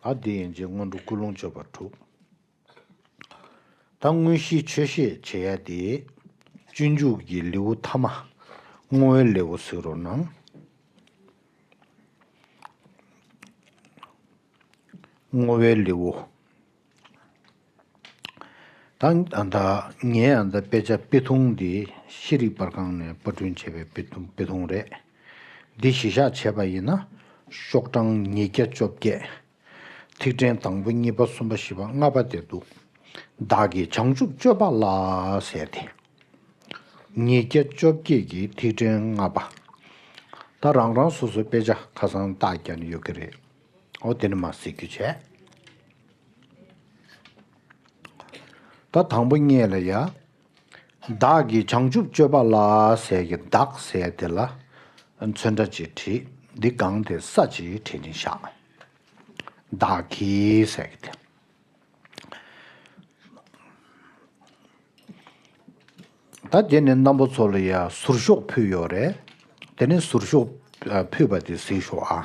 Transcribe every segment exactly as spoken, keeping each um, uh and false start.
ཨ་དེ་ཡན་ཆད་སྔོན་འགྲོ་ཀུན་སློང་བཅོས་པ་དྲུག་ད་དངོས་གཞིའི་ཆོས་བཤད་བྱེད་ཡ་དེ། སྤྱོད་འཇུག་གི་ལེའུ་ཐ་མ། བསྔོ་བའི་ལེའུ་ཟེར་རོ་ནང་། བསྔོ་བའི་ལེའུ། ད་ད་ངའི་ཨ་ད་དཔེ་ཆ་དཔེ་ཐུང་འདི་ཤེས་རིག་པར་ཁང་ནས་པར་སྐྲུན་བྱས་པའི་དཔེ་ཐུང་དཔེ་ཐུང་རེད། འདི་གཞི་བཞག་བྱས་པ་ཡིན་ན། ཤོག་གྲངས་ཉིས་བརྒྱ་བཅོ་བརྒྱད། ཐིག་ཕྲེང་དང་པོ་གཉིས་པ་གསུམ་པ་བཞི་པ་ལྔ་པ་དེ་འདུག་བདག་གིས་བྱང་ཆུབ་སྤྱོད་པ་ལ་ཟེར་ཏེ། ཉིས་བརྒྱ་བཅོ་བརྒྱད་ཀྱི་ཐིག་ཕྲེང་ལྔ་པ། ད་རང་རང་སོ་སོའི་དཔེ་ཆ་ཁ་སང་རྟགས་བརྒྱབ་ནས་ཡོད་ཀྱི་རེད། འོ་དེ་ནི་མ་གཟིགས་རྒྱུ་བྱས། ད་དང་པོ་ཉིད་ལ་ཡ། བདག་གིས་བྱང་ཆུབ་སྤྱོད་པ་ལ་ཟེར་གྱི་བདག་ཟེར་དེ་ལ་ཚོན་ཁྲ་ཅིག་བྲིས། འདི་གང་དེ་ས་ཅིག་བྲིས་ནས་བཞག་བདག་གིས་ཟེར་གྱི་དེ། ད་དེ་ནི་རྣམ་པ་ཚོ་ལ་ཡ་ཟུར་ཤོག་ཕུལ་ཡོད་རེད། དེ་ནི་ཟུར་ཤོག་ཕུལ་བ་དེ་གཟིགས་ཤོག་ཨ།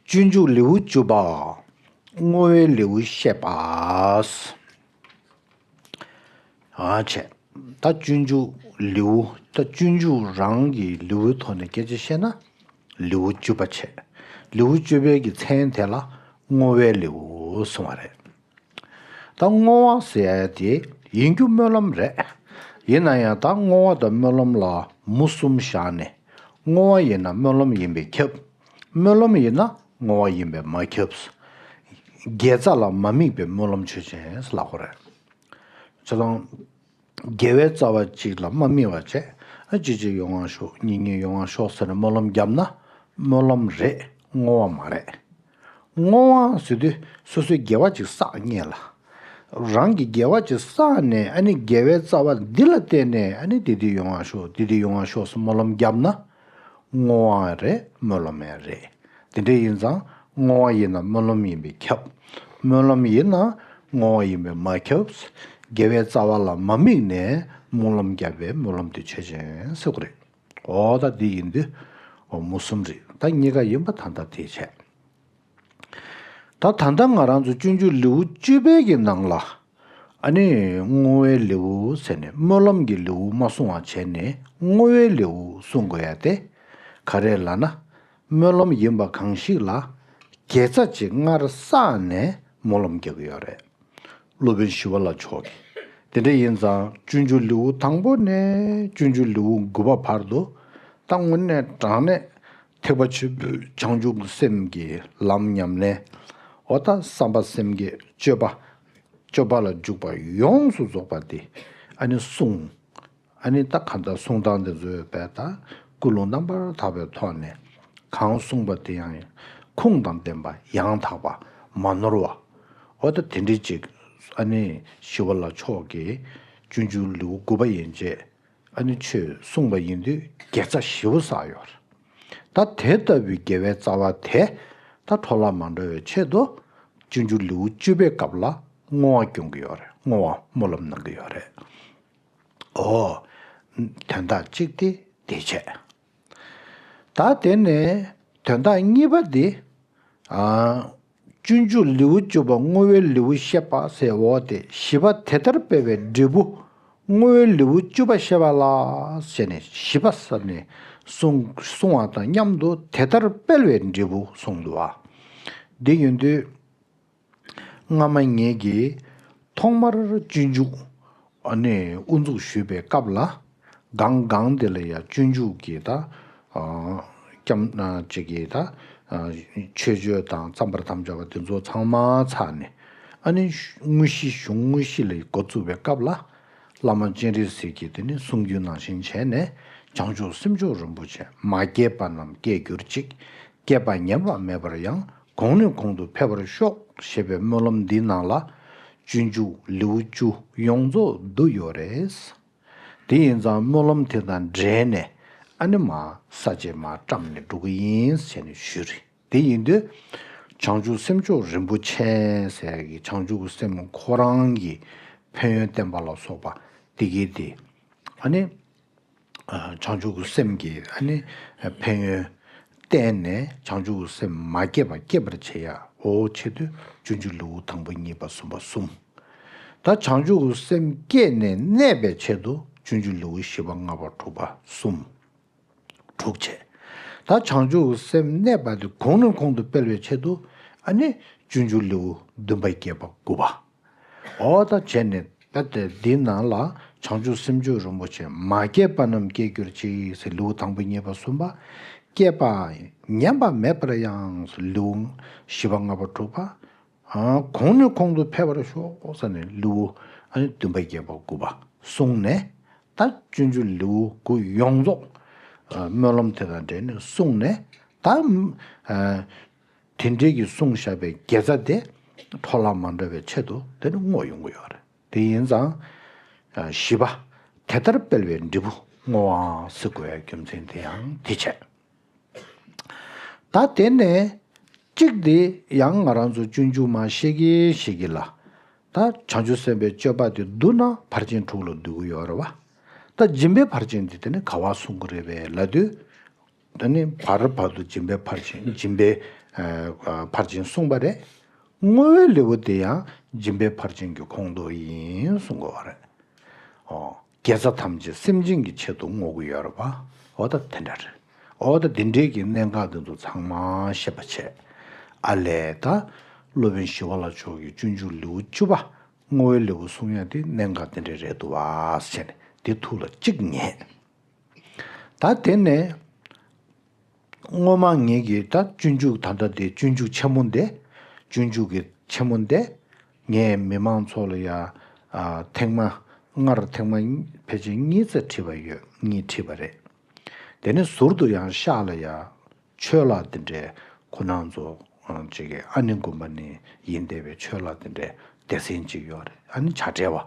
སྤྱོད་འཇུག་ལེའུ་བཅུ་པ། བསྔོ་བའི་ལེའུ་བཤད་པ། ཨ་བྱས། ད་སྤྱོད་འཇུག་ལེའུ། ད་སྤྱོད་འཇུག་རང་གི་ལེའུའི་ཐོག་ནས་སྐད་ཆ་བཤད་ན། ལེའུ་བཅུ་པ་བྱས། ལེའུ་བཅུ་པའི་གི་མཚན་དེ་ལ་བསྔོ་བའི་ལེའུ་གསུངས་པ་རེད། ད་བསྔོ་བ་ཟེར་ཡ་དེ་ཡིན་རྒྱུ་སྨོན་ལམ་རེད། ཡིན་ན་ཡང་ད་བསྔོ་བ་དང་སྨོན་ལམ་ལ་མུ་གསུམ་བཞག་ནས། བསྔོ་བ་ཡིན་ན་སྨོན་ལམ་ཡིན་པས་ཁྱབ། སྨོན་ལམ་ཡིན་ན་བསྔོ་བ་ཡིན་པས་མ་ཁྱབ། དགེ་རྩ་ལ་མ་དམིགས་པའི་སྨོན་ལམ་ཆོས་ཅན་ལབ་དགོས་རེད། བྱས་ཙང་། དགེ་བའི་རྩ་བ་གཅིག་ལ་མ་དམིགས་པ་བྱས། ཨ་ཅིག་ཅིག་ཡོང་བ་ཤོག་གཉིས་གཉིས་ཡོང་བ་ཤོག་ཟེར་ནས་སྨོན་ལམ་བརྒྱབ་ན། སྨོན་ལམ་རེད། བསྔོ་བ་མ་རེད། བསྔོ་བ་ཟེར་དུས་སོ་སོའི་དགེ་བ་ཅིག་བསགས་ཉེ་ལ། རང་གི་དགེ་བ་ཅིག་བསགས་ནས་ཨ་ནི་དགེ་བའི་རྩ་བ་འདི་ལ་བརྟེན་ནས་ཨ་ནི་དེ་དེ་ཡོང་བ་ཤོག་དེ་དེ་ཡོང་བ་ཤོག་ཟེར་སྨོན་ལམ་བརྒྱབ་ན། བསྔོ་བ་རེད། སྨོན་ལམ་ཡང་རེད། དེ་འདྲ་ཡིན་ཙང་བསྔོ་བ་ཡིན་ན་སྨོན་ལམ་ཡིན་པས་ཁྱབ། སྨོན་ལམ་ཡིན་ན་བསྔོ་བ་ཡིན་པས་མ་ཁྱབ། དགེ་བའི་རྩ་བ་ལ་མ་དམིགས་ནས་སྨོན་ལམ་བརྒྱབ་པས་སྨོན་ལམ་དེ་ཆོས་ཅན་ཟེར་གྱི་རེད། འོ་ད་འདི་ཡིན་དུས། འོ་མུ་གསུམ་རེད། ད་གཉིས་ཀ་ཡིན་པ་ད་ལྟ་དེ་བྱས། ད་ད་ལྟ་ང་རང་ཚོ་སྤྱོད་འཇུག་ལེའུ་བཅུ་པའི་གི་ནང་ལ། ཨ་ནི་བསྔོ་བའི་ལེའུ་ཟེར་ནས་སྨོན་ལམ་གྱི་ལེའུ་མ་གསུང་བ་བྱས་ནས་བསྔོ་བའི་ལེའུ་གསུང་དགོས་ཡ་དེ། ག་རེ་ལབ་ན། སྨོན་ལམ་ཡིན་པ་གང་ཞིག་ལ། དགེ་རྩ་ཅིག་སྔར་བསགས་ནས་སྨོན་ལམ་རྒྱག་གི་ཡོད་རེད། སློབ་དཔོན་ཞི་བ་ལྷ་མཆོག་གིས། དེ་འདྲ་ཡིན་ཙང་སྤྱོད་འཇུག་ལེའུ་དང་པོ་ནས་སྤྱོད་འཇུག་ལེའུ་དགུ་པ་བར་དུ། ད་དངོས་གནས་དྲང་གནས་ཐེག་པ་ཆེན་པོའི་བྱང་ཆུབ་ཀྱི་སེམས་ཀྱི་ལམ་ཉམས་ལེན། འོ་ད་བསམ་པ་སེམས་བསྐྱེད་སྤྱོད་པ། སྤྱོད་པ་ལ་འཇུག་པ་ཡོངས་སུ་རྫོགས་པ་དེ་ཨ་ནི་གསུངས། ཨ་ནི་ད་ག་འདྲ་གསུང་སྟངས་དེ་ཚོའི་བས་ད་ཀུན་སློང་རྣམ་པར་དག་པའི་ཐོག་ནས་གང་གསུངས་པ་དེ་ཡང་ཁུངས་དང་ལྡན་པ་ཡང་དག་པ་མ་ནོར་བ། འོ་ད་དེ་འདྲའི་ཅིག་ཨ་ནི་ཞི་བ་ལྷ་མཆོག་གིས་སྤྱོད་འཇུག་ལེའུ་དགུ་པ་ཡན་ཆད་ཨ་ནི་ཆོས་གསུངས་པ་ཡིན་དུས་དགེ་རྩ་ཞེ་པོ་བསགས་ཡོད་རེད། ད་དེ་ལྟ་བུའི་དགེ་བའི་རྩ་བ་དེ་ད་འཕྲོ་བརླག་མ་འགྲོ་བའི་ཆེད་དུ་སྤྱོད་འཇུག་ལེའུ་བཅུ་པའི་སྐབས་ལ་བསྔོ་བ་སྐྱོང་གི་ཡོད་རེད། བསྔོ་བ་སྨོན་ལམ་གནང་གི་ཡོད་རེད། ཨོ། དོན་དག་གཅིག་དེ་དེ་བྱས། ད་དེ་ནས་དོན་དག་གཉིས་པ་དེ། ཨ། སྤྱོད་འཇུག་ལེའུ་བཅུ་པ་བསྔོ་བའི་ལེའུ་བཤད་པ་ཟེར་འོ་དེ་བཞི་པ་དེ་ལྟར་སྤེལ་བའི་འབྲས་བུ། བསྔོ་བའི་ལེའུ་བཅུ་པ་བཤད་པ་ལ་ཟེར་ནས་བཞི་པ་ཟེར་ནས་གསུང་གསུང་བ་དང་མཉམ་དུ་དེ་ལྟར་སྤེལ་བའི་འབྲས་བུ་གསུངས་འདུག་བ། འདི་ཡིན་དུས། སྔ་མ་ངེད་ཀྱིས་ཐོག་མར་སྤྱོད་འཇུག་ཨ་ནི་དབུ་འཛུགས་ཞུས་པའི་སྐབས་ལ། གང་གང་དེ་ལ་ཡང་སྤྱོད་འཇུག་གི་ད། ཨ། སྐྱབས་ཨ་ཅིག་གི་ད། ཨ། མཆོད་བརྗོད་དང་རྩོམ་པར་དམ་བཅའ་བ་དེ་ཚོ་ཚང་མ་ཚར་ནས། ཨ་ནི་དངོས་གཞི་གཞུང་དངོས་གཞི་ལ་འགོ་བཙུགས་པའི་སྐབས་ལ། བླ་མ་སྤྱན་རས་གཟིགས་ཀྱིས་དེ་ནི་གསུང་རྒྱུན་ནང་བཞིན་བྱས་ནས་བྱང་ཆུབ་སེམས་མཆོག་རིན་པོ་ཆེ། མ་སྐྱེས་པ་རྣམས་སྐྱེ་གྱུར་ཅིག་སྐྱེས་པ་ཉམས་པ་མེད་པར་ཡང་། གོང་ནས་གོང་དུ་འཕེལ་བར་ཤོག་ཞེས་པའི་སྨོན་ལམ་འདིའི་ནང་ལ། སྤྱོད་འཇུག་ལེའུ་བཅུ་ཡོངས་རྫོགས་བསྡུས་ཡོད་རེད། དེ་ཡིན་ཙང་སྨོན་ལམ་དེ་དང་འབྲེལ་ནས་ཨ་ནི་མ་ས་བཅད་མ་བཀྲམ་ནས་འགྲོ་གི་ཡིན་ཟེར་ནས་ཞུས་རེད། དེ་ཡིན་དུས། བྱང་ཆུབ་སེམས་མཆོག་རིན་པོ་ཆེ་ཟེར་གི་བྱང་ཆུབ་ཀྱི་སེམས་ཁོ་རང་གི་ཕན་ཡོན་བསྟན་པ་ལ་སོགས་པ་དེ་གའི་དེ། ཨ་ནི། བྱང་ཆུབ་ཀྱི་སེམས་ཀྱི་ཨ་ནི་ཕན་ཡོན་ བརྟེན་ནས་བྱང་ཆུབ་ཀྱི་སེམས་མ་སྐྱེས་པ་སྐྱེད་པར་བྱེད་ཡ། འོ་ཆེད་དུ་སྤྱོད་འཇུག་ལེའུ་དང་པོ་གཉིས་པ་གསུམ་པ་གསུམ། ད་བྱང་ཆུབ་ཀྱི་སེམས་སྐྱེས་ནས་གནས་པའི་ཆེད་དུ་སྤྱོད་འཇུག་ལེའུ་བཞི་པ་ལྔ་པ་དྲུག་པ་གསུམ། དྲུག་བྱས། ད་བྱང་ཆུབ་ཀྱི་སེམས་གནས་པ་དེ་གོང་ནས་གོང་དུ་སྤེལ་བའི་ཆེད་དུ། ཨ་ནི་སྤྱོད་འཇུག་ལེའུ་བདུན་པ་བརྒྱད་པ་དགུ་པ། འོ་ད་བྱས་ནས་ད་དེ་འདི་ནང་ལ་བྱང་ཆུབ་སེམས་མཆོག་རིན་པོ་ཆེ་མ་སྐྱེས་པ་རྣམས་སྐྱེ་གྱུར་ཅིག་ཟེར་ལེའུ་དང་པོ་གཉིས་པ་གསུམ་པ། སྐྱེས་པ་ཉམས་པ་མེད་པར་ཡང་ཟེར་ལེའུ་བཞི་པ་ལྔ་པ་དྲུག་པ། ཨ། གོང་ནས་གོང་དུ་འཕེལ་བར་ཤོག་ཟེར་ནས་ལེའུ། ཨ་ནི་བདུན་པ་བརྒྱད་པ་དགུ་པ་གསུངས་ནས། ད་སྤྱོད་འཇུག་ལེའུ་དགུ་ཡོངས་རྫོགས། ཨ། སྨོན་ལམ་དེ་དང་འབྲེལ་ནས་གསུངས་ནས། ད། ཨ། དེ་འདྲའི་གི་གསུངས་བཞག་པའི་དགེ་རྩ་དེ་འཕྲོ་བརླག་མ་འགྲོ་བའི་ཆེད་དུ་དེ་ནི་བསྔོ་ཡོང་གི་ཡོད་རེད། དེ་ཡིན་ཙང་། ཨ། བཞི་པ། དེ་ལྟར་སྤེལ་བའི་འབྲས་བུ་བསྔོ་བ་ཟེར་དགོས་ཡ་རྒྱུ་མཚན་དེ་ཡང་དེ་བྱས། ད་དེ་ནས་གཅིག་དེ་ཡང་ང་རང་ཚོ་སྤྱོད་འཇུག་མར་ཤེས་ཀྱི་ཤེས་ཀྱི་ལ། ད་བྱང་ཆུབ་སེམས་དཔའི་སྤྱོད་པ་དེ་བསྡུ་ན་ཕར་ཕྱིན་དྲུག་ལ་འདུས་ཀྱི་ཡོད་རེད་བ། ད་སྦྱིན་པའི་ཕར་ཕྱིན་དེ་དེ་ནི་ག་བ་གསུང་གི་རེད་པས་ལབ་དུས། ད་ནི་བར་བར་དུ་སྦྱིན་པའི་ཕར་ཕྱིན། སྦྱིན་པའི་ཨ་ཕར་ཕྱིན་གསུངས་པ་རེད། བསྔོ་བའི་ལེའུ་དེ་ཡང་སྦྱིན་པའི་ཕར་ཕྱིན་གྱི་ཁོངས་གཏོགས་ཡིན་གསུང་གི་ཡོད་རེད། ཨོ། དགེ་རྩ་ཐམས་ཅད་སེམས་ཅན་གྱི་ཆེད་དུ་བསྔོ་གི་ཡོད་རེད་པ། འོ་ད་དེ་འདྲ་རེད། འོ་ད་དེ་འདྲའི་གི་གནད་འགག་འདི་ཚོ་ཚང་མ་ཤེས་པ་བྱས། ཨ་ལས་ད་སློབ་དཔོན་ཞི་བ་ལྷ་མཆོག་གིས་སྤྱོད་འཇུག་ལེའུ་བཅུ་པ་བསྔོ་བའི་ལེའུ་གསུང་ཡ་དེ་གནད་འགག་དེ་འདྲ་རེད་འདུག་བ་ཟེར་ནས་དེ་ཐུགས་ལ་གཅིག་ངེས། ད་དེ་ནས་སྔོན་མ་ངེད་ཀྱིས་ད་སྤྱོད་འཇུག་ད་ལྟ་དེ་སྤྱོད་འཇུག་ཆེན་མོ་འདི། སྤྱོད་འཇུག་གི་ཆེན་མོ་འདི། ངས་མི་མང་ཚོ་ལ་ཡ། ཨ། ཐེངས་མ། སྔར་ཐེངས་མ་ཕལ་ཆེར་གཉིས་ཙམ་ཁྲིད་པ་ཡོད། གཉིས་ཁྲིད་པ་རེད། དེ་ནས་ཟུར་དུ་ཡང་ཤག་ལ་ཡ། ཆོས་ལྷ་དེ་འདྲའི་ཁོ་རང་ཚོ་ཅིག་གི་ཨ་ནི་དགོན་པ་ནས་ཡིན་བསྡད་པའི་ཆོས་ལྷ་དེ་འདྲའི་སྡེ་ཚན་ཅིག་ཡོད་རེད། ཨ་ནི་བྱ་བྲལ་བ།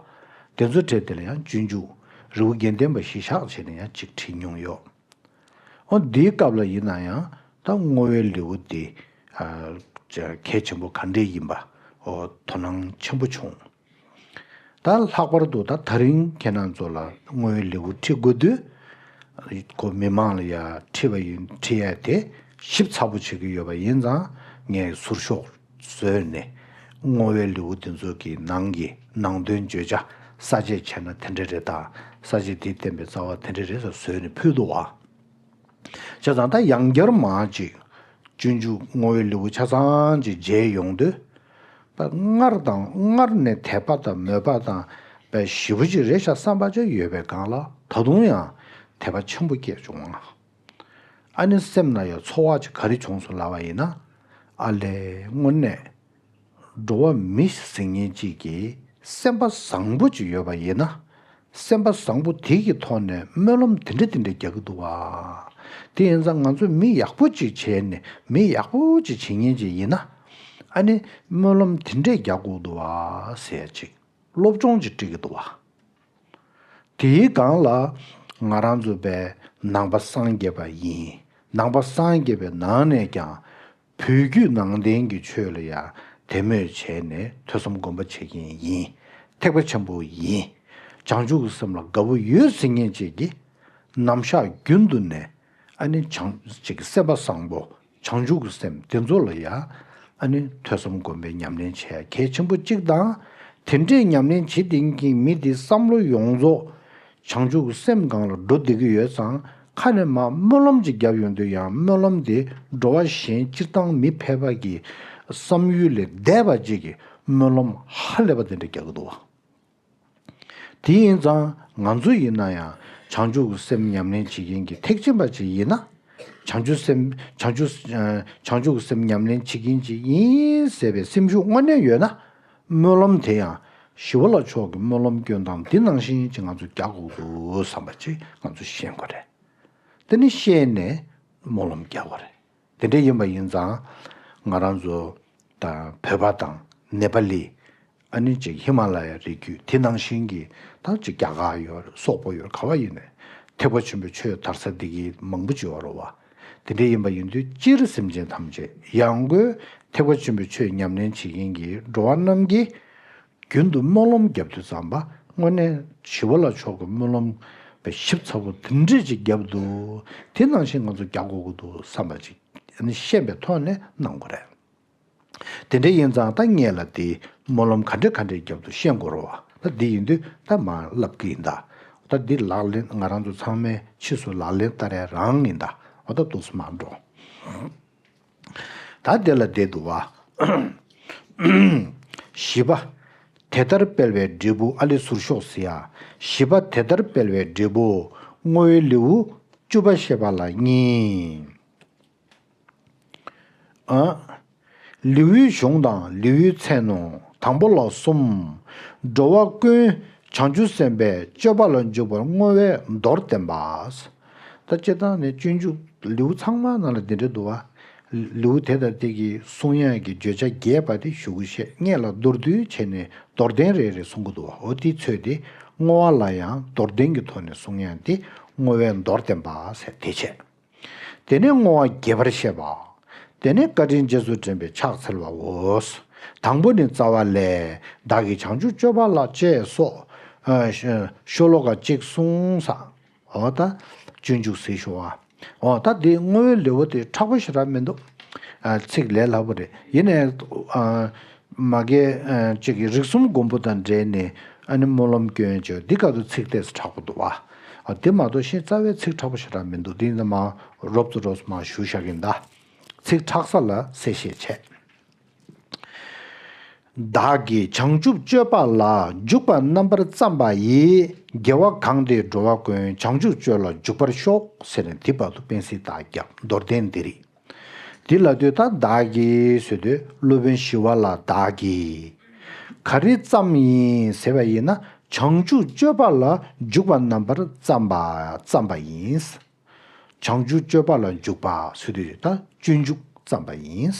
དེ་ཚོ་གྲས་དེ་ལ་ཡང་སྤྱོད་འཇུག་རི་བོ་དགེ་ལྡན་པ་གཞི་བཞག་བྱས་ནས་ཡང་ཅིག་ཁྲིད་མྱོང་ཡོད། འོ་འདིའི་སྐབས་ལ་ཡིན་ན་ཡང་ད་བསྔོ་བའི་ལེའུ་འདི། ཨ། གལ་ཆེན་པོ་ག་འདྲས་ཡིན་པ། འོ་དོ་སྣང་ཆེན་པོ་བྱུང་། ད་ལྷག་པར་དུ་ད་ད་རིང་ཁྱེད་རང་ཚོ་ལ་བསྔོ་བའི་ལེའུ་ཁྲིད་དགོས་དུས། ཁོ་མི་མང་ལ་ཡ་ཁྲིད་པ་ཡིན། ཁྲིད་ཡ་དེ་ཞིབ་ཚགས་པོ་བྱེད་ཀྱི་ཡོད་པ་ཡིན་ཙང་། ངས་ཟུར་ཤོག་བཟོས་ནས་བསྔོ་བའི་ལེའུ་འདི་ཚོ་གི་ནང་གི་ནང་དོན་བརྗོད་བྱ་ས་བཅད་བྱས་ན་དེ་འདྲ་རེད། ད་ས་བཅད་དེས་བསྟན་པའི་རྩ་བ་དེ་འདྲ་རེད་ཟེར་བཟོས་ནས་ཕུལ་འདུག་བ། བྱས་ཙང་ད་ཡང་བསྐྱར་མར་ཅིག་སྤྱོད་འཇུག་བསྔོ་བའི་ལེའུ་ཆ་ཚང་ཅིག་མཇལ་ཡོང་དུས། པ་སྔར་དང་སྔར་ནས་དད་པ་དང་མོས་པ་དང་པའི་ཞེ་པོ་ཅིག་རེད་ཤག་བསམ་པ་ཅིག་ཡོད་པའི་སྒང་ལ་ད་དུང་ཡང་དད་པ་ཆེན་པོ་སྐྱེས་བྱུང་བ། ཨ་ནི་སེམས་ན་ཡང་ཚོར་བ་ཅིག་ག་རེ་བྱུང་སོང་ལབ་པ་ཡིན་ན། ཨ་ལས་དངོས་གནས་འགྲོ་བ་མི་ཟེར་མཁན་ཅིག་གིས་སེམས་པ་བཟང་པོ་ཅིག་ཡོད་པ་ཡིན་ན། སེམས་པ་བཟང་པོ་དེ་གི་ཐོག་ནས་སྨོན་ལམ་དེ་འདྲ་དེ་འདྲ་རྒྱག་གི་འདུག་བ། དེ་ཡིན་ཙང་ང་ཚོ་མི་ཡག་པོ་ཅིག་བྱས་ནས་མི་ཡག་པོ་ཅིག་བྱེད་མཁན་ཅིག་ཡིན་ན། ཨ་ནི་སྨོན་ལམ་དེ་འདྲ་རྒྱག་དགོས་འདུག་བ་ཟེར་ཅིག་སློབ་སྦྱོང་ཅིག་སྤྲད་ཀྱི་འདུག་བ། དེའི་སྒང་ལ་ང་རང་ཚོ་པའི་ནང་པ་སངས་རྒྱས་པ་ཡིན། ནང་པ་སངས་རྒྱས་པའི་ནང་ནས་ཀྱང་བོད་བརྒྱུད་ནང་བསྟན་གྱི་ཆོས་ལ་ཡང་དད་མོས་བྱས་ནས་ཐོས་བསམ་སྒོམ་པ་བྱེད་མཁན་ཡིན། ཐེག་པ་ཆེན་པོ་ཡིན། བྱང་ཆུབ་ཀྱི་སེམས་ལ་དགའ་པོ་ཡོད་ཟེར་མཁན་ཅིག་གིས་ནམ་ཞག་རྒྱུན་དུ་ནས་ཨ་ནི་བྱང་ཅིག་སེམས་པ་བཟང་པོ། བྱང་ཆུབ་ཀྱི་སེམས་དེ་ཚོ་ལ་ཡང་ཨ་ནི་ཐོས་བསམ་སྒོམ་པའི་ཉམས་ལེན་བྱེད་ཡ་གལ་ཆེན་པོ་གཅིག་དང་། དེ་འདྲའི་ཉམས་ལེན་བྱེད་བསྡད་མཁན་མི་དེའི་བསམ་བློ་ཡོངས་རྫོགས་བྱང་ཆུབ་ཀྱི་སེམས་སྒང་ལ་འགྲོ་བསྡད་ཀྱི་ཡོད་ཙང་། ཁ་ནས་མར་སྨོན་ལམ་ཅིག་བརྒྱབ་ཡོང་དུས་ཡང་སྨོན་ལམ་དེ་འགྲོ་བ་གཞན་སྤྱིར་བཏང་མི་ཕལ་པ་གི་བསམ་ཡུལ་ལས་འདས་པ་ཅིག་གི་སྨོན་ལམ་ཧ་ལས་པ་དེ་འདྲ་རྒྱག་གི་འདུག་བ། དེ་ཡིན་ཙང་ང་ཚོ་ཡིན་ན་ཡང་བྱང་ཆུབ་ཀྱི་སེམས་ཉམས་ལེན་བྱེད་མཁན་གྱི་ཐེག་ཆེན་པ་ཅིག་ཡིན་ན། བྱང་ཆུབ་སེམས་བྱང་ཆུབ་ཨ་བྱང་ཆུབ་ཀྱི་སེམས་ཉམས་ལེན་བྱེད་མཁན་ཅིག་ཡིན་ཟེར་བའི་སེམས་ཤུགས་དངོས་གནས་ཡོད་ན། སྨོན་ལམ་དེ་ཡང་ཞི་བ་ལྷ་མཆོག་གི་སྨོན་ལམ་སྐྱོན་སྟངས་འདི་ནང་བཞིན་ཅིག་ང་ཚོ་རྒྱག་དགོས་ཀྱི་བསམ་པ་ཅིག་ང་ཚོ་ཤེས་དགོས་རེད། དེ་ནི་ཤེས་ནས་སྨོན་ལམ་རྒྱག་དགོས་རེད། དེ་འདྲ་ཡིན་པ་ཡིན་ཙང་། ང་རང་ཚོ་དང་བོད་པ་དང་ནེ་པ་ལི། ཨ་ནི་ཅིག་ཧི་མ་ལ་ཡ་རི་རྒྱུད་དེ་ནང་བཞིན་གྱི་ད་ཅིག་རྒྱ་གར་ཡོད་རེད། སོག་པོ་ཡོད་རེད། ག་བ་ཡིན་ནའི་ཐེག་པ་ཆེན་པོའི་ཆོས་དར་ས་འདི་གི་མང་པོ་ཅིག་ཡོད་རེད་བ། དེ་འདྲ་ཡིན་པ་ཡིན་དུས་སྤྱིར་སེམས་ཅན་ཐམས་ཅད་ཡང་སྒོས་ཐེག་པ་ཆེན་པོའི་ཆོས་ཉམས་ལེན་བྱེད་མཁན་གྱི་འགྲོ་བ་རྣམས་ཀྱིས་རྒྱུན་དུ་སྨོན་ལམ་བརྒྱབ་དུས་ཙམ་པ་དངོས་གནས་ཞི་བ་ལྷ་མཆོག་གི་སྨོན་ལམ་ པའི་ཞིབ་ཚགས་པོ་དེ་འདྲས་ཅིག་བརྒྱབ་འདུག་དེ་ནང་བཞིན་ང་ཚོ་རྒྱག་དགོས་ཀྱི་འདུག་བསམ་པ་ཅིག་ཤེས་པའི་ཐོག་ནས་གནང་དགོས་རེད། དེ་འདྲ་ཡིན་ཙང་ད་ངས་ལ་དེ་སྨོན་ལམ་ག་འདྲ་ག་འདྲའི་རྒྱབ་ཏུ་ཤེས་དགོས་རེད་བ། ད་འདི་ཡིན་དུས་ད་མར་ལབ་ཀྱི་ཡིན་ད། ད་འདི་ལག་ལེན་ང་རང་ཚོ་ཚང་མས་ཕྱིས་སུ་ལག་ལེན་བསྟར་ཡ་རང་ཡིན་ད། འོ་ད་འདུག་སེ་མར་འགྲོ། ད་དེ་ལ་བསྡད་འདུག་བ། བཞི་པ། དེ་ལྟར་སྤེལ་བའི་འབྲས་བུ་ཨ་ལི་ཟུར་ཤོག་ཟེར་ཡ། བཞི་པ་དེ་ལྟར་སྤེལ་བའི་འབྲས་བུ་བསྔོ་བའི་ལེའུ་བཅུ་པ་བཤད་པ་ལ་གཉིས། ཨ། ལེའུའི་གཞུང་དང་ལེའུའི་མཚན་ནོ། དང་པོ་ལ་གསུམ། འགྲོ་བ་ཀུན་བྱང་ཆུབ་སེམས་དཔའི་སྤྱོད་པ་ལ་འཇུག་པར་བསྔོ་བས་མདོར་བསྟན་པ། ད་སྤྱིར་བཏང་ནས་སྤྱོད་འཇུག་ལེའུ་ཚང་མ་ནང་ལ་འདི་འདྲ་འདུག་བ། ལེའུ་དེ་དང་དེ་གི་གསུང་ཡག་གི་བརྗོད་བྱ་རྒྱས་པ་དེ་ཞུ་གི་བཤད་སྔས་ལ་མདོར་བསྡུས་བྱས་ནས་མདོར་བསྟན་རེ་རེ་གསུང་གི་འདུག་བ། འོ་དེའི་ཚོད་དེ་བསྔོ་བ་ལ་ཡང་མདོར་བསྟན་གྱི་ཐོག་ནས་གསུང་ཡག་དེ་བསྔོ་བས་མདོར་བསྟན་པ་ཟེར་དེ་བྱས། དེ་ནས་བསྔོ་བ་རྒྱས་པར་བཤད་པ། དེ་ནས་བཀའ་དྲིན་རྗེས་སུ་དྲན་པས་ཕྱག་འཚལ་བའོ། དང་པོ་ནི་རྩ་བ་ལས། བདག་གིས་བྱང་ཆུབ་སྤྱོད་པ་ལ་ཅེས་སོགས། ཨ། ཤོ་ཤོ་ལོ་ཀ་གཅིག་གསུངས་ས། འོ་ད་སྤྱོད་འཇུག་ཟེར་ཞུ་བ། འོ་ད་འདི་བསྔོ་བའི་ལེའུ་དེ་མཁྲེགས་པོ་ཞེ་དྲག་མི་འདུག་ཨ། ཚིག་ལས་སླ་པོ་རེད། ཡིན་ནའི། ཨ། མ་གི། ཨ། གཅིག་གི་རིགས་གསུམ་མགོན་པོ་དང་འབྲེལ་ནས་ཨ་ནི་སྨོན་ལམ་སྐྱོན་བྱས་འདི་ག་དུས་ཚིག་ཏོག་ཙམ་མཁྲེགས་པོ་འདུག་བ། ཨ། དེ་མ་གཏོགས་གཞན་རྩ་བའི་ཚིག་མཁྲེགས་པོ་ཞེ་དྲག་མི་འདུག་དེ་ཡིན་ཙང་མར་རོབ་ཙམ་རོབ་ཙམ་མར་ཞུ་བཞག་གི་ཡིན་ད། ཚིག་མཁྲེགས་ས་ལ་གསལ་བཤད་བྱས། བདག་གིས་བྱང་ཆུབ་སྤྱོད་པ་ལ་འཇུག་པ་རྣམ་པར་བརྩམས་པ་ཡིས། དགེ་བ་གང་དེས་འགྲོ་བ་ཀུན་བྱང་ཆུབ་སྤྱོད་ལ་འཇུག་པར་ཤོག་ཟེར་ནས་དེ་བར་དུ་པེན་སིལ་རྟགས་བརྒྱབ། མདོར་བསྟན་འདི་རེད། འདི་ལབ་དུས་ད་བདག་གིས་ཟེར་དུས་སློབ་དཔོན་ཞི་བ་ལྷ་བདག་གིས། ག་རེ་བརྩམས་ཡིན་ཟེར་བ་ཡིན་ན་བྱང་ཆུབ་སྤྱོད་པ་ལ་འཇུག་པ་རྣམ་པར་བརྩམས་པ་བརྩམས་པ་ཡིན། བྱང་ཆུབ་སྤྱོད་པ་ལ་འཇུག་པ་ཟེར་དུས་ད་སྤྱོད་འཇུག་བརྩམས་པ་ཡིན།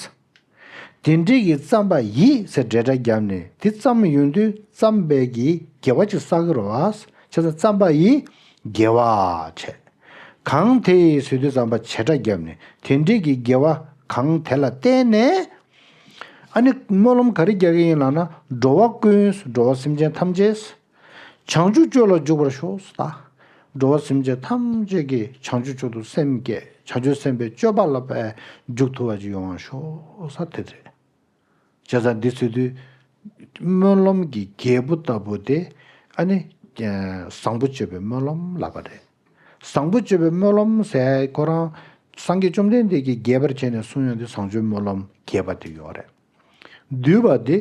དེ་འདྲའི་གི་བརྩམས་པ་ཡིས་ཟེར་འབྲེལ་སྒྲ་བརྒྱབ་ནས་དེ་བརྩམས་ཡོང་དུས་བརྩམས་པའི་གི་དགེ་བ་ཅིག་བསགས་ཀྱི་རེད་བ། བྱས་ཙང་བརྩམས་པ་ཡིས་དགེ་བ་བྱས། གང་དེ་ཡིས་ཟེར་དུས་བརྩམས་པ་བྱེད་སྒྲ་བརྒྱབ་ནས་དེ་འདྲའི་གི་དགེ་བ་གང་དེ་ལ་བརྟེན་ནས། ཨ་ནི་སྨོན་ལམ་ག་རེ་རྒྱག་གི་ཡིན་ལབ་ན་འགྲོ་བ་ཀུན་འགྲོ་བ་སེམས་ཅན་ཐམས་ཅད། བྱང་ཆུབ་སྤྱོད་ལ་འཇུག་པར་ཤོག་ད། འགྲོ་བ་སེམས་ཅན་ཐམས་ཅད་ཀྱིས་བྱང་ཆུབ་མཆོག་ཏུ་སེམས་བསྐྱེད་བྱང་ཆུབ་སེམས་དཔའི་སྤྱོད་པ་ལ་འཇུག་ཐུབ་པ་ཅིག་ཡོང་བར་ཤོག་ས་དེ་རེད། བྱས་ཙང་འདི་ཟེར་དུས། སྨོན་ལམ་གྱི་རྒྱལ་པོ་ལྟ་བུ་དེ་ཨ་ནི། བཟང་པོ་སྤྱོད་པའི་སྨོན་ལམ་ལབ་པ་རེད། བཟང་པོ་སྤྱོད་པའི་སྨོན་ལམ་ཟེར་ཁོ་རང་སངས་རྒྱས་བཅོམ་ལྡན་འདས་ཀྱིས་རྒྱས་པར་བྱས་ནས་གསུངས་ཡོང་དུས་བཟང་སྤྱོད་སྨོན་ལམ་རྒྱས་པ་དེ་ཡོད་རེད། བསྡུས་པ་དེ།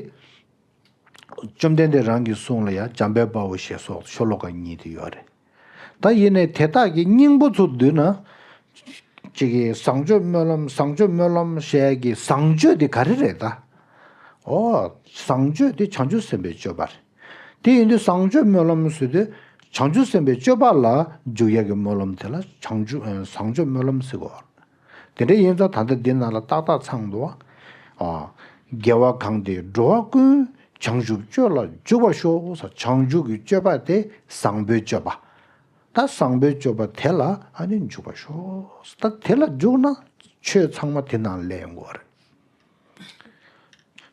བཅོམ་ལྡན་འདས་རང་གི་གསུང་ལ་ཡང་འཇམ་དཔལ་དཔའ་བོ་ཞེས་སོགས་ཤོ་ལོ་ཀ་གཉིས་དེ་ཡོད་རེད། ད་ཡིན་ནའི་དེ་དག་གི་སྙིང་པོ་ཚོ་བསྡུས་ན། གཅིག་གིས་བཟང་སྤྱོད་སྨོན་ལམ་བཟང་སྤྱོད་སྨོན་ལམ་ཞེས་ཀྱི་བཟང་སྤྱོད་དེ་ག་རེ་རེད་ད། ཨོ། བཟང་སྤྱོད་དེ་བྱང་ཆུབ་སེམས་དཔའི་སྤྱོད་པ་རེད། དེ་ཡིན་དུས་བཟང་སྤྱོད་སྨོན་ལམ་ཟེར་དུས་བྱང་ཆུབ་སེམས་དཔའི་སྤྱོད་པ་ལ་འཇུག་ཡག་གི་སྨོན་ལམ་དེ་ལ་བྱང་ཆུབ་བཟང་སྤྱོད་སྨོན་ལམ་ཟེར་གོ། དེ་འདྲ་ཡིན་ཙང་ད་ལྟ་འདི་ནང་ལ་ཏག་ཏག་ཚང་འདུག་ཨ། དགེ་བ་གང་དེས་འགྲོ་བ་ཀུན་བྱང་ཆུབ་སྤྱོད་ལ་འཇུག་པར་ཤོག་ཟེར། བྱང་ཆུབ་ཀྱི་སྤྱོད་པ་དེ་བཟང་པོའི་སྤྱོད་པ། ད་བཟང་པོའི་སྤྱོད་པ་དེ་ལ་ཨ་ནི་འཇུག་པར་ཤོག་ད་དེ་ལ་འཇུག་ན་ཆོས་ཚང་མ་དེ་ནང་སླེབས་ཡོང་གི་རེད།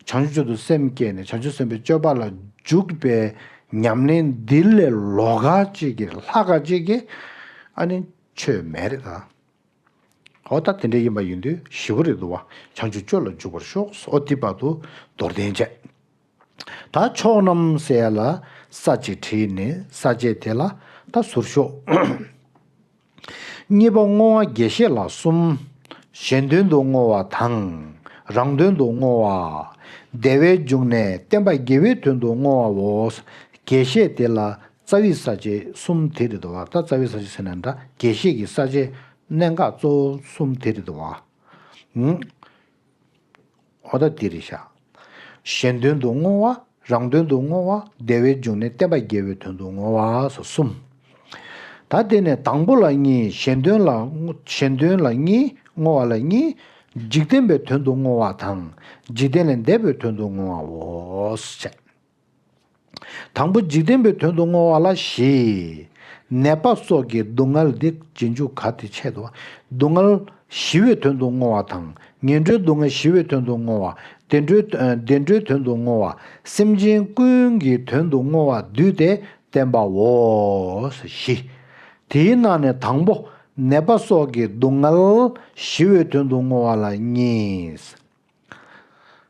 བྱང་ཆུབ་མཆོག་ཏུ་སེམས་བསྐྱེད་ནས་བྱང་ཆུབ་སེམས་དཔའི་སྤྱོད་པ་ལ་འཇུག་པའི་ཉམས་ལེན་འདི་ལས་ལོགས་ཀ་ཅིག་གི་ལྷག་ག་ཅིག་གི་ཨ་ནི་ཆོས་མེད་རེད་ད། འོ་ད་དེ་འདྲ་ཡིན་པ་ཡིན་དུས་ཞི་བ་རེད་འདུག་བ། བྱང་ཆུབ་སྤྱོད་ལ་འཇུག་པར་ཤོག་འོ་དེ་བར་དུ་མདོར་བསྟན་བྱས། ད་ཕྱོགས་རྣམས་ཟེར་ཡ་ལ་ས་གཅིག་བྲིས་ནས་ས་བཅད་དེ་ལ་ད་ཟུར་ཤོག་གཉིས་པ་བསྔོ་བ་རྒྱས་བཤད་ལ་གསུམ། གཞན་དོན་དུ་བསྔོ་བ་དང་། རང་དོན་དུ་བསྔོ་བ། བདེ་བའི་འབྱུང་གནས་བསྟན་པ་དགེ་བའི་དོན་དུ་བསྔོ་བའོ། རྒྱས་བཤད་དེ་ལ་རྩ་བའི་ས་བཅད་གསུམ་དེ་རེད་འདུག་བ། ད་རྩ་བའི་ས་བཅད་ཟེར་ན་འདྲ་རྒྱས་བཤད་ཀྱི་ས་བཅད་གནད་འགག་གཙོ་བོ་གསུམ་དེ་རེད་འདུག་བ། ཨུམ། འོ་ད་དེ་རེད་ཤག་གཞན་དོན་དུ་བསྔོ་བ། རང་དོན་དུ་བསྔོ་བ། བདེ་བའི་འབྱུང་གནས་བསྟན་པ་དགེ་བའི་དོན་དུ་བསྔོ་བ་སོགས་གསུམ། ད་དེ་ནས་དང་པོ་ལ་གཉིས། གཞན་དོན་ལ་གཞན་དོན་ལ་གཉིས། བསྔོ་བ་ལ་གཉིས། འཇིག་རྟེན་པའི་དོན་དུ་བསྔོ་བ་དང་། འཇིག་རྟེན་ལས་འདས་པའི་དོན་དུ་བསྔོ་བའོ། ཞེས། དང་པོ་འཇིག་རྟེན་པའི་དོན་དུ་བསྔོ་བ་ལ་བཞི། ནད་པ་སོགས་ཀྱི་སྡུག་བསྔལ་འདི་རྗེས་འཇུག་ག་དེ་ཆེད་དུ། སྡུག་བསྔལ་ཞི་བའི་དོན་དུ་བསྔོ་བ་དང་། ངན་འགྲོའི་སྡུག་བསྔལ་ཞི་བའི་དོན་དུ་བསྔོ་བ། བདེ་འགྲོའི་བདེ་འགྲོའི་དོན་དུ་བསྔོ་བ། སེམས་ཅན་ཀུན་གྱི་དོན་དུ་བསྔོ་བ་བསྡུས་ཏེ་བསྟན་པའོ། བཞི། དེའི་ནང་ནས་དང་པོ་ནད་པ་སོགས་ཀྱི་སྡུག་བསྔལ་ཞི་བའི་དོན་དུ་བསྔོ་བ་ལ་གཉིས།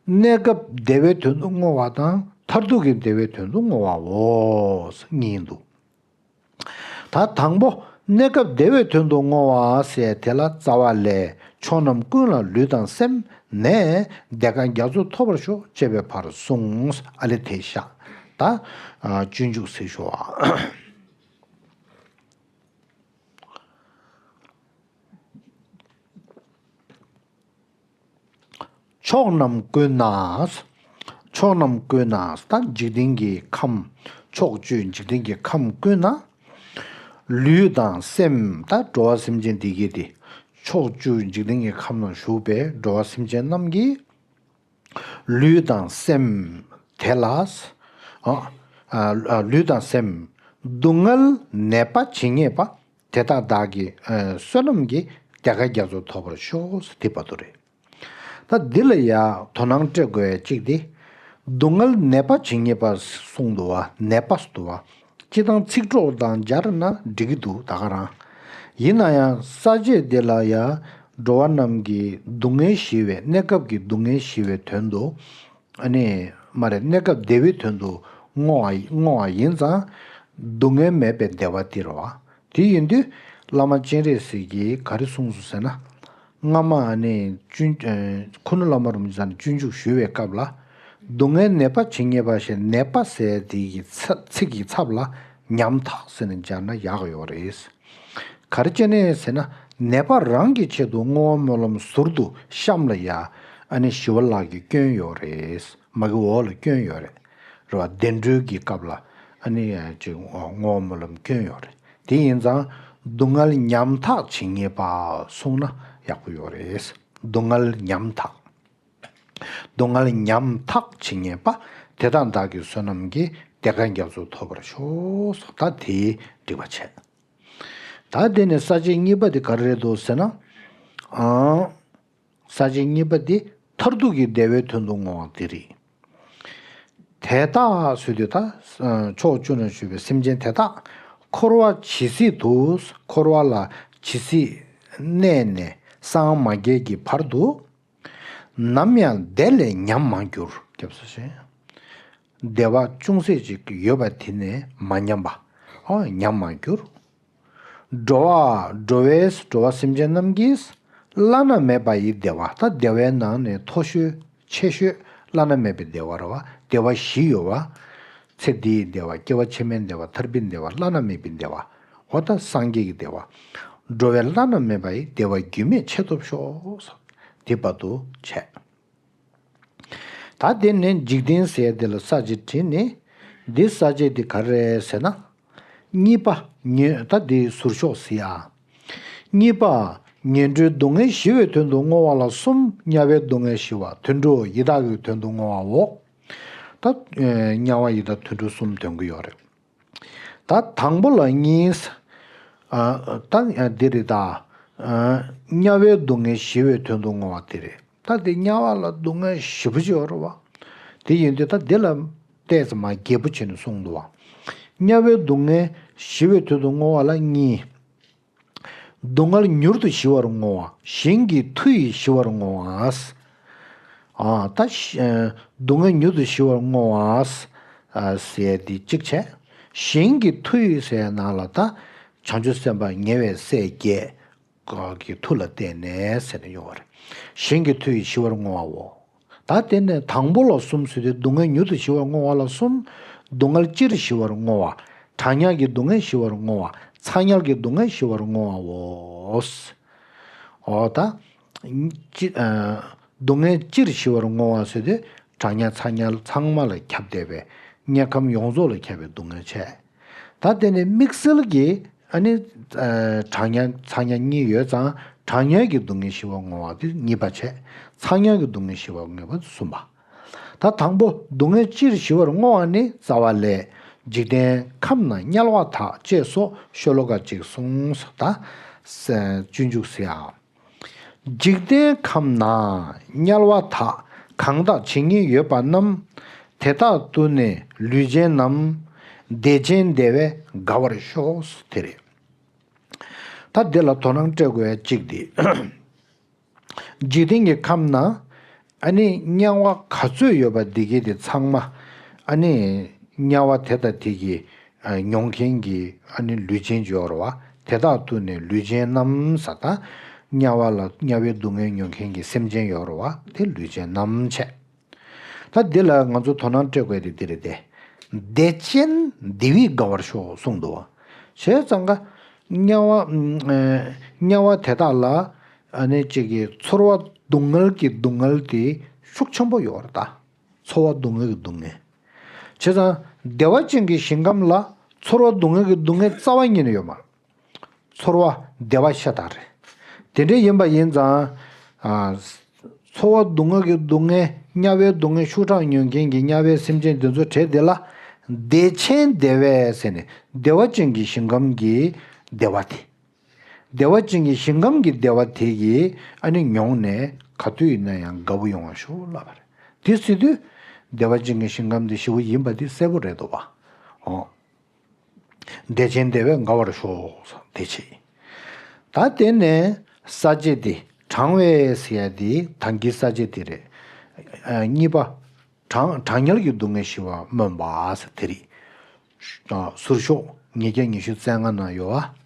གནས་སྐབས་བདེ་བའི་དོན་དུ་བསྔོ་བ་དང་མཐར་ཐུག་གི་བདེ་བའི་དོན་དུ་བསྔོ་བའོ། གཉིས་འདུག་ད་དང་པོ་གནས་སྐབས་བདེ་བའི་དོན་དུ་བསྔོ་བ་ཟེར་དེ་ལ་རྩ་བ་ལས་ཕྱོགས་རྣམས་ཀུན་ལ་ལུས་དང་སེམས་ནས་བདེ་དགའ་རྒྱ་མཚོ་ཐོབ་པར་ཤོག་ཅེས་པའི་བར་གསུངས། ཨ་ལེ་དེ་ཤ་ད་སྤྱོད་འཇུག་ཟེར་ཤོག་ཨ། ཕྱོགས་རྣམས་ཀུན་ན། ཕྱོགས་རྣམས་ཀུན་ན་ད་འཇིག་རྟེན་གྱི་ཁམས། ཕྱོགས་བཅུའི་འཇིག་རྟེན་གྱི་ཁམས་ཀུན་ན། ལུས་དང་སེམས་ད་འགྲོ་བ་སེམས་ཅན་འདི་གའི་དེ། ཕྱོགས་བཅུའི་འཇིག་རྟེན་གྱི་ཁམས་ན་བཞུགས་པའི་འགྲོ་བ་སེམས་ཅན་རྣམས་ཀྱི་ལུས་དང་སེམས་དེ་ལ། ཨ། ཨ། ལུས་དང་སེམས་སྡུག་བསྔལ་ནད་པ་ཇི་སྙེད་པ། དེ་དག་བདག་གི་ཨ་བསོད་ནམས་ཀྱིས་བདེ་དགའ་རྒྱ་མཚོ་ཐོབ་པར་ཤོག་ཟེར་དེ་བར་དུ་རེད། ད་འདི་ལ་ཡ་དོ་སྣང་སྤྲད་དགོས་ཡ་གཅིག་དེ། སྡུག་བསྔལ་ནད་པ་ཇི་སྙེད་པ་གསུངས་འདུག་བ། ནད་པ་འདུག་བ། སྤྱིར་བཏང་ཚིག་གྲོགས་དང་སྦྱར་ན་འགྲིག་གི་འདུག་ད་ག་རང་། ཡིན་ན་ཡང་ས་བཅད་འདི་ལ་ཡ་འགྲོ་བ་རྣམས་ཀྱི་སྡུག་བསྔལ་ཞི་བའི་གནས་སྐབས་ཀྱི་སྡུག་བསྔལ་ཞི་བའི་དོན་དུ། ཨ་ནི་མ་རེད། གནས་སྐབས་བདེ་བའི་དོན་དུ་བསྔོ་བ་བསྔོ་བ་ཡིན་ཙང་། སྡུག་བསྔལ་མེད་པའི་བདེ་བ་སྟེར་བ། དེ་ཡིན་དུས་བླ་མ་སྤྱན་རས་གཟིགས་ཀྱིས་ག་རེ་གསུངས་སོང་ཟེར་ན། སྔ་མ་ཨ་ནི་སྤྱོད་ཨ་ཁུ་ནུ་བླ་མ་རིན་པོ་ཆེ་ནས་སྤྱོད་འཇུག་ཞུ་བའི་སྐབས་ལ། སྡུག་བསྔལ་ནད་པ་ཇི་སྙེད་པ་ཞེས་ནད་པ་ཟེར་དེ་གི་ཚ་ཚིག་གི་ཚབ་ལ་ཉམ་ཐག་ཟེར་ནས་སྦྱར་ན་ཡག་ཡོད་རེད། ག་རེ་བྱས་ནས་ཟེར་ན། ནད་པ་རང་གི་ཆེད་དུ་བསྔོ་བ་སྨོན་ལམ་ཟུར་དུ་གཤམ་ལ་ཡ། ཨ་ནི་ཞི་བ་ལྷ་གིས་བསྐྱོན་ཡོད་རེད། མ་གི་འོག་ལ་བསྐྱོན་ཡོད་རེད། རེད་བ། བདེ་འགྲོའི་གི་སྐབས་ལ་ཨ་ནི་ཅིག་བསྔོ་བ་སྨོན་ལམ་བསྐྱོན་ཡོད་རེད། དེ་ཡིན་ཙང་སྡུག་བསྔལ་ཉམ་ཐག་ཇི་སྙེད་པ་གསུངས་ན་ཡག་པོ་ཡོད་རེད། སྡུག་བསྔལ་ཉམ་ཐག་སྡུག་བསྔལ་ཉམ་ཐག་ཇི་སྙེད་པ། དེ་དག་བདག་གི་བསོད་ནམས་ཀྱིས་བདེ་དགའ་རྒྱ་མཚོ་ཐོབ་པར་ཤོག་ད་དེའི་འགྲིག་པ་བྱས། ད་དེ་ནས་ས་བཅད་གཉིས་པ་དེ་ག་རེ་རེད་འདུག་ཟེར་ན། ཨང་། ས་བཅད་གཉིས་པ་དེ་མཐར་ཐུག་གི་བདེ་བའི་དོན་དུ་བསྔོ་བ་དེ་རེད། དེ་དག་ཟེར་དུས་ད་ཕྱོགས་བཅུ་ན་བཞུགས་པའི་སེམས་ཅན་དེ་དག་འཁོར་བ་ཇི་སྲིད་དུ། འཁོར་བ་ལ་ཇི་སྲིད་གནས་ནས་སངས་མ་རྒྱས་ཀྱི་བར་དུ། ནམ་ཡང་བདེ་ལས་ཉམས་མ་གྱུར། སྐྱབས་སུ་མཆི། བདེ་བ་ཅུང་ཟད་ཅིག་ཡོད་པ་དེ་ནས་མ་ཉམས་པ། ཨོ་ཉམས་མ་གྱུར། འགྲོ་བ་འགྲོ་བའི་འགྲོ་བ་སེམས་ཅན་རྣམས་ཀྱིས་བླ་ན་མེད་པ་ཡི་བདེ་བ། ད་བདེ་བའི་ནང་ནས་མཐོ་ཤོས་ཆེ་ཤོས་བླ་ན་མེད་པའི་བདེ་བ་རེད་བ། བདེ་བ་བཞི་ཡོད་བ། ཚེ་འདིའི་བདེ་བ། སྐྱེ་བ་ཕྱི་མའི་བདེ་བ། ཐར་པའི་བདེ་བ། བླ་ན་མེད་པའི་བདེ་བ། འོ་ད་སངས་རྒྱས་ཀྱི་བདེ་བ། འགྲོ་བའི་བླ་ན་མེད་པ་ཡི་བདེ་བ་རྒྱུད་སྨིན་ཆེ་ཐོབ་ཤོག་དེ་བར་དུ་བྱས། ད་དེ་ནས་འཇིག་རྟེན་ཟེར་དེ་ལ་ས་བཅད་བྲིས་ནས། འདི་ས་བཅད་འདི་ག་རེ་རེད་ཟེར་ན། གཉིས་པ་ཉོན། ད་འདི་ཟུར་ཤོག་ཟེར་ཡ། གཉིས་པ། ངན་འགྲོའི་སྡུག་བསྔལ་ཞི་བའི་དོན་དུ་བསྔོ་བ་ལ་གསུམ། དམྱལ་བའི་སྡུག་བསྔལ་ཞི་བ། དུད་འགྲོ་ཡི་དྭགས་ཀྱི་དོན་དུ་བསྔོ་བའོ། ད་དམྱལ་བ་ཡི་དྭགས་དུད་འགྲོ་གསུམ་འདོན་གྱི་ཡོད་རེད། ད་དང་པོ་ལ་གཉིས། ཨ་ད་འདི་རེད་ད། ཨ་དམྱལ་བའི་སྡུག་བསྔལ་ཞི་བའི་དོན་དུ་བསྔོ་བ་དེ་རེད། ད་དེ་དམྱལ་བ་ལ་སྡུག་བསྔལ་ཞེ་པོ་ཅིག་ཡོད་རེད་བ། དེ་ཡིན་དུས་ད་འདི་ལ་ཏོག་ཙམ་མར་རྒྱས་པོ་བྱས་ནས་གསུངས་འདུག་བ། དམྱལ་བའི་སྡུག་བསྔལ་ཞི་བའི་དོན་དུ་བསྔོ་བ་ལ་གཉིས། སྡུག་བསྔལ་མྱུར་དུ་ཞི་བར་བསྔོ་བ། གཞན་གྱི་མཐུ་ཡིས་ཞི་བར་བསྔོ་བ། ཨ་ད་ཤ་སྡུག་བསྔལ་མྱུར་དུ་ཞི་བར་བསྔོ་བ། ཨ་ཟེར་འདི་གཅིག་བྱས། གཞན་གྱི་མཐུ་ཡིས་ཟེར་ནང་ལ་ད་བྱང་ཆུབ་སེམས་དཔའ་ཉེ་བའི་སྲས་བརྒྱད་ཀྱི་མཐུ་ལ་བརྟེན་ནས་ཟེར་ནས་ཡོང་བ་རེད། གཞན་གྱི་མཐུ་ཡིས་ཞི་བར་བསྔོ་བའོ། ད་དེ་ནས་དང་པོ་ལ་གསུམ་ཟེར་དུས་སྡུག་བསྔལ་མྱུར་དུ་ཞི་བར་བསྔོ་བ་ལ་གསུམ། སྡུག་བསྔལ་སྤྱིར་ཞི་བར་བསྔོ་བ། གྲང་དམྱལ་གྱི་སྡུག་བསྔལ་ཞི་བར་བསྔོ་བ། ཚ་དམྱལ་གྱི་སྡུག་བསྔལ་ཞི་བར་བསྔོ་བའོ། འོ་ད། སྤྱི་ཨ་སྡུག་བསྔལ་སྤྱིར་ཞི་བར་བསྔོ་བ་ཟེར་དུས་གྲང་དམྱལ་ཚ་དམྱལ་ཚང་མ་ལ་ཁྱབ་བསྡད་པའི་དམྱལ་ཁམས་ཡོངས་རྫོགས་ལ་ཁྱབ་པའི་སྡུག་བསྔལ་བྱས། ད་དེ་ནས་དམིགས་བསལ་གྱིས་ཨ་ནི་ཨ་གྲང་དམྱལ་ཚ་དམྱལ་གཉིས་ཡོད་ཙང་གྲང་དམྱལ་གྱི་སྡུག་བསྔལ་ཞི་བར་བསྔོ་བ་དེ་གཉིས་པ་བྱས། ཚ་དམྱལ་གྱི་སྡུག་བསྔལ་ཞི་བར་བསྔོ་བ་གསུམ་པ། ད་དང་པོ་སྡུག་བསྔལ་སྤྱིར་ཞི་བར་བསྔོ་བ་ནི་རྩ་བ་ལས། འཇིག་རྟེན་ཁམས་ན་དམྱལ་བ་དག་ཅེས་སོགས་ཤོ་ལོ་ཀ་གཅིག་གསུངས། ད་སྤྱོད་འཇུག་ཟེར་ཡ། འཇིག་རྟེན་ཁམས་ན་དམྱལ་བ་དག་གང་དག་ཇི་སྙེད་ཡོད་པ་རྣམས། དེ་དག་ཏུ་ནི་ལུས་ཅན་རྣམས། བདེ་ཅན་བདེ་བས་དགའ་བར་ཤོག་དེ་རེད། ད་འདི་ལ་དོ་སྣང་སྤྲད་དགོས་ཡ་གཅིག་འདི། འཇིག་རྟེན་གྱི་ཁམས་ན་ཨ་ནི་དམྱལ་བ་ག་ཚོད་ཡོད་པ་འདི་གའི་དེ་ཚང་མ་ཨ་ནི་དམྱལ་བ་དེ་དང་དེ་གི་མྱོང་མཁན་གྱི་ཨ་ནི་ལུས་ཅན་ཡོད་རེད་བ། དེ་དག་ཏུ་ནི་ལུས་ཅན་རྣམས་ཟེར། ད་དམྱལ་བ་ལ་དམྱལ་བའི་སྡུག་བསྔལ་མྱོང་མཁན་གྱི་སེམས་ཅན་ཡོད་རེད་བ། དེ་ལུས་ཅན་རྣམས་བྱས། ད་འདི་ལ་ང་ཚོ་དོ་སྣང་སྤྲད་དགོས་དེ་འདི་རེད་དེ། བདེ་ཅན་བདེ་བས་དགའ་བར་ཤོག་གསུངས་འདུག་བ། བྱས་ཙང་ཀ་དམྱལ་བ་དམྱལ་བ་དེ་དག་ལ་ཨ་ནི་གཅིག་གི་ཚོར་བ་སྡུག་བསྔལ་གྱི་སྡུག་བསྔལ་དེ་ཤུགས་ཆེན་པོ་ཡོད་རེད་ད། ཚོར་བ་སྡུག་བསྔལ་གྱི་སྡུག་བསྔལ། བྱས་ཙང་བདེ་བ་ཅན་གྱི་ཞིང་ཁམས་ལ་ཚོར་བ་སྡུག་བསྔལ་གྱི་སྡུག་བསྔལ་རྩ་བ་ཉིད་ནས་ཡོད་མ་རེད། ཚོར་བ་བདེ་བ་ཤ་སྟག་རེད། དེ་འདྲ་ཡིན་པ་ཡིན་ཙང་། ཨ། ཚོར་བ་སྡུག་བསྔལ་གྱི་སྡུག་བསྔལ་དམྱལ་བའི་སྡུག་བསྔལ་ཤུགས་དྲག་མྱོང་མཁན་གྱི་དམྱལ་བའི་སེམས་ཅན་འདི་ཚོ་གྲས་དེ་ལ་བདེ་ཆེན་བདེ་བས་ཟེར་ནས་བདེ་བ་ཅན་གྱི་ཞིང་ཁམས་ཀྱི་བདེ་བ་དེ། བདེ་བ་ཅན་གྱི་ཞིང་ཁམས་ཀྱི་བདེ་བ་དེ་གིས་ཨ་ནི་མྱོང་ནས་ག་དུས་ཡིན་ན་ཡང་དགའ་བོ་ཡོང་བ་ཤོག་ལབ་པ་རེད། དེ་སྲིད་དུས་བདེ་བ་ཅན་གྱི་ཞིང་ཁམས་དེ་ཞི་བོ་ཡིན་པ་དེ་གསལ་པོ་རེད་འདུག་བ། འོ། བདེ་ཆེན་བདེ་བས་དགའ་བར་ཤོག་དེ་བྱས། ད་དེ་ནས་ས་བཅད་དེ་གྲང་བས་ཟེར་ཡ་དེ་དང་གི་ས་བཅད་དེ་རེད། ཨ། གཉིས་པ། གྲང་གྲང་དམྱལ་གྱི་སྡུག་བསྔལ་ཞི་བ་སྨོན་པ་ཟེར་དེ་རེད། ཨ། ཟུར་ཤོག་ཉིས་བརྒྱ་ཉི་ཤུ་རྩ་ལྔ་ན་ཡོད་བ།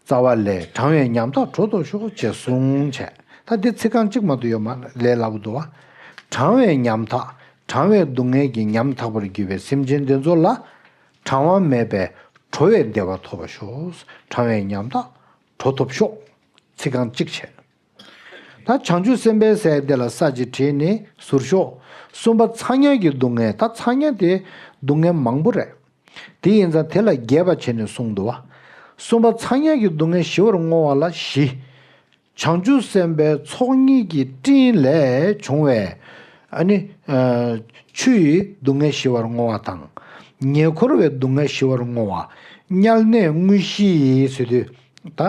རྩ་བ་ལས། གྲང་བའི་ཉམ་ཐག་དྲོ་ཐོབ་ཤོག་ཅེས་གསུངས་བྱས། ད་འདི་ཚིག་རྐང་གཅིག་མ་གཏོགས་ཡོད་མ་རེད། ལས་སླ་པོ་འདུག་བ། གྲང་བའི་ཉམ་ཐག་གྲང་བའི་སྡུག་བསྔལ་གྱི་ཉམ་ཐག་པར་གྱུར་པའི་སེམས་ཅན་དེ་ཚོ་ལ། གྲང་བ་མེད་པའི་དྲོ་བའི་བདེ་བ་ཐོབ་པར་ཤོག་གྲང་བའི་ཉམ་ཐག་དྲོ་ཐོབ་ཤོག་ཚིག་རྐང་གཅིག་བྱས། ད་བྱང་ཆུབ་སེམས་དཔའི་སའི་དེ་ལ་ས་བཅད་བྲིས་ནས་ཟུར་ཤོག་གསུམ་པ་ཚ་དམྱལ་གྱི་སྡུག་བསྔལ། ད་ཚ་དམྱལ་དེ་སྡུག་བསྔལ་མང་པོ་རེད། དེ་ཡིན་ཙང་དེ་ལ་རྒྱས་པ་བྱས་ནས་གསུངས་འདུག་བ། གསུམ་པ་ཚ་དམྱལ་གྱི་སྡུག་བསྔལ་ཞི་བར་བསྔོ་བ་ལ་བཞི། བྱང་ཆུབ་སེམས་དཔའི་ཚོགས་གཉིས་ཀྱི་སྤྲིན་ལས་བྱུང་བའི་ཨ་ནི། ཨ། ཆུ་ཡི་སྡུག་བསྔལ་ཞི་བར་བསྔོ་བ་དང་། ཉེ་འཁོར་བའི་སྡུག་བསྔལ་ཞི་བར་བསྔོ་བ། དམྱལ་གནས་དངོས་གཞི་ཡི་ཟེར་དུས་ད།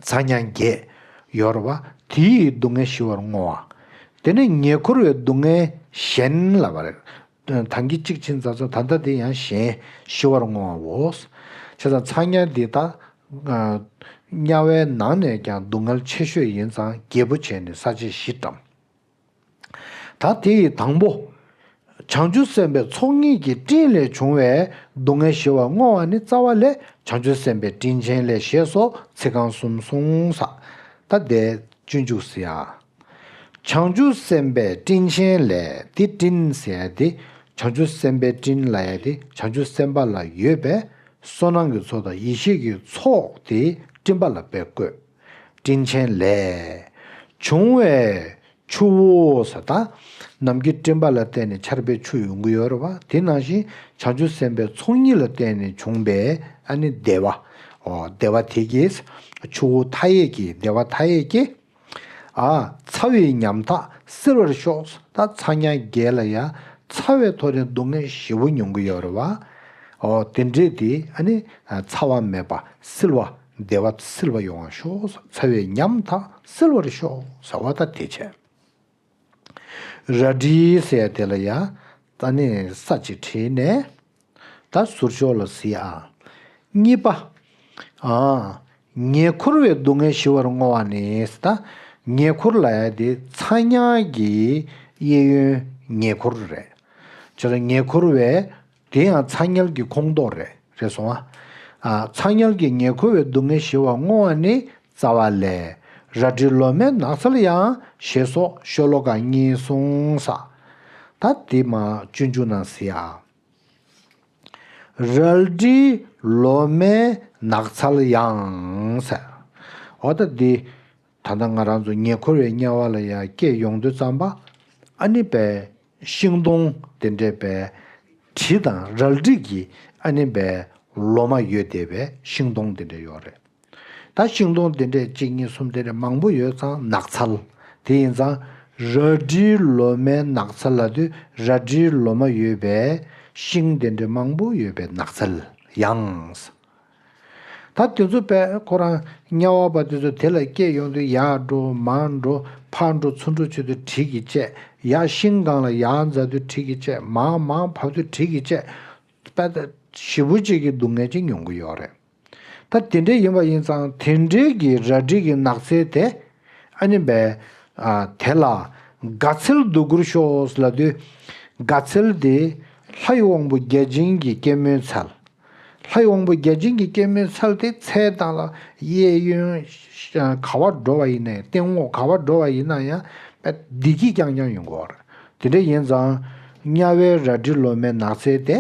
ཚ་དམྱལ་བརྒྱད་ཡོད་རེད་བ། དེའི་སྡུག་བསྔལ་ཞི་བར་བསྔོ་བ། དེ་ནས་ཉེ་འཁོར་བའི་སྡུག་བསྔལ་གཞན་ལབ་པ་རེད། ད་གིན་གཅིག་ཕྱིན་ཚར་སོང་། ད་ལྟ་དེ་ཡང་གཞན་ཞི་བར་བསྔོ་བའོ། བྱས་ཙང་ཚ་དམྱལ་འདི་ད། ཨ། དམྱལ་བའི་ནང་ནས་ཀྱང་སྡུག་བསྔལ་ཆེ་ཤོས་ཡིན་ཙང་རྒྱས་པོ་བྱས་ནས་ས་བཅད་བཞི་བཀྲམ། ད་དེ་ཡི་དང་པོ། བྱང་ཆུབ་སེམས་དཔའི་ཚོགས་གཉིས་ཀྱི་སྤྲིན་ལས་བྱུང་བའི་སྡུག་བསྔལ་ཞི་བར་བསྔོ་བ་ནི་རྩ་བ་ལས་བྱང་ཆུབ་སེམས་དཔའི་སྤྲིན་ཆེན་ལས་ཞེས་སོགས་ཚིག་རྐང་གསུམ་གསུངས་ས། ད་དེ་སྤྱོད་འཇུག་ཟེར་ཡ། བྱང་ཆུབ་སེམས་དཔའི་སྤྲིན་ཆེན་ལས། དེ་སྤྲིན་ཟེར་ཡ་དེ་བྱང་ཆུབ་སེམས་དཔའི་སྤྲིན་ལབ་ཡ་དེ་བྱང་ཆུབ་སེམས་དཔའ་ལ་ཡོད་པའི་བསོད་ནམས་ཀྱི་ཚོགས་དང་ཡེ་ཤེས་ཀྱི་ཚོགས་དེ་སྤྲིན་པ་ལ་དཔེ་བཀོད། སྤྲིན་ཆེན་ལས། བྱུང་བའི་ཆུ་བོ་ཟེར། ད་ནམ་མཁའི་སྤྲིན་པ་ལ་བརྟེན་ནས་ཆར་པའི་ཆུ་ཡོང་གི་ཡོད་རེད་བ། དེ་ནང་བཞིན་བྱང་ཆུབ་སེམས་དཔའི་ཚོགས་གཉིས་ལ་བརྟེན་ནས་བྱུང་བའི་ཨ་ནི་བདེ་བ། འོ། བདེ་བ་དེ་གིས་ཆུ་བོ་མཐའ་ཡས་ཀྱི་བདེ་བ་མཐའ་ཡས་ཀྱིས། ཨ། ཚ་བའི་ཉམ་ཐག་བསིལ་བར་ཤོག་ད་ཚ་དམྱལ་བརྒྱད་ལ་ཡང་ཚ་བའི་ཐོག་ནས་སྡུག་བསྔལ་ཞེ་པོ་མྱོང་གི་ཡོད་རེད་བ། འོ། དེ་འདྲས་དེ་ཨ་ནི་ཚ་བ་མེད་པ་བསིལ་བ། བདེ་བ་བསིལ་བ་ཡོང་བར་ཤོག་ཚ་བའི་ཉམ་ཐག་བསིལ་བར་ཤོག་ཟེར་བ་ད་དེ་བྱས། རལ་གྲི་ཟེར་ཡ་དེ་ལ་ཡ་ད་ནི་ས་གཅིག་བྲིས་ནས། ད་ཟུར་ཤོག་ལ་གཟིགས་ཨ། གཉིས་པ། ཨ། ཉེ་འཁོར་བའི་སྡུག་བསྔལ་ཞི་བར་བསྔོ་བ་ནི། ད་ཉེ་འཁོར་ལབ་ཡ་དེ་ཚ་དམྱལ་གྱི་གཡས་གཡོན་ཉེ་འཁོར་རེད། བྱས་ཙང་ཉེ་འཁོར་བའི། དེ་ཡང་ཚ་དམྱལ་གྱི་ཁོངས་གཏོགས་རེད། རེད་སོང་ཨ། ཨ། ཚ་དམྱལ་གྱི་ཉེ་འཁོར་བའི་སྡུག་བསྔལ་ཞི་བར་བསྔོ་བ་ནི་རྩ་བ་ལས། རལ་གྲི་ལོ་མའི་ནགས་ཚལ་ཡང་ཞེས་སོགས་ཤོ་ལོ་ཀ་གཉིས་གསུངས་ས། ད་དེ་མ་སྤྱོད་འཇུག་ནང་གཟིགས་ཨ། རལ་གྲི་ལོ་མའི་ནགས་ཚལ་ཡང་ཟེར། འོ་ད་འདི། ད་ལྟ་ང་རང་ཚོ་ཉེ་འཁོར་བའི་དམྱལ་བ་ལ་ཡང་སྐྱེས་ཡོང་དུས་ཙམ་པ། ཨ་ནི་པའི་ཤིང་སྡོང་དེ་འདྲའི་པའི་གྲི་དང་རལ་གྲི་གི་ཨ་ནི་པའི་ལོ་མ་ཡོད་བསྡད་པའི་ཤིང་སྡོང་དེ་འདྲ་ཡོད་རེད། ད་ཤིང་སྡོང་དེ་འདྲས་གཅིག་གཉིས་གསུམ་དེ་འདྲས་མང་པོ་ཡོད་ཙང་ནགས་ཚལ། དེ་ཡིན་ཙང་རལ་གྲིའི་ལོ་མའི་ནགས་ཚལ་ལབ་དུས་རལ་གྲིའི་ལོ་མ་ཡོད་པའི་ཤིང་དེ་འདྲས་མང་པོ་ཡོད་པའི་ནགས་ཚལ་ཡང་། ད་དེ་ཚོ་པས་ཁོ་རང་དམྱལ་བ་པ་དེ་ཚོ་དེ་ལ་སྐྱེས་ཡོང་དུས་ཡར་འགྲོ་མར་འགྲོ་ཕར་འགྲོ་ཚུར་འགྲོ་བྱེད་དུས་གྲི་གིས་བཅད། ཡར་ཤིང་སྒང་ལ་ཡར་འཛེག་དུས་གྲི་གིས་བཅད། མར་མར་བབས་དུས་གྲི་གིས་བཅད། དཔེ་ཞེ་པོ་ཅིག་གི་སྡུག་བསྔལ་ཅིག་མྱོང་གི་ཡོད་རེད། ད་དེ་འདྲ་ཡིན་པ་ཡིན་ཙང་དེ་འདྲའི་གི་རལ་གྲི་གི་ནགས་ཚལ་དེ་ཨ་ནི་བས་ཨ་དེ་ལ་དགའ་ཚལ་སྡུག་གུར་ཤོག་ལབ་དུས། དགའ་ཚལ་དེ་ལྷའི་དབང་པོ་བརྒྱ་བྱིན་གྱི་སྐྱེད་མོས་ཚལ། ལྷའི་དབང་པོ་བརྒྱ་བྱིན་གྱི་སྐྱེད་མོས་ཚལ་དེ་ཚལ་དང་ལ་གཡས་གཡོན་ག་བར་འགྲོ་བ་ཡིན་ནའི་སྟེང་འོག་ག་བར་འགྲོ་བ་ཡིན་ན་ཡང་བདེ་སྐྱིད་རྐྱང་རྐྱང་ཡོང་གི་ཡོད་རེད། དེ་འདྲ་ཡིན་ཙང་དམྱལ་བའི་རལ་གྲི་ལོ་མའི་ནགས་ཚལ་དེ་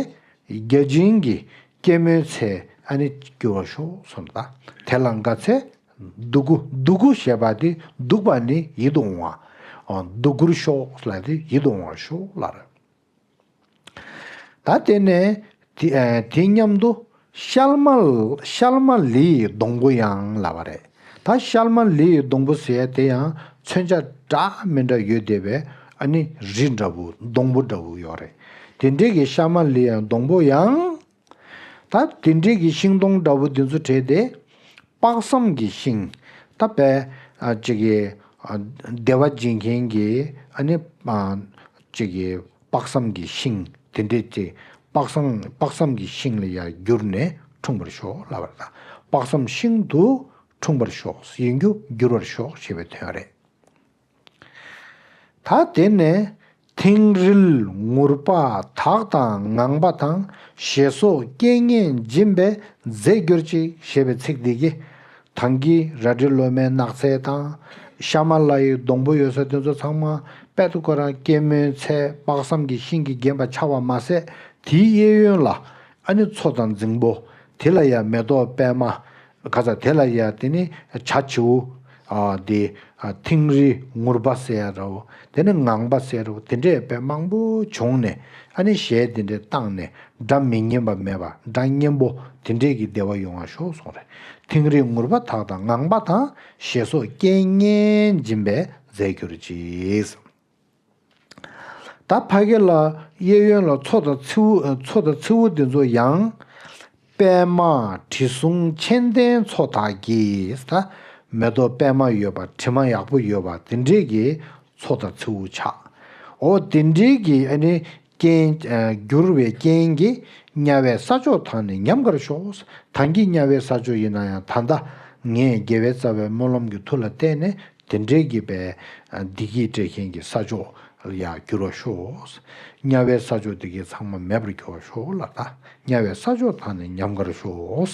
བརྒྱ་བྱིན་གྱི་སྐྱེད་མོས་ཚལ་ཨ་ནི་འགྱུར་བར་ཤོག་གསུངས་ད། དེ་ལ་དགའ་ཚལ་སྡུག་གུ། སྡུག་གུ་ཞེས་པ་དེ་སྡུག་པ་ནི་ཡིད་དུ་འོང་བ། སྡུག་གུར་ཤོག་ལབ་དེ་ཡིད་དུ་འོང་བར་ཤོག་ལབ་རེད། ད་དེ་ནས་དེ་ཨ་དེ་མཉམ་དུ་ཤལ་མ་ལ་ཤལ་མ་ལི་ཡི་སྡོང་པོ་ཡང་ལབ་པ་རེད། ད་ཤལ་མ་ལི་ཡི་སྡོང་པོ་ཟེར་ཡ་དེ་ཡང་མཚོན་ཆ་འདྲ་མི་འདྲ་ཡོད་བསྡད་པའི་ཨ་ནི་རི་འདྲ་བོ་སྡོང་པོ་འདྲ་བོ་ཡོད་རེད། དེ་འདྲའི་གི་ཤལ་མ་ལི་ཡི་སྡོང་པོ་ཡང་། ད་དེ་འདྲའི་གི་ཤིང་སྡོང་འདྲ་བོ་དེ་ཚོ་བྲིས་ཏེ། དཔག་བསམ་གྱི་ཤིང་། ད་པས་ཨ་ཅིག་གི་ཨ་བདེ་བ་སྦྱིན་མཁན་གྱི་ཨ་ནི་ཨ་ཅིག་གི་དཔག་བསམ་གྱི་ཤིང་དེ་འདྲས་ཅིག་དཔག་བསམ་དཔག་བསམ་གྱི་ཤིང་ལ་ཡར་གྱུར་ནས་འཁྲུངས་པར་ཤོག་ལབ་པ་དང་། དཔག་བསམ་ཤིང་དུ་འཁྲུངས་པར་ཤོག་ཡིན་རྒྱུ་འགྱུར་བར་ཤོག་ཞེས་པའི་དོན་རེད། ད་དེ་ནས་མཐིང་རིལ་ངུར་པ་དག་དང་ངང་པ་དང་ཞེས་སོགས་རྐྱེན་ངན་འབྱིན་པས་མཛེས་གྱུར་ཅིག་ཞེས་པའི་ཚིག་འདི་གིས་ད་གིན་རལ་གྲི་ལོ་མའི་ནགས་ཚལ་དང་ཤལ་མ་ལ་ཡི་སྡོང་པོ་ཡོད་ས་དེ་ཚོ་ཚང་མ་དཔལ་དུ་ཁོ་རང་སྐྱེད་མོས་ཚལ་དཔག་བསམ་གྱི་ཤིང་གིས་བརྒྱན་པ་ཆགས་པ་མ་ཟད། དེའི་གཡས་གཡོན་ལ་ཨ་ནི་མཚོ་དང་རྫིང་བུ། དེ་ལ་ཡང་མེ་ཏོག་པད་མ། ག་ས་དེ་ལ་ཡ་དེ་ནི་བྱ་བྱིའུ། ཨ་དེ་ཨ་མཐིང་རིལ་ངུར་པ་ཟེར་ཡ་འདྲ་བོ། དེ་ནི་ངང་པ་ཟེར་འདྲ་བོ། དེ་འདྲས་དཔེ་མང་པོ་བྱུང་ནས་ཨ་ནི་ཞལ་དེ་འདྲས་བཏང་ནས་སྒྲ་མི་སྙན་པ་མེད་པ་སྒྲ་སྙན་པོ་དེ་འདྲས་ཀྱི་བདེ་བ་ཡོང་བ་ཤོག་གསུངས་རེད། མཐིང་རིལ་ངུར་པ་དག་དང་ངང་པ་དང་ཞེས་སོགས་རྐྱེན་ངན་འབྱིན་པས་མཛེས་གྱུར་ཅིག་ད་ཕ་གི་ལ་གཡས་གཡོན་ལ་མཚོ་དང་མཚེའུ་མཚོ་དང་མཚེའུ་འདི་ཚོ་ཡང་། པད་མ་དྲི་བསུང་མཆན་ལྡན་མཚོ་དག་གིས། ད་མེ་ཏོག་པད་མ་ཡོད་པ་དྲི་མ་ཡག་པོ་ཡོད་པ་དེ་འདྲས་ཀྱི་མཚོ་དང་མཚེའུ་ཆགས། འོ་དེ་འདྲས་ཀྱི་ཨ་ནི་རྐྱེན་ཨ་གྱུར་བའི་རྐྱེན་གྱིས་དམྱལ་བའི་ས་ཕྱོགས་དག་ནི་ཉམས་དགར་ཤོག་ད་གིན་དམྱལ་བའི་ས་ཕྱོགས་ཡིན་ན་ཡང་ད་ལྟ་ངས་དགེ་བའི་རྩ་བའི་སྨོན་ལམ་གྱི་མཐུ་ལ་བརྟེན་ནས། དེ་འདྲའི་གི་པའི་བདེ་སྐྱིད་སྤྲད་མཁན་གྱི་ས་ཕྱོགས་ལ་ཡང་འགྱུར་བར་ཤོག་དམྱལ་བའི་ས་ཕྱོགས་དེ་གའི་ཚང་མ་མེད་པར་འགྱུར་བར་ཤོག་ལ། ད་དམྱལ་བའི་ས་ཕྱོགས་དག་ནི་ཉམས་དགར་ཤོག་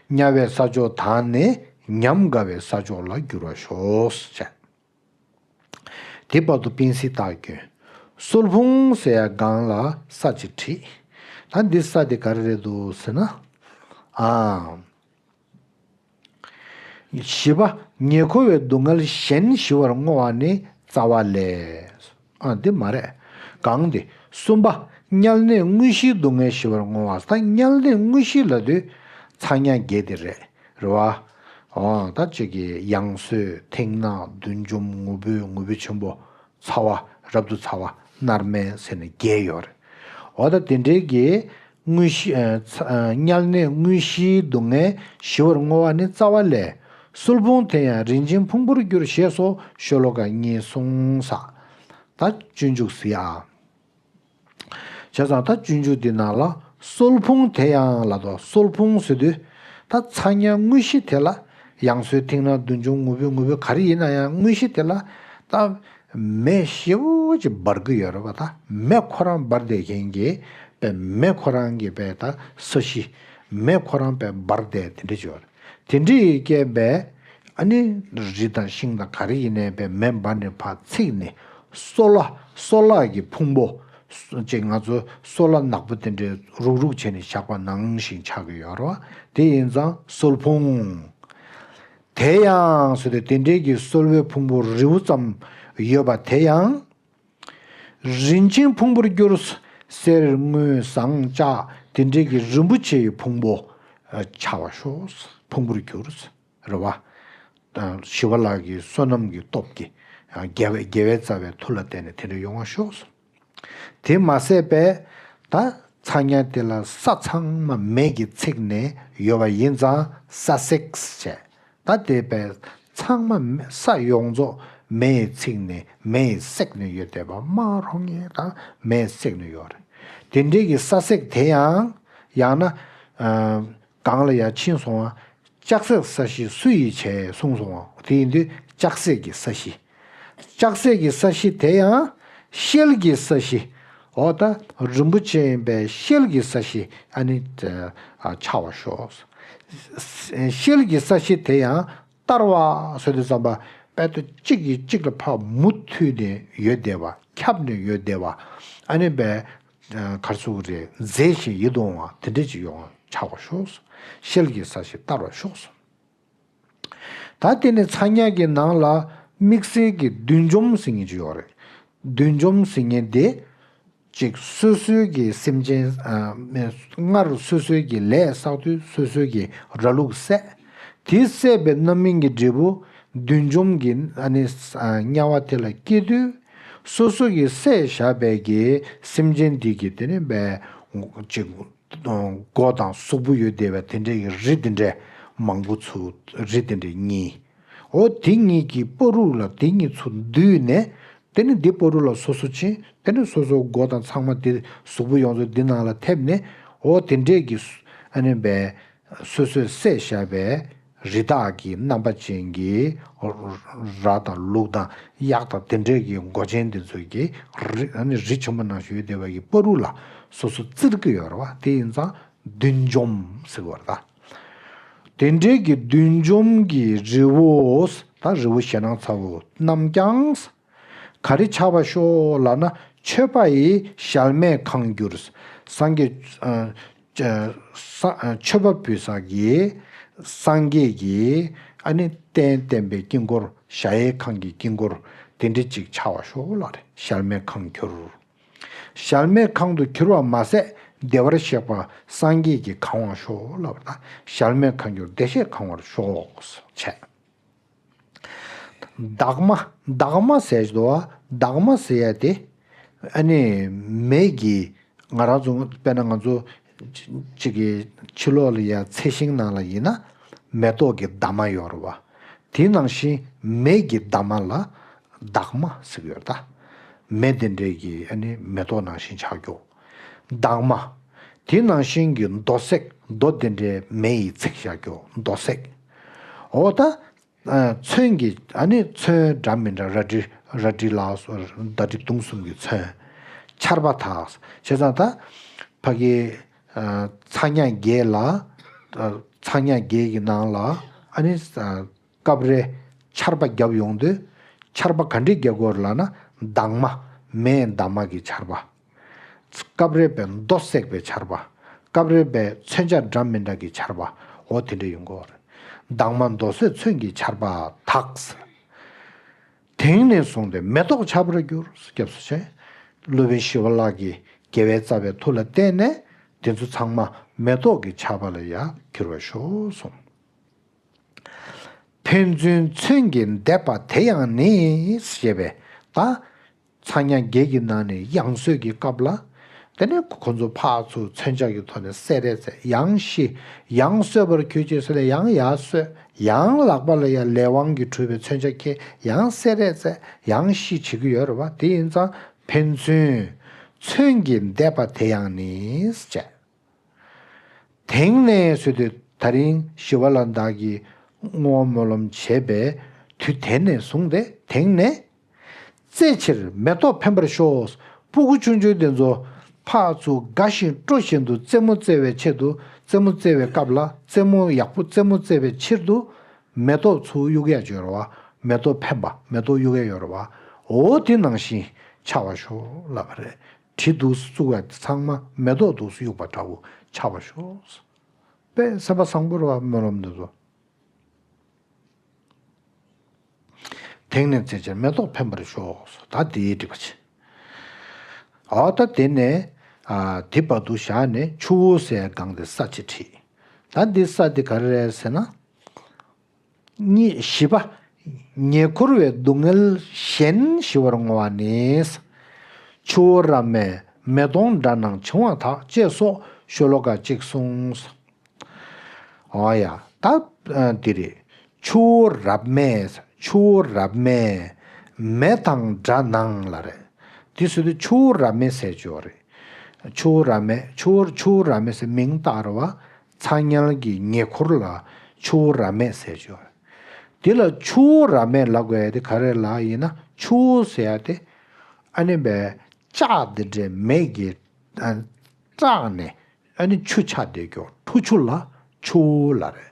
དམྱལ་བའི་ས་ཕྱོགས་དག་ནི་ཉམས་དགའ་བའི་ས་ཕྱོགས་ལ་འགྱུར་བར་ཤོག་ཅེས། དེ་བར་དུ་པིན་སི་རྟགས་ཀྱི་སོལ་ཕུང་ཟེར་ཡ་སྒང་ལ་ས་ཅིག་བྲིས། ད་འདི་ས་དེ་ག་རེ་རེད་འདུག་ཟེར་ན། ཨ། བཞི་པ། ཉེ་འཁོར་བའི་སྡུག་བསྔལ་གཞན་ཞི་བར་བསྔོ་བ་ནི་རྩ་བ་ལས། ཨ་འདི་མ་རེད། གང་འདི། གསུམ་པ། དམྱལ་གནས་དངོས་གཞིའི་སྡུག་བསྔལ་ཞི་བར་བསྔོ་བ། ད་དམྱལ་གནས་དངོས་གཞི་ལབ་དུས་ཚ་དམྱལ་བརྒྱད་དེ་རེད། རེད་བ། འོ་ད་ཅིག་གི་ཡང་སོས་མཐིང་ནག་བདུད་འཇོམས་ངུ་འབོད་ངུ་འབོད་ཆེན་པོ། ཚ་བ། རབ་ཏུ་ཚ་བ། མནར་མེད་ཟེར་ནས་བརྒྱད་ཡོད་རེད། འོ་ད་དེ་འདྲའི་གི་དངོས་གཞི་ཨ་ཚ་ཨ་དམྱལ་གནས་དངོས་གཞིའི་སྡུག་བསྔལ་ཞི་བར་བསྔོ་བ་ནི་རྩ་བ་ལས། སོལ་ཕུང་དེ་ཡང་རིན་ཆེན་ཕུང་པོར་གྱུར་ཞེས་སོགས་ཤོ་ལོ་ཀ་གཉིས་གསུངས་ས། ད་སྤྱོད་འཇུག་ཟེར་ཡ། བྱས་ཙང་ད་སྤྱོད་འཇུག་འདི་ནང་ལ་སོལ་ཕུང་དེ་ཡང་ལབ་དོ། སོལ་ཕུང་ཟེར་དུས་ད་ཚ་དམྱལ་དངོས་གཞི་དེ་ལ་ཡང་སོས་མཐིང་ནག་བདུད་འཇོམས་ངུ་འབོད་ངུ་འབོད་ག་རེ་ཡིན་ན་ཡང་དངོས་གཞི་དེ་ལ་ད་མེ་ཞེ་པོ་ཅིག་འབར་གི་ཡོད་རེད་བ། ད་མེ་ཁོ་རང་འབར་བསྡད་མཁན་གྱི་པའི་མེ་ཁོ་རང་གི་པའི་ད་ས་གཞི། མེ་ཁོ་རང་པའི་འབར་བསྡད་དེ་འདྲ་ཅིག་ཡོད་རེད། དེ་འདྲའི་རྐྱེན་པས་ཨ་ནི་རི་དང་ཤིང་དང་ག་རེ་ཡིན་ནའི་པའི་མེ་འབར་ནས་ཕར་ཚིག་ནས་སོལ་བ་སོལ་བ་གི་ཕུང་པོ་ཅིག་ང་ཚོ་སོལ་བ་ནག་པོ་དེ་འདྲའི་རུག་རུག་བྱས་ནས་བཞག་པ་ནང་བཞིན་ཆགས་ཀྱི་ཡོད་རེད་བ། དེ་ཡིན་ཙང་སོལ་ཕུང་། དེ་ཡང་ཟེར་ཏེ་དེ་འདྲའི་གི་སོལ་བའི་ཕུང་པོ་རིལ་བུ་ཙམ་ཡོད་པ་དེ་ཡང་། རིན་ཆེན་ཕུང་པོར་གྱུར། གསེར་དངུལ་ཟངས་ལྕགས་དེ་འདྲའི་གི་རིན་པོ་ཆེའི་ཕུང་པོ་ཨ་ཆགས་པར་ཤོག་ཕུང་པོར་གྱུར། རེད་བ། ཨ་ཞི་བ་ལྷ་གི་བསོད་ནམས་ཀྱི་སྟོབས་ཀྱིས་ཨ་དགེ་བའི་དགེ་བའི་རྩ་བའི་མཐུ་ལ་བརྟེན་ནས་དེ་འདྲ་ཡོང་བར་ཤོག་དེ་མ་ཟད་པས་ད་ཚ་དམྱལ་དེ་ལ་ས་ཚང་མ་མེ་གིས་ཚིག་ནས་ཡོད་པ་ཡིན་ཙང་ས་སྲེག་བྱས། ད་དེ་བས་ཚང་མ་མེ་ས་ཡོངས་རྫོགས་མེ་ཡིས་ཚིག་ནས་མེ་ཡིས་བསྲེགས་ནས་ཡོད་བསྡད་པ་མ་རོ་ངེས་དང་མེ་ཡིས་བསྲེགས་ནས་ཡོད་རེད། དེ་འདྲའི་གི་ས་སྲེག་དེ་ཡང་ཡང་ན་ཨ་ གང་ལ་ཡང་ཕྱིན་སོང་བ། ལྕགས་སྲེག་ས་གཞི་སུ་ཡིས་བྱས་གསུངས་སོང་བ། དེ་ཡིན་དུས་ལྕགས་སྲེག་གི་ས་གཞི། ལྕགས་སྲེག་གི་ས་གཞི་དེ་ཡང་ཤེལ་གྱི་ས་གཞི། འོ་ད་རིན་པོ་ཆེ་ཡིན་པའི་ཤེལ་གྱི་ས་གཞི་ཨ་ནི་ཨ་ཆགས་པར་ཤོག། ཤེལ་གྱི་ས་གཞི་དེ་ཡང་བསྟར་བ་ཟེར་དུས་ཙམ་པ་དཔེ་ད་གཅིག་གིས་གཅིག་ལ་ཕར་མུ་མཐུད་ནས་ཡོད་བསྡད་པ། ཁྱབ་ནས་ཡོད་བསྡད་པ། ཨ་ནི་བས་གར་སོང་རེད། མཛེས་ཤིང་ཡིད་དུ་འོང་བ་དེ་འདྲ་ཅིག་ཡོང་ཆགས་པར་ཤོག། ཤེལ་གྱི་ས་གཞི་བསྟར་བར་ཤོག། ད་དེ་ནས་ཚ་དམྱལ་གྱི་ནང་ལ་དམིགས་བསལ་གྱི་བདུད་འཇོམས་ཟེར་མཁན་ཅིག་ཡོད་རེད། བདུད་འཇོམས་ཟེར་མཁན་དེ་ཅིག་སོ་སོའི་གི་སེམས་ཅན་ཨ་སྔར་སོ་སོའི་གི་ལས་བསགས་དུས་སོ་སོའི་གི་ར་ལུག་བསད། དེ་བསད་པའི་རྣམ་སྨིན་གྱི་འབྲས་བུ་བདུད་འཇོམས་ཀྱི་ཨ་ནི་ཨ་དམྱལ་བ་དེ་ལ་སྐྱེས་དུས་སོ་སོ་གི་བསད་བཞག་པའི་གི་སེམས་ཅན་དེ་གི་དེ་ནི་བས་ཅིག་མགོ་དང་གཟུགས་པོ་ཡོད་བསྡད་པ་དེ་འདྲའི་རི་དེ་འདྲའི་མང་པོ་ཚུར་རི་དེ་འདྲའི་གཉིས། འོ་དེ་གཉིས་ཀྱི་བར་དུ་ལ་དེ་གཉིས་ཚུར་འདུས་ནས་དེ་ནི་འདི་བར་དུ་ལ་སོ་སོ་ཕྱིན། དེ་ནི་སོ་སོ་མགོ་དང་ཚང་མ་དེ་གཟུགས་པོ་ཡོངས་རྫོགས་འདི་ནང་ལ་ཐེབས་ནས། འོ་དེ་འདྲའི་གི་ཨ་ནི་བས་སོ་སོས་བསད་བཞག་པའི་རི་དྭགས་ཀྱི་རྣམ་པ་ཅན་གྱི་ར་དང་ལུག་དང་གཡག་དང་དེ་འདྲའི་གི་མགོ་ཅན་དེ་ཚོ་གི་རི་ཨ་ནི་རི་ཆེན་པོ་ནང་བཞིན་ཡོད་བསྡད་པ་གི་བར་དུ་ལ་སོ་སོ་བཙིར་གི་ཡོད་རེད་བ། དེ་ཡིན་ཙང་བདུད་འཇོམས་ཟེར་བ་རེད་ད། དེ་འདྲའི་གི་བདུད་འཇོམས་ཀྱི་རི་བོ། ད་རི་བོ་ཞེད་སྣང་ཚ་བོ་རྣམས་ཀྱང་ག་རེ་ཆགས་པར་ཤོག་ལབ་ན། མཆོད་པ་ཡི་གཞལ་མེད་ཁང་གྱུར། སངས་རྒྱས་ཨ་ཨ་ས་ཨ་མཆོད་པ་ཕུལ་ས་གི་སངས་རྒྱས་ཀྱི་ཨ་ནི་རྟེན་བརྟེན་པའི་དཀྱིལ་འཁོར། གཞལ་ཡས་ཁང་གི་དཀྱིལ་འཁོར་དེ་འདྲ་ཅིག་ཆགས་པར་ཤོག་ལབ་རེད། གཞལ་མེད་ཁང་གྱུར། གཞལ་མེད་ཁང་དུ་གྱུར་པ་མ་ཟད་བདེ་བར་གཤེགས་པ་སངས་རྒྱས་ཀྱིས་གང་བར་ཤོག་ལབ་པ་དང་། གཞལ་མེད་ཁང་གྱུར་བདེ་གཤེགས་གང་བར་ཤོག་བྱས། འདབ་མ། འདབ་མ་ཟེར་གྱི་འདུག་བ། འདབ་མ་ཟེར་ཡ་དེ་ཨ་ནི་མེ་གི་ང་རང་ཚོ་དཔེར་ན་ང་ཚོ་གཅིག་གི་ཕྱི་ལོགས་ལ་ཡ་ཚལ་ཞིང་ནང་ལ་ཡིན་ན་མེ་ཏོག་གི་འདབ་མ་ཡོད་རེད་བ། དེ་ནང་བཞིན་མེ་གི་འདབ་མ་ལ་འདབ་མ་ཟེར་གྱི་ཡོད་རེད་ད། མེ་དེ་འདྲའི་གི་ཨ་ནི་མེ་ཏོག་ནང་བཞིན་ཆགས་རྒྱུ། འདབ་མ། དེ་ནང་བཞིན་གྱི་རྡོ་བསྲེགས། རྡོ་དེ་འདྲའི་མེ་ཡིས་བསྲེགས་བཞག་རྒྱུ་རྡོ་བསྲེགས། འོ་ད། ཨ་ཚོན་གྱི་ཨ་ནི་ཚོན་འདྲ་མི་འདྲ་རལ་གྲི་རལ་གྲི་ལ་སོགས་ཟླ་གྲི་མདུང་གསུམ་གྱི་ཚོན། ཆར་པ་དག་བྱས་ཙང་ད་ཕ་གི་ཨ་ཚ་དམྱལ་བརྒྱད་ལ་ཨ་ཚ་དམྱལ་བརྒྱད་ཀྱི་ནང་ལ་ཨ་ནི་ཨ་སྐབས་རེ་ཆར་པ་བརྒྱབ་ཡོང་དུས་ཆར་པ་ག་འདྲས་རྒྱག་དགོས་རེད་ལབ་ན། འདབ་མ། མེ་འདབ་མ་གི་ཆར་པ། སྐབས་རེ་བས་རྡོ་བསྲེགས་པའི་ཆར་པ། སྐབས་རེ་བས་མཚོན་ཆ་འདྲ་མི་འདྲ་གི་ཆར་པ། འོ་དེ་འདྲ་ཡོང་གི་ཡོད་རེད། འདབ་མ་རྡོ་བསྲེགས་ཚོན་གྱི་ཆར་པ་དག། དེང་ནས་བཟུང་སྟེ་མེ་ཏོག་ཆར་པར་གྱུར། སྐྱབས་སུ་མཆི། སློབ་དཔོན་ཞི་བ་ལྷ་གི་དགེ་བའི་རྩ་བའི་མཐུ་ལ་བརྟེན་ནས་དེ་ཚོ་ཚང་མ་མེ་ཏོག་གི་ཆར་པ་ལ་ཡང་གྱུར་བར་ཤོག་གསུངས། ཕན་ཚུན་མཚོན་གྱིས་འདེབས་པ་དེ་ཡང་ནི། ཞེས་པས་ད། ཚ་དམྱལ་བརྒྱད་ཀྱི་ནང་ནས་ཡང་གསོད་ཀྱི་སྐབས་ལ། དེ་ནས་ཁོ་ཚོ་ཕར་ཚུར་མཚོན་ཆ་གི་ཐོག་ནས་བསད་རེས་བྱས་ཡང་ཤི། ཡང་གསོད་པར་གྱུར་ཅིག་ཟེར་ནས་ཡང་ཡར་གསོད། ཡང་ལག་པ་ལ་ཡང་ལས་དབང་གིས་གྲུབ་པའི་མཚོན་ཆ་ཁྱེར་ཡང་བསད་རེས་བྱས་ཡང་ཤི་བྱེད་ཀྱི་ཡོད་རེད་བ། དེ་ཡིན་ཙང་ཕན་ཚུན་མཚོན་གྱིས་འདེབས་པ་དེ་ཡང་ནི། ཅེས། དེང་ནས་ཟེར་དུས་ད་རིང་ཞི་བ་ལྷ་བདག་གིས་བསྔོ་བ་སྨོན་ལམ་བྱས་པའི་དུས་དེ་ནས་བཟུང་སྟེ། དེང་ནས་རྩེ་ཕྱིར་མེ་ཏོག་འཕེན་པར་ཤོག། སྤུ་གུ་ཆུང་ཆུང་དེ་ཚོ་ཕར་ཚུར་དགའ་བཞིན་སྤྲོ་བཞིན་དུ་རྩེད་མོ་རྩེ་བའི་ཆེད་དུ། རྩེད་མོ་རྩེ་བའི་སྐབས་ལ་རྩེད་མོ་ཡག་པོ་རྩེད་མོ་རྩེ་བའི་ཕྱིར་དུ་མེ་ཏོག་ཚུར་གཡུག་ཡ་ཡོད་རེད་བ། མེ་ཏོག་འཕེན་པ། མེ་ཏོག་གཡུག་ཡ་ཡོད་རེད་བ། འོ་དེ་ནང་བཞིན་ཆགས་པར་ཤོག་ལབ་པ་རེད། གྲི་འདུག་སེ་བཙུགས་པ་ཚང་མ་མེ་ཏོག་འདུག་སེ་གཡུགས་པ་འདྲ་བོ་ཆགས་པར་ཤོག། དཔེ་སེམས་པ་བཟང་པོ་རེད་བ། སྨོན་ལམ་འདི་ཚོ། དེང་ནས་རྩེ་ཕྱིར་མེ་ཏོག་འཕེན་པར་ཤོག། ད་དེའི་འགྲིག་པ་བྱེད། འོ་ད་དེ་ནས་ཨ་དེ་བར་དུ་བཞག་ནས་ཆུ་བོ་ཟེར་སྒང་དེ་ས་བཅད་བྲིས། ད་འདི་ས་དེ་ག་རེ་རེད་ཟེར་ན། གཉིས། བཞི་པ། ཉེ་འཁོར་བའི་སྡུག་བསྔལ་གཞན་ཞི་བར་བསྔོ་བ་ནི། ཆུ་བོ་རབ་མེད་མེ་དོང་འདྲ་སྣང་བྱུང་བ་དག་ཅེས་སོགས་ཤོ་ལོ་ཀ་གཅིག་གསུངས། འོ་ཡ། ད་འདི་རེད། ཆུ་བོ་རབ་མེད། ཆུ་བོ་རབ་མེད་མེ་དང་འདྲ་སྣང་ལ་རེད། དེ་ཟེར་དུས་ཆུ་བོ་རབ་མེད་ཟེར་གྱི་ཡོད་རེད། ཆུ་བོ་རབ་མེད། ཆུ་བོ་ཆུ་བོ་རབ་མེད་ཟེར་མིང་བཏགས་རེད་བ། ཚ་དམྱལ་གྱི་ཉེ་འཁོར་ལ་ཆུ་བོ་རབ་མེད་ཟེར་གྱི་ཡོད་རེད། དེ་ལ་ཆུ་བོ་རབ་མེད་ལབ་དགོས་ཡ་དེ་ག་རེ་ལབ་ཡིན་ན། ཆུ་བོ་ཟེར་ཡ་དེ་ཨ་ནི་བས་ལྕགས་འདི་འདྲའི་མེ་གིས་ཨ་སྐྲག་ནས་ཨ་ནི་ཆུ་ཆགས་བསྡད་ཀྱོག་འཁྲུ་ཆུ་ལ་ཆུ་བོ་ལབ་རེད།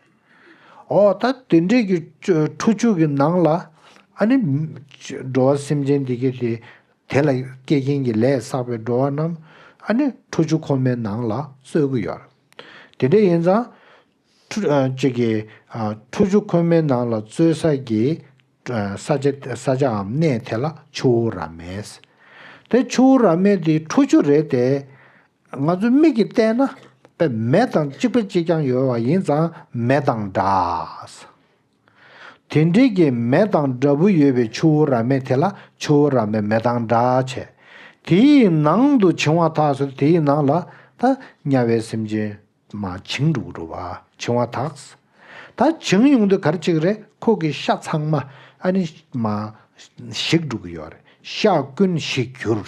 ཨོ་ད་དེ་འདྲའི་གི་ཆུ་འཁྲུ་ཆུ་གི་ནང་ལ་ཨ་ནི་འགྲོ་བ་སེམས་ཅན་འདི་གི་དེ་དེ་ལ་སྐྱེ་མཁན་གྱི་ལས་བསགས་པའི་འགྲོ་བ་རྣམས་ཨ་ནི་འཁྲུ་ཆུ་ཁོལ་མའི་ནང་ལ་གསོད་ཀྱི་ཡོད་རེད། དེ་འདྲ་ཡིན་ཙང་འཁྲུ་ཨ་གཅིག་གི་ཨ་འཁྲུ་ཆུ་ཁོལ་མའི་ནང་ལ་གསོད་ས་གི་ཨ་ས་ཆ་ས་ཆའམ་གནས་དེ་ལ་ཆུ་བོ་རབ་མེད། དེ་ཆུ་བོ་རབ་མེད་དེ་འཁྲུ་ཆུ་རེད་དེ། ང་ཚོ་མིག་གིས་བལྟས་ན་དཔེ་མེ་དང་གཅིག་པ་གཅིག་རྐྱང་ཡོད་པ་ཡིན་ཙང་མེ་དང་འདྲ། དེ་འདྲའི་གི་མེ་དང་འདྲ་པོ་ཡོད་པའི་ཆུ་བོ་རབ་མེད་དེ་ལ་ཆུ་བོ་རབ་མེད་མེ་དང་འདྲ་བྱས། དེའི་ནང་དུ་བྱིང་བ་དག་ཟེར། དེའི་ནང་ལ་ད་དམྱལ་བའི་སེམས་ཅན་མར་བྱིང་འགྲོ་གི་རེད་བ། བྱིང་བ་དག་ད་བྱིང་ཡོང་དུས་ག་རེ་བྱེད་ཀྱི་རེད། ཁོ་གི་ཤ་ཚང་མ་ཨ་ནི་མར་ཞིག་འགྲོ་གི་ཡོད་རེད། ཤ་ཀུན་ཞིག་གྱུར།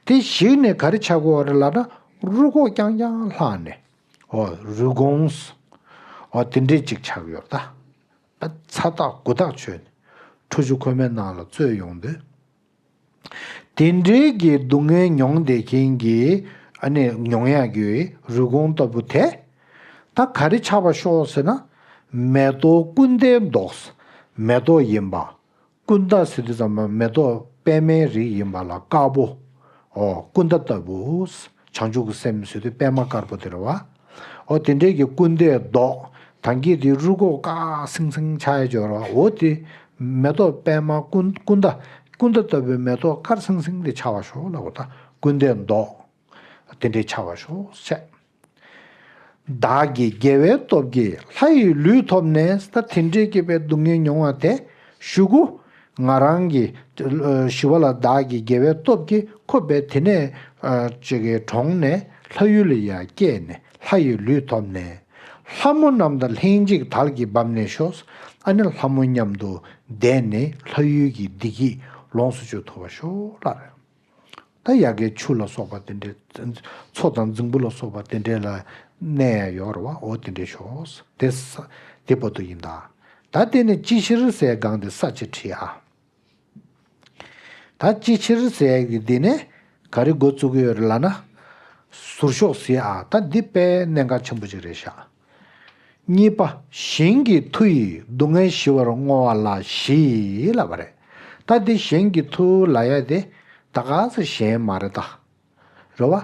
དེ་ཞིག་ནས་ག་རེ་ཆགས་ཀྱི་ཡོད་རེད་ལབ་ན། རུས་ཁོག་རྐྱང་རྐྱང་ལྷག་ནས། ཨོ་རུས་གོང་། ཨོ་དེ་འདྲས་ཅིག་ཆགས་ཡོད་ད། ཚ་ཐག་དགུ་ཐག་ཆོད་ནས་ཁྲོ་ཆུ་ཁོལ་མའི་ནང་ལ་བཙོས་ཡོང་དུས། དེ་འདྲའི་གི་སྡུག་བསྔལ་མྱོང་བསྡད་མཁན་གྱི་ཨ་ནི་མྱོང་ཡག་གི་རུས་གོང་ལྟ་བུ་དེ། ད་ག་རེ་ཆགས་པ་ཤོག་ཟེར་ན། མེ་ཏོག་ཀུན་ལྡན་མདོག་མེ་ཏོག་ཡིན་པ། ཀུན་ད་ཟེར་དུས་ཙམ་པ་མེ་ཏོག་པད་མའི་རིགས་ཡིན་པ་ལ་དཀར་པོ། ཨོ་ཀུན་ད་ལྟ་བུ། བྱང་ཆུབ་ཀྱི་སེམས་ཟེར་དུས་པད་མ་དཀར་པོ་དེ་རེད་བ། ཨོ་དེ་འདྲའི་གི་ཀུན་ད་མདོག་ད་གིན་དེ་རུས་ཁོག་དཀར་སིང་སིང་ཆགས་ཡ་ཅིག་ཡོད་རེད་བ། ཨོ་དེ་མེ་ཏོག་པད་མ་ཀུན་ཀུན་ད་ཀུན་ད་ལྟ་བུའི་མེ་ཏོག་དཀར་སིང་སིང་དེ་ཆགས་པ་ཤོག་ལབ་དགོས། ད་ཀུན་ད་མདོག་དེ་འདྲའི་ཆགས་པ་ཤོག་བྱས། བདག་གི་དགེ་བའི་སྟོབས་ཀྱིས་ལྷ་ཡི་ལུས་ཐོབ་ནས། ད་དེ་འདྲའི་སྐྱེས་པའི་སྡུག་བསྔལ་མྱོང་བ་དེ་གཞུག་གུ་ང་རང་གི་ཞི་བ་ལྷ་བདག་གི་དགེ་བའི་སྟོབས་ཀྱིས་ཁོ་བས་དེ་ནས་ཅིག་གི་གྲོངས་ནས་ལྷ་ཡུལ་ལ་ཡར་སྐྱེས་ནས་ལྷ་ཡི་ལུས་ཐོབ་ནས། ལྷ་མོ་རྣམས་དང་ལྷན་ཅིག་དལ་གྱིས་བབས་ནས་ཤོག་ཨ་ནི་ལྷ་མོ་མཉམ་དུ་བསྡད་ནས་ལྷ་ཡུལ་གྱི་བདེ་སྐྱིད་ལོངས་སུ་སྤྱོད་ཐུབ་པར་ཤོག་ལབ་རེད། ད་ཡ་གི་ཆུ་ལ་སོགས་པ་དེ་འདྲའི། མཚོ་དང་རྫིང་བུ་ལ་སོགས་པ་དེ་འདྲའི་ལ་གནས་ཡ་ཡོད་རེད་བ། འོ་དེ་འདྲའི་ཤོག་དེ་ས་དེ་བར་དུ་ཡིན་ད། ད་དེ་ནས་ཅི་ཕྱིར་ཟེར་སྒང་དེ་ས་བཅད་བྲིས་ཨ། ད་ཅི་ཕྱིར་ཟེར་གི་འདི་ནས་ག་རེ་འགོ་བཙུགས་ཀྱི་ཡོད་རེད་ལབ་ན། ཟུར་ཤོག་ཟེར་ཨ། ད་འདི་དཔེ་གནད་འགག་ཆེན་པོ་ཅིག་རེད་ཤག་གཉིས་པ། གཞན་གྱི་མཐུ་ཡིས་སྡུག་བསྔལ་ཞི་བར་བསྔོ་བ་ལ་ཞི་ལབ་པ་རེད། ད་འདི་གཞན་གྱི་མཐུ་ལབ་ཡ་དེ་ད་ག་ས་གཞན་མ་རེད་ད། རེད་བ།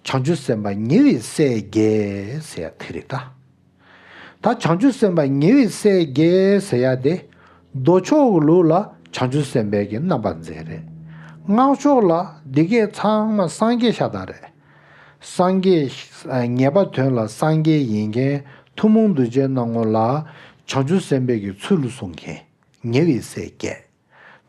བྱང་ཆུབ་སེམས་དཔའ་ཉེ་བའི་སྲས་བརྒྱད་ཟེར་ཡ་དེ་རེད་ད། ད་བྱང་ཆུབ་སེམས་དཔའ་ཉེ་བའི་སྲས་བརྒྱད་ཟེར་ཡ་དེ། མདོ་ཕྱོགས་ཀྱི་ལུགས་ལ་བྱང་ཆུབ་སེམས་དཔའི་གི་རྣམ་པར་མཛད་རེད། སྔགས་ཕྱོགས་ལ་འདི་སྐད་ཚང་མ་སངས་རྒྱས་ཤ་སྟག་རེད། སངས་རྒྱས་ངེས་པ་དོན་ལ་སངས་རྒྱས་ཡིན་མཁན་ཐུན་མོང་གདུལ་བྱའི་སྣང་ངོ་ལ་བྱང་ཆུབ་སེམས་དཔའི་གི་ཚུལ་ལ་གསུངས་མཁན་ཉེ་བའི་སྲས་བརྒྱད།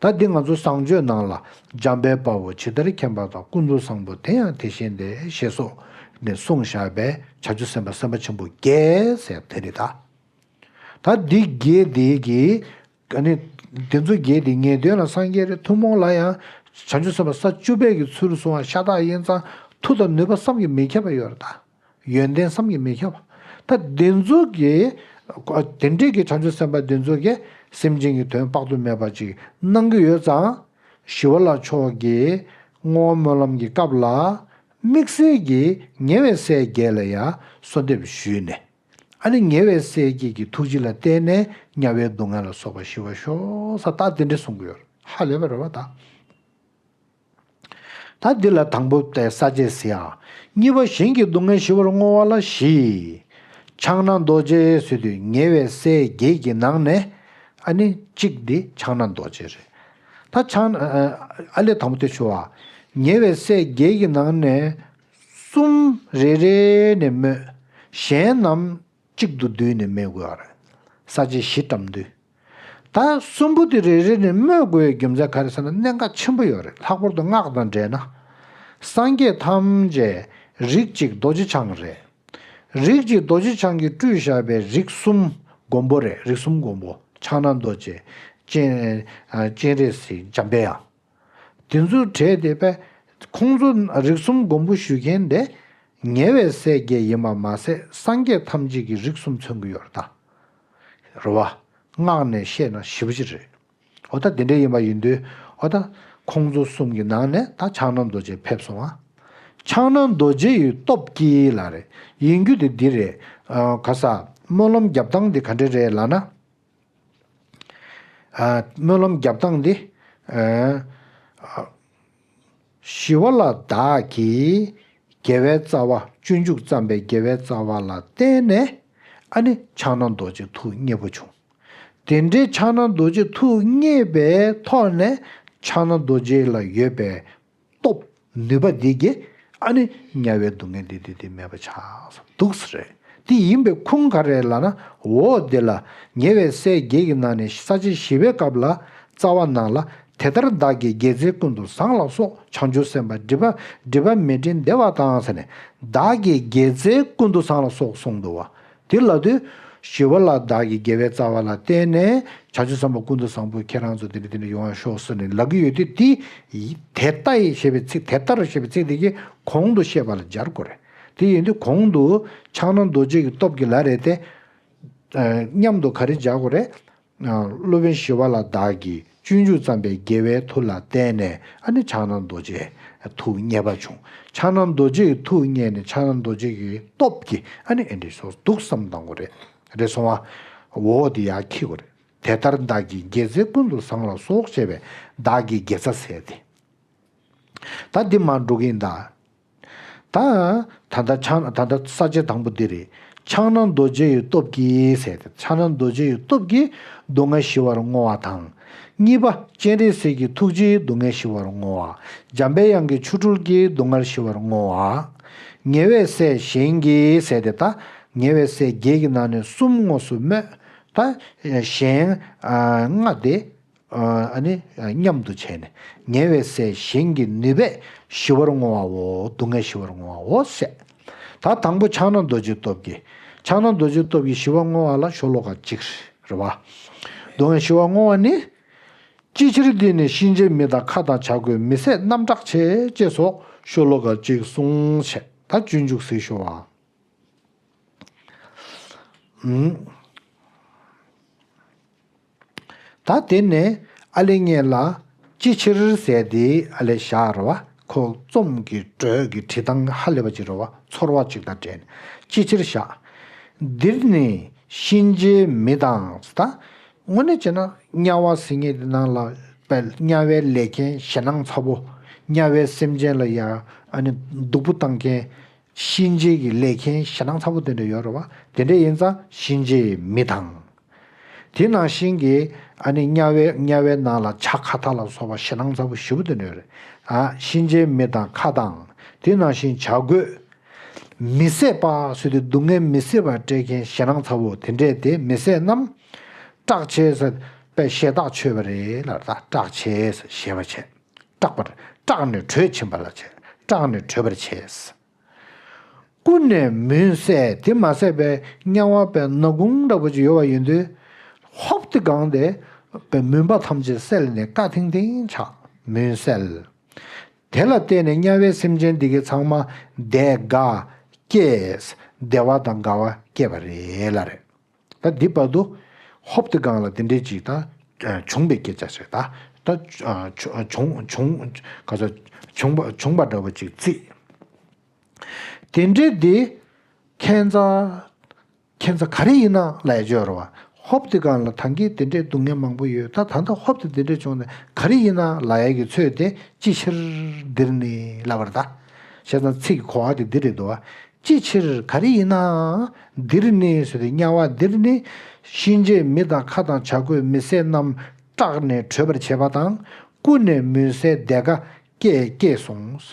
ད་འདི་ང་ཚོ་བཟང་སྤྱོད་ནང་ལ་འཇམ་དཔལ་དཔའ་བོ་ཇི་ལྟར་མཁྱེན་པ་དང་ཀུན་ཏུ་བཟང་པོ་དེ་ཡང་དེ་བཞིན་ཏེ་ཞེས་སོགས་ནས་གསུངས་བཞག་པའི་བྱང་ཆུབ་སེམས་དཔའ་སེམས་དཔའ་ཆེན་པོ་བརྒྱད་ཟེར་དེ་རེད་ད། ད་འདི་བརྒྱད་དེ་གི་ཨ་ནི་དེ་ཚོ་བརྒྱད་དེ་ངེས་དོན་ལ་སངས་རྒྱས་རེད། ཐུན་མོང་ལ་ཡང་བྱང་ཆུབ་སེམས་དཔའ་ས་བཅུ་པའི་གི་ཚུལ་སོང་བ་ཤ་སྟག་ཡིན་ཙང་མཐུ་དང་ནུས་པ་བསམ་གྱིས་མི་ཁྱབ་པ་ཡོད་རེད་ད། ཡོན་ཏན་བསམ་གྱིས་མི་ཁྱབ། ད་དེ་ཚོ་གི་དེ་འདྲའི་གི་བྱང་ཆུབ་སེམས་དཔའ་དེ་ཚོ་གི་སེམས་ཅན་གྱི་དོན་དཔག་ཏུ་མེད་པ་ཅིག་གནང་གི་ཡོད་ཙང་། ཞི་བ་ལྷ་མཆོག་གི་བསྔོ་བ་སྨོན་ལམ་གྱི་སྐབས་ལ་དམིགས་བསལ་གྱིས་ཉེ་བའི་སྲས་བརྒྱད་ལ་ཡང་གསོལ་འདེབས་ཞུས་ནས། ཨ་ནི་ཉེ་བའི་སྲས་བརྒྱད་ཀྱི་ཐུགས་རྗེ་ལ་བརྟེན་ནས་དམྱལ་བའི་སྡུག་བསྔལ་ལ་སོགས་པ་ཞི་བར་ཤོག་ས་ད་དེ་འདྲ་གསུང་གི་ཡོད། ཧ་ལས་པ་རེད་བ་ད། ད་འདི་ལ་དང་པོ་དེ་ས་བཅད་ཟེར་ཡ། གཉིས་པ་གཞན་གྱི་སྡུག་བསྔལ་ཞི་བར་བསྔོ་བ་ལ་ཞི། ཕྱག་ན་རྡོ་རྗེ་ཟེར་དུས་ཉེ་བའི་སྲས་བརྒྱད་ཀྱི་ནང་ནས་ཨ་ནི་གཅིག་འདི་ཕྱག་ན་རྡོ་རྗེ་རེད། ད་ཕྱག་ན་ཨ་ལས་དང་པོ་དེ་ཞུ་བ། ཉེ་བའི་སྲས་བརྒྱད་ཀྱི་ནང་ནས་གསུམ་རེ་རེ་ནས་སྨོས། གཞན་རྣམས་གཅིག་ཏུ་བསྡུས་ནས་སྨོས་དགོས་པ་རེད། ས་བཅད་བཞི་བཀྲམ་དུས། ད་གསུམ་པོ་དེ་རེ་རེ་ནས་སྨོས་དགོས་པའི་རྒྱུ་མཚན་ག་རེ་ཟེར་ན་གནད་འགག་ཆེན་པོ་ཡོད་རེད། ལྷག་པར་དུ་སྔགས་དང་འབྲེལ་ན། སངས་རྒྱས་ཐམས་ཅད་རིགས་གཅིག་རྡོ་རྗེ་འཆང་རེད། རིགས་གཅིག་རྡོ་རྗེ་འཆང་གིས་སྤྲུལ་བཞག་པའི་རིགས་གསུམ་མགོན་པོ་རེད། རིགས་གསུམ་མགོན་པོ་ཕྱག་ན་རྡོ་རྗེ། སྤྱན་སྤྱན་རས་གཟིགས། འཇམ་པའི་དབྱངས། དེ་ཚོའི་གྲས་དེ་པས་ཁོང་ཚོ་རིགས་གསུམ་མགོན་པོ་ཞུ་མཁན་དེ་ ཉེ་བའི་སྲས་བརྒྱད་ཡིན་པ་མ་ཟད་སངས་རྒྱས་ཐམས་ཅད་ཀྱི་རིགས་གསུམ་མཚོན་གྱི་ཡོད་རེད་ད། རེད་བ། སྔགས་ནས་བཤད་ན་ཞེ་པོ་ཅིག་རེད། འོ་ད་དེ་འདྲ་ཡིན་པ་ཡིན་དུས། འོ་ད་ཁོང་ཚོ་གསུམ་གྱི་ནང་ནས་ད་ཕྱག་ན་རྡོ་རྗེ་ཕེབས་སོང་ང་། ཕྱག་ན་རྡོ་རྗེ་ཡི་སྟོབས་ཀྱིས་ལ་རེད། ཡིན་རྒྱུ་དེ་འདི་རེད། ཨ་ག་ས། སྨོན་ལམ་རྒྱབ་སྟངས་དེ་ག་འདྲ་རེད་ལབ་ན། ཨ་སྨོན་ལམ་རྒྱབ་སྟངས་འདི། ཨ་ཞི་བ་ལྷ་བདག་གིས་དགེ་བའི་རྩ་བ། སྤྱོད་འཇུག་བརྩམས་པའི་དགེ་བའི་རྩ་བ་ལ་བརྟེན་ནས། ཨ་ནི་ཕྱག་ན་རྡོ་རྗེ་ཐུགས་མཉེས་པོ་བྱུང་། དེ་འདྲའི་ཕྱག་ན་རྡོ་རྗེ་ཐུགས་མཉེས་པའི་ཐོག་ནས་ཕྱག་ན་རྡོ་རྗེ་ལ་ཡོད་པའི་སྟོབས་ནུས་པ་འདི་གིས་ཨ་ནི་དམྱལ་བའི་སྡུག་བསྔལ་འདི་འདི་འདི་མེད་པ་ཆགས་སོང་འདུག་ཟེར། དེ་ཡིན་པའི་ཁུངས་ག་རེ་ལབ་ན། འོ་དེ་ལ་ཉེ་བའི་སྲས་བརྒྱད་ཀྱི་ནང་ནས་ས་བཅད་བཞི་པའི་སྐབས་ལ་རྩ་བ་ནང་ལ། དེ་ལྟར་བདག་གིས་དགེ་རྩའི་ཀུན་ཏུ་བཟང་ལ་སོགས། བྱང་ཆུབ་སེམས་དཔའ་སྒྲིབ་པ་སྒྲིབ་པ་མེད་སྤྲིན་བདེ་བ་དང་ཟེར་ནས། བདག་གིས་དགེ་རྩའི་ཀུན་ཏུ་བཟང་ལ་སོགས་གསུངས་འདུག་བ། དེ་ལབ་དུས། ཞི་བ་ལྷ་བདག་གིས་དགེ་བའི་རྩ་བ་ལ་བརྟེན་ནས་བྱང་ཆུབ་སེམས་དཔའ་ཀུན་ཏུ་བཟང་པོ་ཁྱེད་རང་ཚོ་དེ་འདྲ་དེ་འདྲ་ཡོང་བ་ཤོག་ཟེར་ནས་ལབ་ཀྱི་ཡོད་དུས། དེ་དེ་ལྟ་ཡི་ཞེས་པའི་ཚིག་དེ་ལྟར་ཞེས་པའི་ཚིག་དེ་གིས་གོང་དུ་བཤད་པ་ལ་སྦྱར་དགོས་རེད། དེ་ཡིན་དུས་གོང་དུ་ཕྱག་ན་རྡོ་རྗེ་གི་སྟོབས་ཀྱིས་ལ་རེད་དེ། ཨ་མཉམ་དུ་ག་རེ་སྦྱར་དགོས་རེད། ཨ་སློབ་དཔོན་ཞི་བ་ལྷ་བདག་གིས་སྤྱོད་འཇུག་བརྩམས་པའི་དགེ་བའི་མཐུ་ལ་བརྟེན་ནས། ཨ་ནི་ཕྱག་ན་རྡོ་རྗེ་ཐུགས་མཉེས་པ་བྱུང་། ཕྱག་ན་རྡོ་རྗེ་ཡི་ཐུགས་མཉེས་ནས་ཕྱག་ན་རྡོ་རྗེ་གི་སྟོབས་ཀྱིས་ཨ་ནི་ཨེ་འདྲ་སོང་འདུག་བསམ་བཏང་དགོས་རེད། རེད་སོང་བ། འོ་དེ་ཡར་འཁྱེར་དགོས་རེད། དེ་ལྟར་བདག་གིས་དགེ་རྩའི་ཀུན་ཏུ་བཟང་ལ་སོགས་བྱས་པའི་བདག་གི་དགེ་རྩ་ཟེར་ཏེ། ད་འདི་མར་འགྲོ་གི་ཡིན་ད། ད་ད་ལྟ་ཕྱག་ད་ལྟ་ས་བཅད་དང་པོ་འདི་རེད། ཕྱག་ན་རྡོ་རྗེ་ཡི་སྟོབས་ཀྱིས་ཟེར་ཏེ། ཕྱག་ན་རྡོ་རྗེ་ཡི་སྟོབས་ཀྱིས་སྡུག་བསྔལ་ཞི་བར་བསྔོ་བ་དང་། གཉིས་པ་སྤྱན་རས་གཟིགས་ཀྱི་ཐུགས་རྗེས་སྡུག་བསྔལ་ཞི་བར་བསྔོ་བ། འཇམ་པའི་དབྱངས་ཀྱི་ཆོ་འཕྲུལ་གྱིས་སྡུག་བསྔལ་ཞི་བར་བསྔོ་བ། ཉེ་བའི་སྲས་གཞན་གྱིས་ཟེར་ཏེ། ད་ཉེ་བའི་སྲས་བརྒྱད་ཀྱི་ནང་ནས་གསུམ་དངོས་སུ་སྨོས། ད་གཞན་ཨ་ལྔ་དེ། ཨ་ནི་མཉམ་དུ་བྱས་ནས། ཉེ་བའི་སྲས་གཞན་གྱི་ནུས་པས་ཞི་བར་བསྔོ་བའོ། སྡུག་བསྔལ་ཞི་བར་བསྔོ་བའོ་ཟེར། ད་དང་པོ་ཕྱག་ན་རྡོ་རྗེའི་སྟོབས་ཀྱིས། ཕྱག་ན་རྡོ་རྗེའི་སྟོབས་ཀྱིས་ཞི་བར་བསྔོ་བ་ལ་ཤོ་ལོ་ཀ་གཅིག་རེད་བ། སྡུག་བསྔལ་ཞི་བར་བསྔོ་བ་ནི། ཅི་ཕྱིར་འདིར་ནི་གཤིན་རྗེའི་མི་དང་ཁྭ་དང་བྱ་རྒོད་མི་བསད་རྣམས་སྐྲག་བྱེད་ཅེས་སོགས་ཤོ་ལོ་ཀ་གཅིག་གསུངས་བྱས། ད་སྤྱོད་འཇུག་གཟིགས་ཤོག་ཨ། ད་དེ་ནས་ཨ་ལེ་ངེད་ལ་ཅི་ཕྱིར་ཟེར་དེ་ཨ་ལེ་བཞག་རེད་བ། ཁོ་རྩོམ་གྱི་འགྲོས་ཀྱི་བྲིས་སྟངས་ཧ་ལས་པ་ཅིག་རེད་བ། ཚོར་བ་ཅིག་དང་འབྲེལ་ནས་ཅི་ཕྱིར་བཞག་འདིར་ནི་གཤིན་རྗེའི་མི་དང་། ད་དངོས་གནས་བྱས་ན་དམྱལ་བ་ཟེར་མཁན་དེ་ནང་ལ་དཔེ་དམྱལ་བའི་ལས་མཁན་ཞེ་སྡང་ཚ་པོ། དམྱལ་བའི་སེམས་ཅན་ལ་ཡ་ཨ་ནི་སྡུག་པོ་བཏང་མཁན། གཤིན་རྗེ་གི་ལས་མཁན་ཞེ་སྡང་ཚ་པོ་དེ་འདྲ་ཡོད་རེད་བ། དེ་འདྲ་ཡིན་ཙང་གཤིན་རྗེའི་མི་དང་། དེ་ནང་བཞིན་གྱི་ཨ་ནི་དམྱལ་བའི་དམྱལ་བའི་ནང་ལ་བྱ་ཁྭ་ཏ་ལ་སོགས་པ་ཞེ་སྡང་ཚ་པོ་ཞེ་པོ་དེ་འདྲ་ཡོད་རེད། ཨ་གཤིན་རྗེའི་མི་དང་ཁྭ་དང་། དེ་ནང་བཞིན་བྱ་རྒོད། མི་བསད་པ་ཟེར་དུས་སྡུག་བསྔལ་མི་བཟོད་པ་སྤྲད་མཁན་ཞེ་སྡང་ཚ་པོ་དེ་འདྲས་དེ་མི་བསད་རྣམས། སྐྲག་བྱེད་ཟེར་པའི་ཞེ་ཐག་ཆོད་པ་རེད་ལ། ད་སྐྲག་བྱེད་ཟེར་ཞེད་པ་བྱེད། སྐྲག་པར་སྐྲག་ནས་བྲོས་ཕྱིན་པ་ལ་བྱེད། སྐྲག་ནས་བྲོས་པར་བྱེད། ཀུན་ནས་མུན་བསལ། དེ་མ་ཟད་པའི་དམྱལ་བ་པའི་ནག་ཁུང་འདྲ་པོ་ཅིག་ཡོད་པ་ཡིན་དུས། ཧོབ་ཏེ་གང་སྟེ་པའི་མུན་པ་ཐམས་ཅད་བསལ་ནས་དཀའ་ཐིང་ཐིང་ཆགས། མུན་བསལ། དེ་ལ་བརྟེན་ནས་དམྱལ་བའི་སེམས་ཅན་འདི་གའི་ཚང་མ་བདེ་དགའ་སྐྱེས། བདེ་བ་དང་དགའ་བ་སྐྱེས་པ་རེད་ལ་རེད། ད་འདི་བར་དུ་ཧོབ་ཏེ་གང་ལ་དེ་འདྲའི་ཅིག་ད་བྱུང་བའི་སྐད་ཆ་ཞིག་ད་ད་བྱུང་བྱུང་ག་ཚོད་བྱུང་བ་འདྲ་བོ་ཅིག་བརྩིས། དེ་འདྲའི་འདི་ཁྱད་མཚར་ཁྱད་མཚར་ག་རེ་ཡིན་ན་ལབ་ཡ་ཅིག་ཡོད་རེད་བ། ཧོབ་ཏེ་གང་ལ་ད་གིན་དེ་འདྲའི་སྡུག་བསྔལ་མང་པོ་ཡོད། ད་ད་ལྟ་ཧོབ་ཏེ་དེ་འདྲའི་བྱུང་ནས་ག་རེ་ཡིན་ན་ལབ་ཡ་གི་ཚོད་དེ་ཅི་ཕྱིར་འདིར་ནི་ལབ་པ་རེད་ད། བྱས་ཙང་ཚིག་གི་གོ་བ་དེ་འདི་རེད་འདུག་བ། ཅི་ཕྱིར་ག་རེ་ཡིན་ནའང་འདིར་ནི་ཟེར་ཏེ་དམྱལ་བ་འདིར་ནི་གཤིན་རྗེའི་མི་དང་ཁྭ་དང་བྱ་རྒོད་མི་བསད་རྣམས་སྐྲག་ནས་བྲོས་པར་བྱེད་པ་དང་། ཀུན་ནས་མུན་བསལ་བདེ་དགའ་སྐྱེས་སྐྱེས་གསུངས།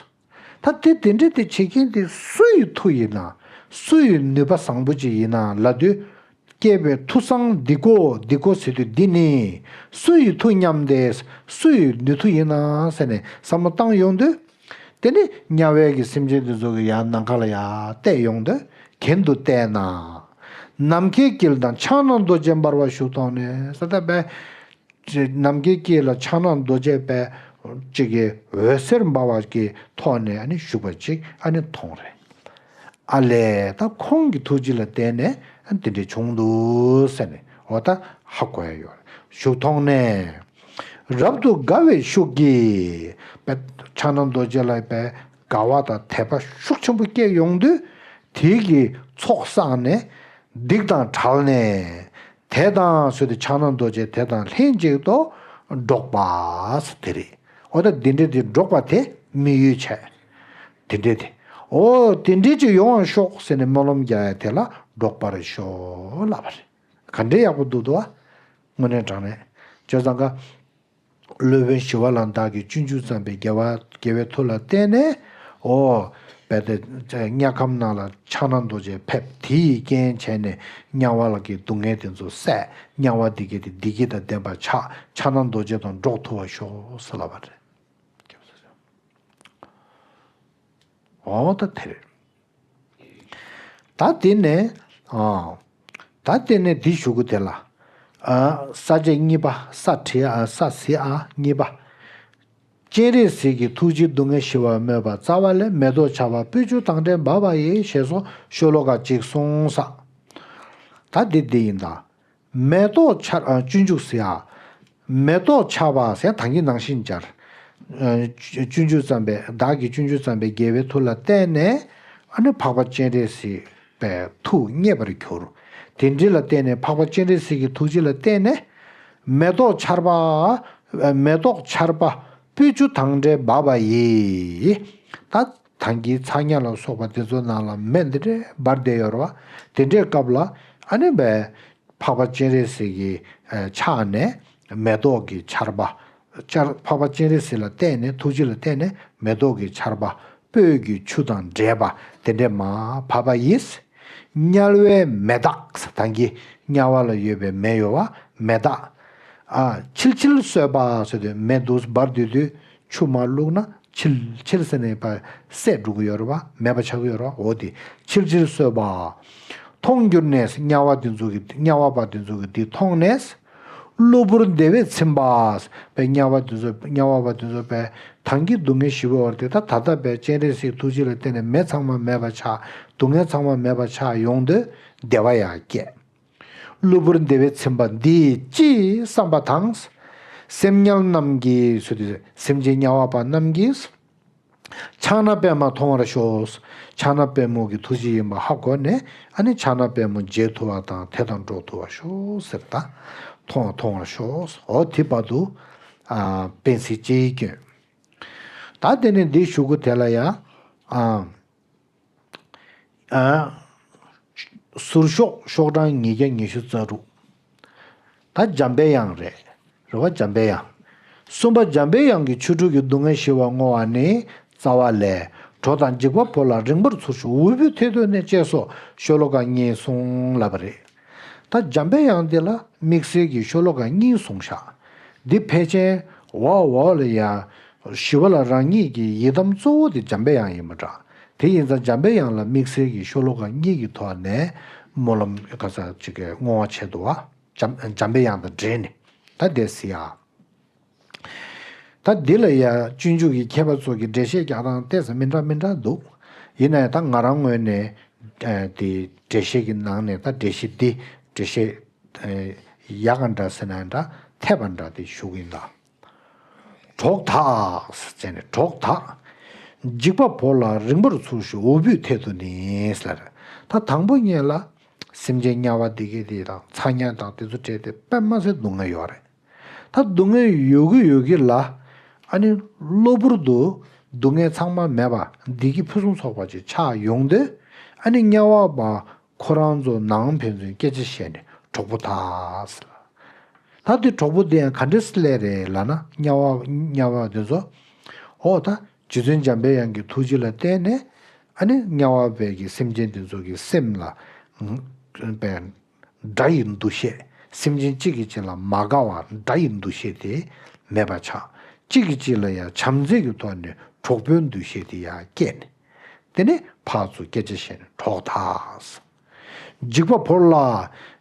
ད་དེ་དེ་འདྲ་དེ་བྱེད་མཁན་དེ་སུ་ཡི་མཐུ་ཡིན་ན། སུ་ཡི་ནུས་པ་བཟང་པོ་ཅིག་ཡིན་ན་ལབ་དུས། སྐྱེས་པའི་མཐུ་བཟང་འདི་ཀོ་འདི་ཀོ་ཟེར་དུས་འདི་ནི་སུ་ཡི་མཐུ་སྙམ་སྟེ། སུ་ཡི་ནུས་མཐུ་ཡིན་ན་ཟེར་ནས་བསམ་བློ་བཏང་ཡོང་དུས། དེ་ནི་དམྱལ་བའི་གི་སེམས་ཅན་དེ་ཚོ་གི་ཡང་ནམ་མཁའ་ལ་ཡར་བལྟས་ཡོང་དུས། གྱེན་དུ་བལྟས་ན། ནམ་མཁའི་དཀྱིལ་དང་ཕྱག་ན་རྡོ་རྗེ་འབར་བ་བཞུགས་མཐོང་ནས་ཟེར་ད་པས། ནམ་མཁའི་དཀྱིལ་ལ་ཕྱག་ན་རྡོ་རྗེ་པས་གཅིག་གི་འོད་ཟེར་འབར་བ་གི་ཐོག་ནས་ཨ་ནི་བཞུགས་པ་ཅིག་ཨ་ནི་མཐོང་རེད། ཨ་ལས་ད་ཁོང་གི་ཐུགས་རྗེ་ལ་བརྟེན་ནས་དེ་འདྲས་བྱུང་འདུག་ཟེར་ནས་འོ་ད་ཧ་གོ་ཡ་ཡོད་རེད། ཤུགས་མཐོང་ནས་རབ་ཏུ་དགའ་བའི་ཤུགས་ཀྱིས་པའི་ཕྱག་ན་རྡོ་རྗེ་ལ་པའི་དགའ་བ་དང་དད་པ་ཤུགས་ཆེན་པོ་སྐྱེས་ཡོང་དུས་དེ་གི་ཚོགས་བསགས་ནས་སྡིག་དང་བྲལ་ནས། དེ་དང་ཟེར་དུས་ཕྱག་ན་རྡོ་རྗེ་དེ་དང་ལྷན་ཅིག་ཏུ་འགྲོགས་པ་ཟེར་དེ་རེད། འོ་ད་འདི་འདྲས་དེ་འགྲོགས་པ་དེ་དམིགས་ཡུལ་བྱས། དེ་འདྲས་དེ། འོ་དེ་འདྲས་ཅིག་ཡོང་བར་ཤོག་ཟེར་ནས་སྨོན་ལམ་རྒྱག་ཡ་དེ་ལ་འགྲོགས་པར་ཤོག་ལབ་པ་རེད། ག་འདྲས་ཡག་པོ་འདུག་འདུག་བ། དངོས་གནས་དྲང་གནས། བྱས་ཙང་ཀ་སློབ་དཔོན་ཞི་བ་ལྷ་བདག་གིས་སྤྱོད་འཇུག་བརྩམས་པའི་རྒྱལ་བ་རྒྱལ་བའི་མཐུ་ལ་བརྟེན་ནས། འོ། རྦད་དེ་དམྱལ་ཁམས་ནང་ལ་ཕྱག་ན་རྡོ་རྗེ་ཕེབས་དེའི་རྐྱེན་བྱས་ནས་དམྱལ་བ་ལ་གི་སྡུག་བསྔལ་དེ་ཚོ་བསལ། དམྱལ་བ་འདི་གའི་དེ་བདེ་སྐྱིད་དང་ལྡན་པ་ཆགས། ཕྱག་ན་རྡོ་རྗེ་དང་འགྲོགས་ཐུབ་པ་ཤོག་ཟེར་ལབ་པ་རེད། འོ་ད་དེ་རེད། ད་དེ་ནས་ཨ། ད་དེ་ནས་དེ་གཞུག་གུ་དེ་ལ། ཨ། ས་བཅད་གཉིས་པ། ས་བྲིས་ཨ། ས་ཟེར་ཨ་གཉིས་པ། སྤྱན་རས་གཟིགས་ཀྱི་ཐུགས་རྗེའི་སྡུག་བསྔལ་ཞི་བར་མོས་པ་རྩ་བ་ལས། མེ་ཏོག་ཆར་པ་སྤོས་ཆུ་དང་འདྲེས་འབབ་པ་ཡིས། ཞེས་སོགས་ཤོ་ལོ་ཀ་གཅིག་གསུངས་ས། ད་འདི་འདི་ཡིན་ད། མེ་ཏོག་ཆར་ཨ་སྤྱོད་འཇུག་ཟེར་ཡ། མེ་ཏོག་ཆར་པ་ཟེར་ད་གིན་ནང་བཞིན་སྦྱར། ཨ་སྤྱོད་འཇུག་བརྩམས་པའི་བདག་གིས་སྤྱོད་འཇུག་བརྩམས་པའི་རྒྱལ་བའི་མཐུ་ལ་བརྟེན་ནས་ཨ་ནི་འཕགས་པ་སྤྱན་རས་གཟིགས་པའི་ཐུགས་མཉེས་པར་གྱུར། དེ་འདྲ་ལ་བརྟེན་ནས་འཕགས་པ་སྤྱན་རས་གཟིགས་ཀྱི་ཐུགས་རྗེ་ལ་བརྟེན་ནས་མེ་ཏོག་ཆར་པ། ཨ་མེ་ཏོག་ཆར་པ་སྤོས་ཆུ་དང་འདྲེས་འབབ་པ་ཡིས། ད་ད་གིན་ཚ་དམྱལ་ལ་སོགས་པ་དེ་ཚོ་ནང་ལ་མེ་འདི་འདྲའི་འབར་བསྡད་ཡོད་རེད་བ། དེ་འདྲའི་སྐབས་ལ་ཨ་ནི་བས། འཕགས་པ་སྤྱན་རས་གཟིགས་ཀྱི་ཕྱག་ནས་མེ་ཏོག་གི་ཆར་པ། ཆར་འཕགས་པ་སྤྱན་རས་གཟིགས་ལ་བརྟེན་ནས་ཐུགས་རྗེ་ལ་བརྟེན་ནས་མེ་ཏོག་གི་ཆར་པ་སྤོས་ཀྱི་ཆུ་དང་འདྲེས་པ་དེ་འདྲས་མར་བབས་པ་ཡིས། དམྱལ་བའི་མེ་སྟག་ད་གིན་དམྱལ་བ་ལ་ཡོད་པའི་མེ་ཡོད་བ་མེ་སྟག་ཨ་ཆིལ་ཆིལ་གསོད་པ་ཟེར་དུས་མེ་འདུག་འབར་དུས་དུས། ཆུ་མ་བླུགས་ན་ཆིལ་ཆིལ་ཟེར་ནས་པ་བསད་འགྲོ་གི་ཡོད་རེད་བ། མེད་པ་ཆགས་ཀྱི་ཡོད་རེད་བ། འོ་དེ་ཆིལ་ཆིལ་གསོད་པ། མཐོང་གྱུར་ནས་དམྱལ་བ་དེ་ཚོ་གི་དམྱལ་བ་པ་དེ་ཚོ་གི་དེ་མཐོང་ནས། གློ་བུར་བདེ་བས་ཚིམ་པ། པའི་དམྱལ་བ་དེ་ཚོ་དམྱལ་བ་པ་དེ་ཚོ་པའི་ད་གིན་སྡུག་བསྔལ་ཞི་བའི་བར་དེ་ད་ད་ལྟ་པའི་སྤྱན་རས་གཟིགས་ཐུགས་རྗེ་ལ་བརྟེན་ནས་མེ་ཚང་མ་མེད་པ་ཆགས། སྡུག་བསྔལ་ཚང་མ་མེད་པ་ཆགས་ཡོང་དུས་བདེ་བ་ཡང་སྐྱེས། གློ་བུར་བདེ་བས་ཚིམ་པ་འདི་ཅི་བསམ་པ་དང་། སེམས་དམྱལ་རྣམས་ཀྱིས་ཟེར་དུས་སེམས་ཅན་དམྱལ་བ་པ་རྣམས་ཀྱིས། ཕྱག་ན་པདྨ་མཐོང་བར་ཤོག་ཕྱག་ན་པདྨོ་གི་ཐུགས་རྗེ་ཡིན་པ་ཧ་གོ་ནས་ཨ་ནི་ཕྱག་ན་པདྨོ་མཇལ་ཐུབ་པ་དང་དེ་དང་འགྲོགས་ཐུབ་པར་ཤོག་ཟེར་ད། མཐོང་མཐོང་བར་ཤོག་འོ་དེ་བར་དུ། ཨ་པཎ་ཆེན་སྤྱི་ཡི་སྐྱོན། ད་དེ་ནས་འདིའི་གཞུག་གུ་དེ་ལ་ཡང་། ཨ། ཨ། ཟུར་ཤོག་ཤོག་གྲངས་ཉིས་བརྒྱ་ཉི་ཤུ་རྩ་དྲུག་ད་འཇམ་པའི་དབྱངས་རེད། རེད་བ། འཇམ་པའི་དབྱངས། གསུམ་པ་འཇམ་པའི་དབྱངས་ཀྱིས་ཆོ་འཕྲུལ་གྱི་སྡུག་བསྔལ་ཞི་བར་བསྔོ་བ་ནི། རྩ་བ་ལས། གྲོགས་དང་འཇིགས་པ་བོར་ལ་རིངས་པར་ཚུར་ཤོག་འུ་བུས་ཐལ་དུ་ནི། ཅེས་སོགས་ཤོ་ལོ་ཀ་གཉིས་གསུངས་ལབ་པ་རེད། ད་འཇམ་པའི་དབྱངས་འདི་ལ་དམིགས་བསལ་གྱི་ཤོ་ལོ་ཀ་གཉིས་གསུངས་ཤག་འདི་ཕལ་ཆེར་འོག་འོག་ལ་ཡ། ཞི་བ་ལྷ་རང་ཉིད་ཀྱི་ཡི་དམ་གཙོ་བོ་དེ་འཇམ་པའི་དབྱངས་ཡིན་པ་འདྲ། དེ་ཡིན་ཙང་འཇམ་པའི་དབྱངས་ལ་དམིགས་བསལ་གྱི་ཤོ་ལོ་ཀ་གཉིས་ཀྱི་ཐོག་ནས་སྨོན་ལམ་ག་ས་ཅིག་གི་བསྔོ་བ་བྱས་འདུག་བ། འཇམ་འཇམ་པའི་དབྱངས་དང་འབྲེལ་ནས་ད་དེ་ཟེར་ཡ། ད་འདི་ལ་ཡ་སྤྱོད་འཇུག་གི་མཁས་པ་ཚོ་གི་འགྲེལ་བཤད་རྒྱག་སྟངས་ཏོག་ཙམ་མི་འདྲ་མི་འདྲ་འདུག་ཡིན་ན་ཡང་ད་ང་རང་ངོས་ནས་དེ་འགྲེལ་བཤད་ཀྱི་ནང་ནས་ད་འགྲེལ་བཤད་འདི་འགྲེལ་བཤད་ཡག་ག་འདྲ་ཟེར་ན་འདྲ་འཐད་པ་འདྲ་དེ་ཞུ་གི་ཡིན་ད། གྲོགས་དག་ཟེར་ནས་གྲོགས་དག་འཇིགས་པ་བོར་ལ་རིངས་པར་ཚུར་ཤོག་འུ་བུས་ཐལ་དུ་ནི་ཟེར། ད་དང་པོ་ཉིད་ལ་སེམས་ཅན་དམྱལ་བ་འདི་གའི་དེ་དང་ཚ་དམྱལ་དང་དེ་ཚོ་བྲལ་ཏེ་དཔེ་མ་སྲིད་སྡུག་བསྔལ་ཡོད་རེད། ད་སྡུག་བསྔལ་ཡོད་གི་ཡོད་གི་ལ། ཨ་ནི་གློ་བུར་དུ་སྡུག་བསྔལ་ཚང་མ་མེད་པ་བདེ་སྐྱིད་ཕུན་སུམ་ཚོགས་པ་ཅིག་ཆགས་ཡོང་དུས། ཨ་ནི་དམྱལ་བ་པ་ཁོ་རང་ཚོ་ནང་ཕན་ཚུན་སྐད་ཆ་བཤད་ནས་གྲོགས་པོ་དག་ཟེར། ད་དེ་གྲོགས་པོ་དེ་ཡང་ག་འདྲས་སླེབས་རེད་ལབ་ན། དམྱལ་བ་དམྱལ་བ་དེ་ཚོ། འོ་ད་རྗེ་བཙུན་འཇམ་པའི་དབྱངས་ཀྱི་ཐུགས་རྗེ་ལ་བརྟེན་ནས། ཨ་ནི་དམྱལ་བ་པའི་གི་སེམས་ཅན་དེ་ཚོ་གི་སེམས་ལ། ཨ་པའི། དགྲ་ཡི་འདུ་ཤེས། སེམས་ཅན་གཅིག་གིས་གཅིག་ལ་མ་དགའ་བ་དགྲ་ཡི་འདུ་ཤེས་དེ་མེད་པ་ཆགས། གཅིག་གིས་གཅིག་ལ་ཡང་བྱམས་བརྩེ་གི་ཐོག་ནས་གྲོགས་པོའི་འདུ་ཤེས་དེ་ཡང་སྐྱེས་ནས། དེ་ནས་ཕར་ཚུར་སྐད་ཆ་བཤད་ནས་གྲོགས་དག་འཇིགས་པ་བོར་ལ།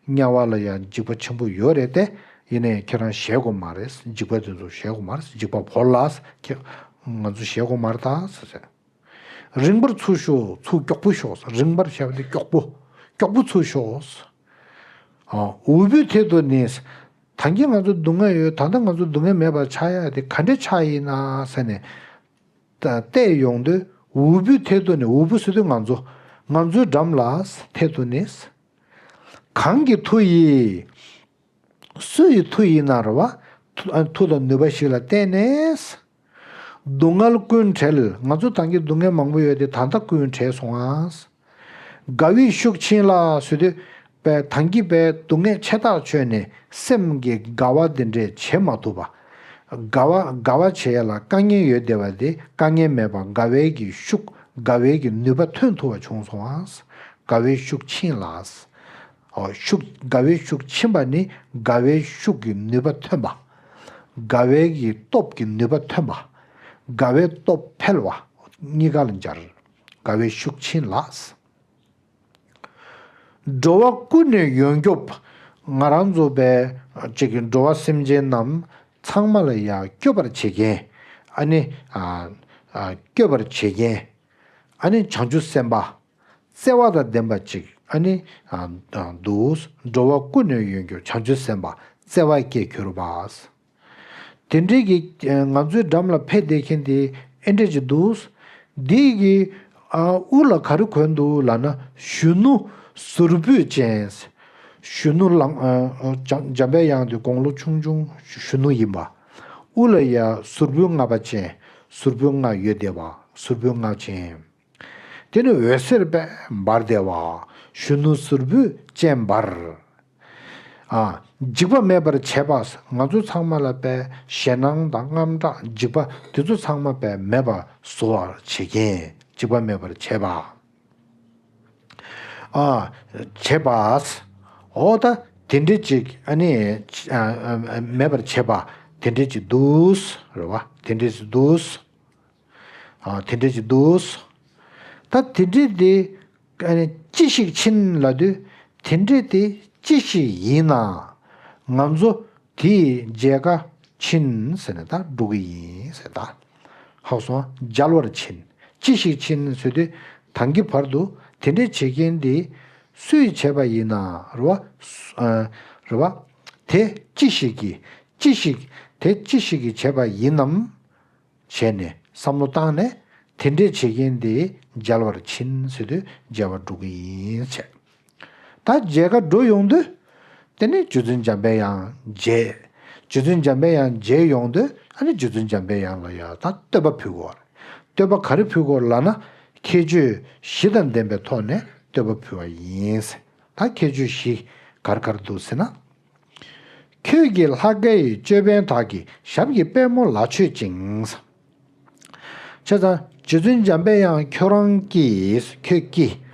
དམྱལ་བ་ལ་ཡང་འཇིགས་པ་ཆེན་པོ་ཡོད་རེད་དེ། ཡིན་ནའི་ཁྱེད་རང་ཞེད་དགོས་མ་རེད། འཇིགས་པ་དེ་ཚོ་ཞེད་དགོས་མ་རེད། འཇིགས་པ་བོར་ལ། ཁྱེད་ང་ཚོ་ཞེད་དགོས་མ་རེད་ད་ཟེར། རིང་པར་ཚུར་ཤོག །ཚུར་མགྱོགས་པོ་ཤོག །རིང་པར་ཞེས་པ་དེ་མགྱོགས་པོ། མགྱོགས་པོ་ཚུར་ཤོག །འུ་བུས་ཐད་དུ་ནི། ད་གིན་ང་ཚོ་སྡུག་བསྔལ་ཡོད། ད་ལྟ་ང་ཚོ་སྡུག་བསྔལ་མེད་པར་ཆགས་ཡ་དེ་ག་འདྲས་ཆགས་ཡིན་ན་ཟེར་ནས། ད་བལྟས་ཡོང་དུས་འུ་བུས་ཐད་དུ་ནི། འུ་བུ་ཟེར་དུས་ང་ཚོ། ང་ཚོའི་འགྲམ་ལ་ཐད་དུ་ནི། གང་གི་མཐུ་ཡིས། སུ་ཡི་མཐུ་ཡིས་ན་རེད་བ། མཐུ་ཨ་མཐུ་དང་ནུས་པ་ཞིག་ལ་བརྟེན་ནས། སྡུག་བསྔལ་ཀུན་བྲལ། ང་ཚོ་ད་གིན་སྡུག་བསྔལ་མང་པོ་ཡོད་དེ་ད་ལྟ་ཀུན་བྲལ་སོང་ཨང་། དགའ་བའི་ཤུགས་ཕྱིན་ལ་ཟེར་དུས། པའི་ད་གིན་པའི་སྡུག་བསྔལ་ཆེ་ཐག་ཆོད་ནས་སེམས་ཀྱི་དགའ་བ་འདི་འདྲས་བྱེད་མ་ཐུབ་པ། དགའ་བ་དགའ་བ་བྱེད་ཡ་ལ་དཀའ་ངལ་ཡོད་བསྡད་པ་དེ་དཀའ་ངལ་མེད་པ་དགའ་བའི་གི་ཤུགས། དགའ་བའི་གི་ནུས་པ་ཐོན་ཐུབ་པ་བྱུང་སོང་ཨང་། དགའ་བའི་ཤུགས་ཕྱིན་ལ། ཨོ་ཤུགས། དགའ་བའི་ཤུགས་ཕྱིན་པ་ནི་དགའ་བའི་ཤུགས་ཀྱི་ནུས་པ་ཐོན་པ། དགའ་བའི་གི་སྟོབས་ཀྱི་ནུས་པ་ཐོན་པ། དགའ་བའི་སྟོབས་འཕེལ་བ། གཉིས་ཀ་ལ་སྦྱར། དགའ་བའི་ཤུགས་ཕྱིན་ལ། འགྲོ་བ་ཀུན་ནས་ཡོངས་སྐྱོབ། ང་རང་ཚོ་པའི་ཅིག་གི་འགྲོ་བ་སེམས་ཅན་རྣམས་ཚང་མ་ལ་ཡང་སྐྱོབ་པར་བྱེད་མཁན། ཨ་ནི། ཨ་ཨ་སྐྱོབ་པར་བྱེད་མཁན། ཨ་ནི་བྱང་ཆུབ་སེམས་དཔའ། བརྩེ་བ་དང་ལྡན་པ་ཅིག་ཨ་ནི། ཨ་ཨ་འདུག་འགྲོ་བ་ཀུན་ནས་ཡོངས་སྐྱོབ། བྱང་ཆུབ་སེམས་དཔའ། བརྩེ་བ་སྐྱེས་གྱུར་པ། དེ་འདྲའི་གི་ང་ཚོའི་འགྲམ་ལ་ཕེབས་བསྡད་མཁན་དེ་ཨེ་འདྲས་ཅིག་འདུག་འདི་གི་ཨ་དབུ་ལ་ག་རེ་གོན་འདུག་ལབ་ན། གཞོན་ནུ་ཟུར་ཕུད་ཅན། གཞོན་ནུ་ལང་ཨ་འཇམ་འཇམ་པའི་དབྱངས་དེ་དགུང་ལོ་ཆུང་ཆུང་གཞོན་ནུ་ཡིན་པ། དབུ་ལ་ཡ་ཟུར་ཕུད་ལྔ་པ་ཅན། ཟུར་ཕུད་ལྔ་ཡོད་བསྡད་པ། ཟུར་ཕུད་ལྔ་ཅན། དེ་ནི་འོད་ཟེར་པས་འབར་བདེ་བ། གཞོན་ནུ་ཟུར་ཕུད་ཅན་འབར། ཨ། འཇིགས་པ་མེད་པར་བྱེད་པ། ང་ཚོ་ཚང་མ་ལ་པའི་ཞེད་སྣང་དང་དངངས་སྐྲག་འཇིགས་པ་དེ་ཚོ་ཚང་མ་པའི་མེད་པ་བཟོ་བར་བྱེད་མཁན། འཇིགས་པ་མེད་པར་བྱེད་པ། ཨ། བྱེད་པ། འོ་ད་དེ་འདྲ་ཅིག་ཨ་ནི། ཨ་ཨ་མེད་པར་བྱེད་པ་དེ་འདྲ་ཅིག་འདུག་རེད་བ། དེ་འདྲ་ཅིག་འདུག་ཨ་དེ་འདྲ་ཅིག་འདུག་ད་དེ་འདྲ་དེ་ཨ་ནི་ཅི་ཞིག་ཕྱིན་ལབ་དུས། དེ་འདྲ་དེ་ཅི་ཞིག་ཡིན་ན། ང་ཚོ་དེའི་མཇལ་ཁ་ཕྱིན་ཟེར་ནས་ད་འགྲོ་གི་ཡིན་ཟེར། ད་ཧ་གོ་སོང་། མཇལ་བར་ཕྱིན། ཅི་ཞིག་ཕྱིན་ཟེར་དུས། ད་གིན་བར་དུ་དེ་འདྲ་བྱེད་མཁན་དེ་སུས་བྱས་པ་ཡིན་ན་རེད་བ། རེད་བ། དེ་ཅི་ཞིག་གིས། ཅི་ཞིག་དེ་ཅི་ཞིག་གིས་བྱས་པ་ཡིན་ནམ། བྱས་ནས་བསམ་བློ་བཏང་ནས། དེ་འདྲས་བྱེད་མཁན་དེ་མཇལ་བར་ཕྱིན་ཟེར་དུས་མཇལ་བར་འགྲོ་གི་ཡིན་བྱས། ད་མཇལ་ཁ་འགྲོ་ཡོང་དུས། དེ་ནས་རྗེ་བཙུན་འཇམ་པའི་དབྱངས་མཇལ། རྗེ་བཙུན་འཇམ་པའི་དབྱངས་མཇལ་ཡོང་དུས། ཨ་ནི་རྗེ་བཙུན་འཇམ་པའི་དབྱངས་ལ་ཡང་ད་བསྟོད་པ་ཕུལ་དགོས་རེད། བསྟོད་པ་ག་རེ་ཕུལ་དགོས་ལབ་ན། ཁྱད་ཆོས་བཞི་དང་ལྡན་པའི་ཐོག་ནས་བསྟོད་པ་ཕུལ་བ་ཡིན། ད་ཁྱད་ཆོས་བཞི་ག་རེ་ག་རེ་འདུག་ཟེར་ན། ཁྱོད་ཀྱི་ལྷ་སྐལ་ཡི་ཅོད་པན་དག་གིས། ཞབས་ཀྱི་པད་མོ་ལ་མཆོད་ཅིང་། བྱས་ཙང་རྗེ་བཙུན་འཇམ་པའི་དབྱངས་ཁྱོད་རང་གིས། ཁྱོད་ཀྱིས།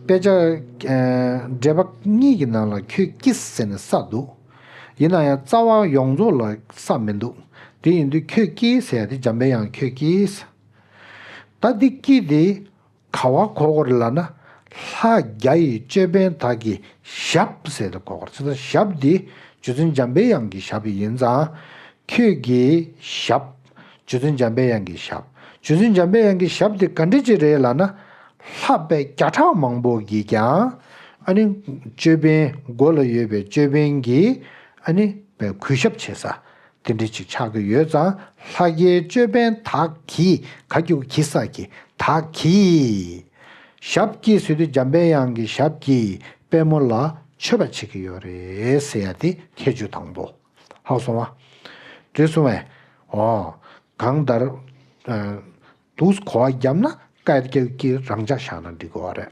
དཔེ་ཆ་ཨ་འགྲེལ་པ་གཉིས་ཀྱི་ནང་ལ་ཁྱོད་ཀྱིས་ཟེར་ནས་ས་འདུག་ཡིན་ན་ཡང་རྩ་བ་ཡོངས་རྫོགས་ལ་ས་མི་འདུག་དེ་ཡིན་དུས་ཁྱོད་ཀྱིས་ཟེར་ཡ་དེ་འཇམ་པའི་དབྱངས་ཁྱོད་ཀྱིས། ད་འདི་ཀྱིས་དེ། ག་བ་གོ་དགོས་རེད་ལབ་ན། ལྷ་བརྒྱ་ཡི་ཅོད་པན་དག་གི་ཞབས་ཟེར་དུ་གོ་དགོས་རེད། ད་ཞབས་འདི་རྗེ་བཙུན་འཇམ་པའི་དབྱངས་ཀྱི་ཞབས་ཡིན་ཙང་། ཁྱོད་ཀྱི་ཞབས། རྗེ་བཙུན་འཇམ་པའི་དབྱངས་ཀྱི་ཞབས། རྗེ་བཙུན་འཇམ་པའི་དབྱངས་ཀྱི་ཞབས་འདི་ག་འདྲ་ཅིག་རེད་ལབ་ན། ལྷ་དཔེ་བརྒྱ་ཕྲག་མང་པོ་གིས་ཀྱང་། ཨ་ནི་ཅོད་པན་མགོ་ལ་ཡོད་པའི་ཅོད་པན་གྱིས་ཨ་ནི་དཔེ་གུས་ཞབས་བྱེད་ས། དེ་འདྲ་ཅིག་ཆགས་ཀྱི་ཡོད་ཙང་། ལྷ་བརྒྱའི་ཅོད་པན་དག་གིས། ག་གི་གུ་གི་ས་གི། དག་གིས། ཞབས་ཀྱིས་ཟེར་དུས་འཇམ་པའི་དབྱངས་ཀྱི་ཞབས་ཀྱིས་པད་མོ་ལ་མཆོད་པ་བྱེད་ཀྱི་ཡོད་རེད་ཟེར་ཡ་དེ་ཁྱད་ཆོས་དང་པོ། ཧ་གོ་སོང་བ། རེད་སོང་བས། འོ། གང་ལྟར། ཨ་འདུག་གོ་བ་བརྒྱབ་ན་སྐད་ཀྱི་རང་འཇགས་བཞག་ན་འགྲིག་གི་རེད།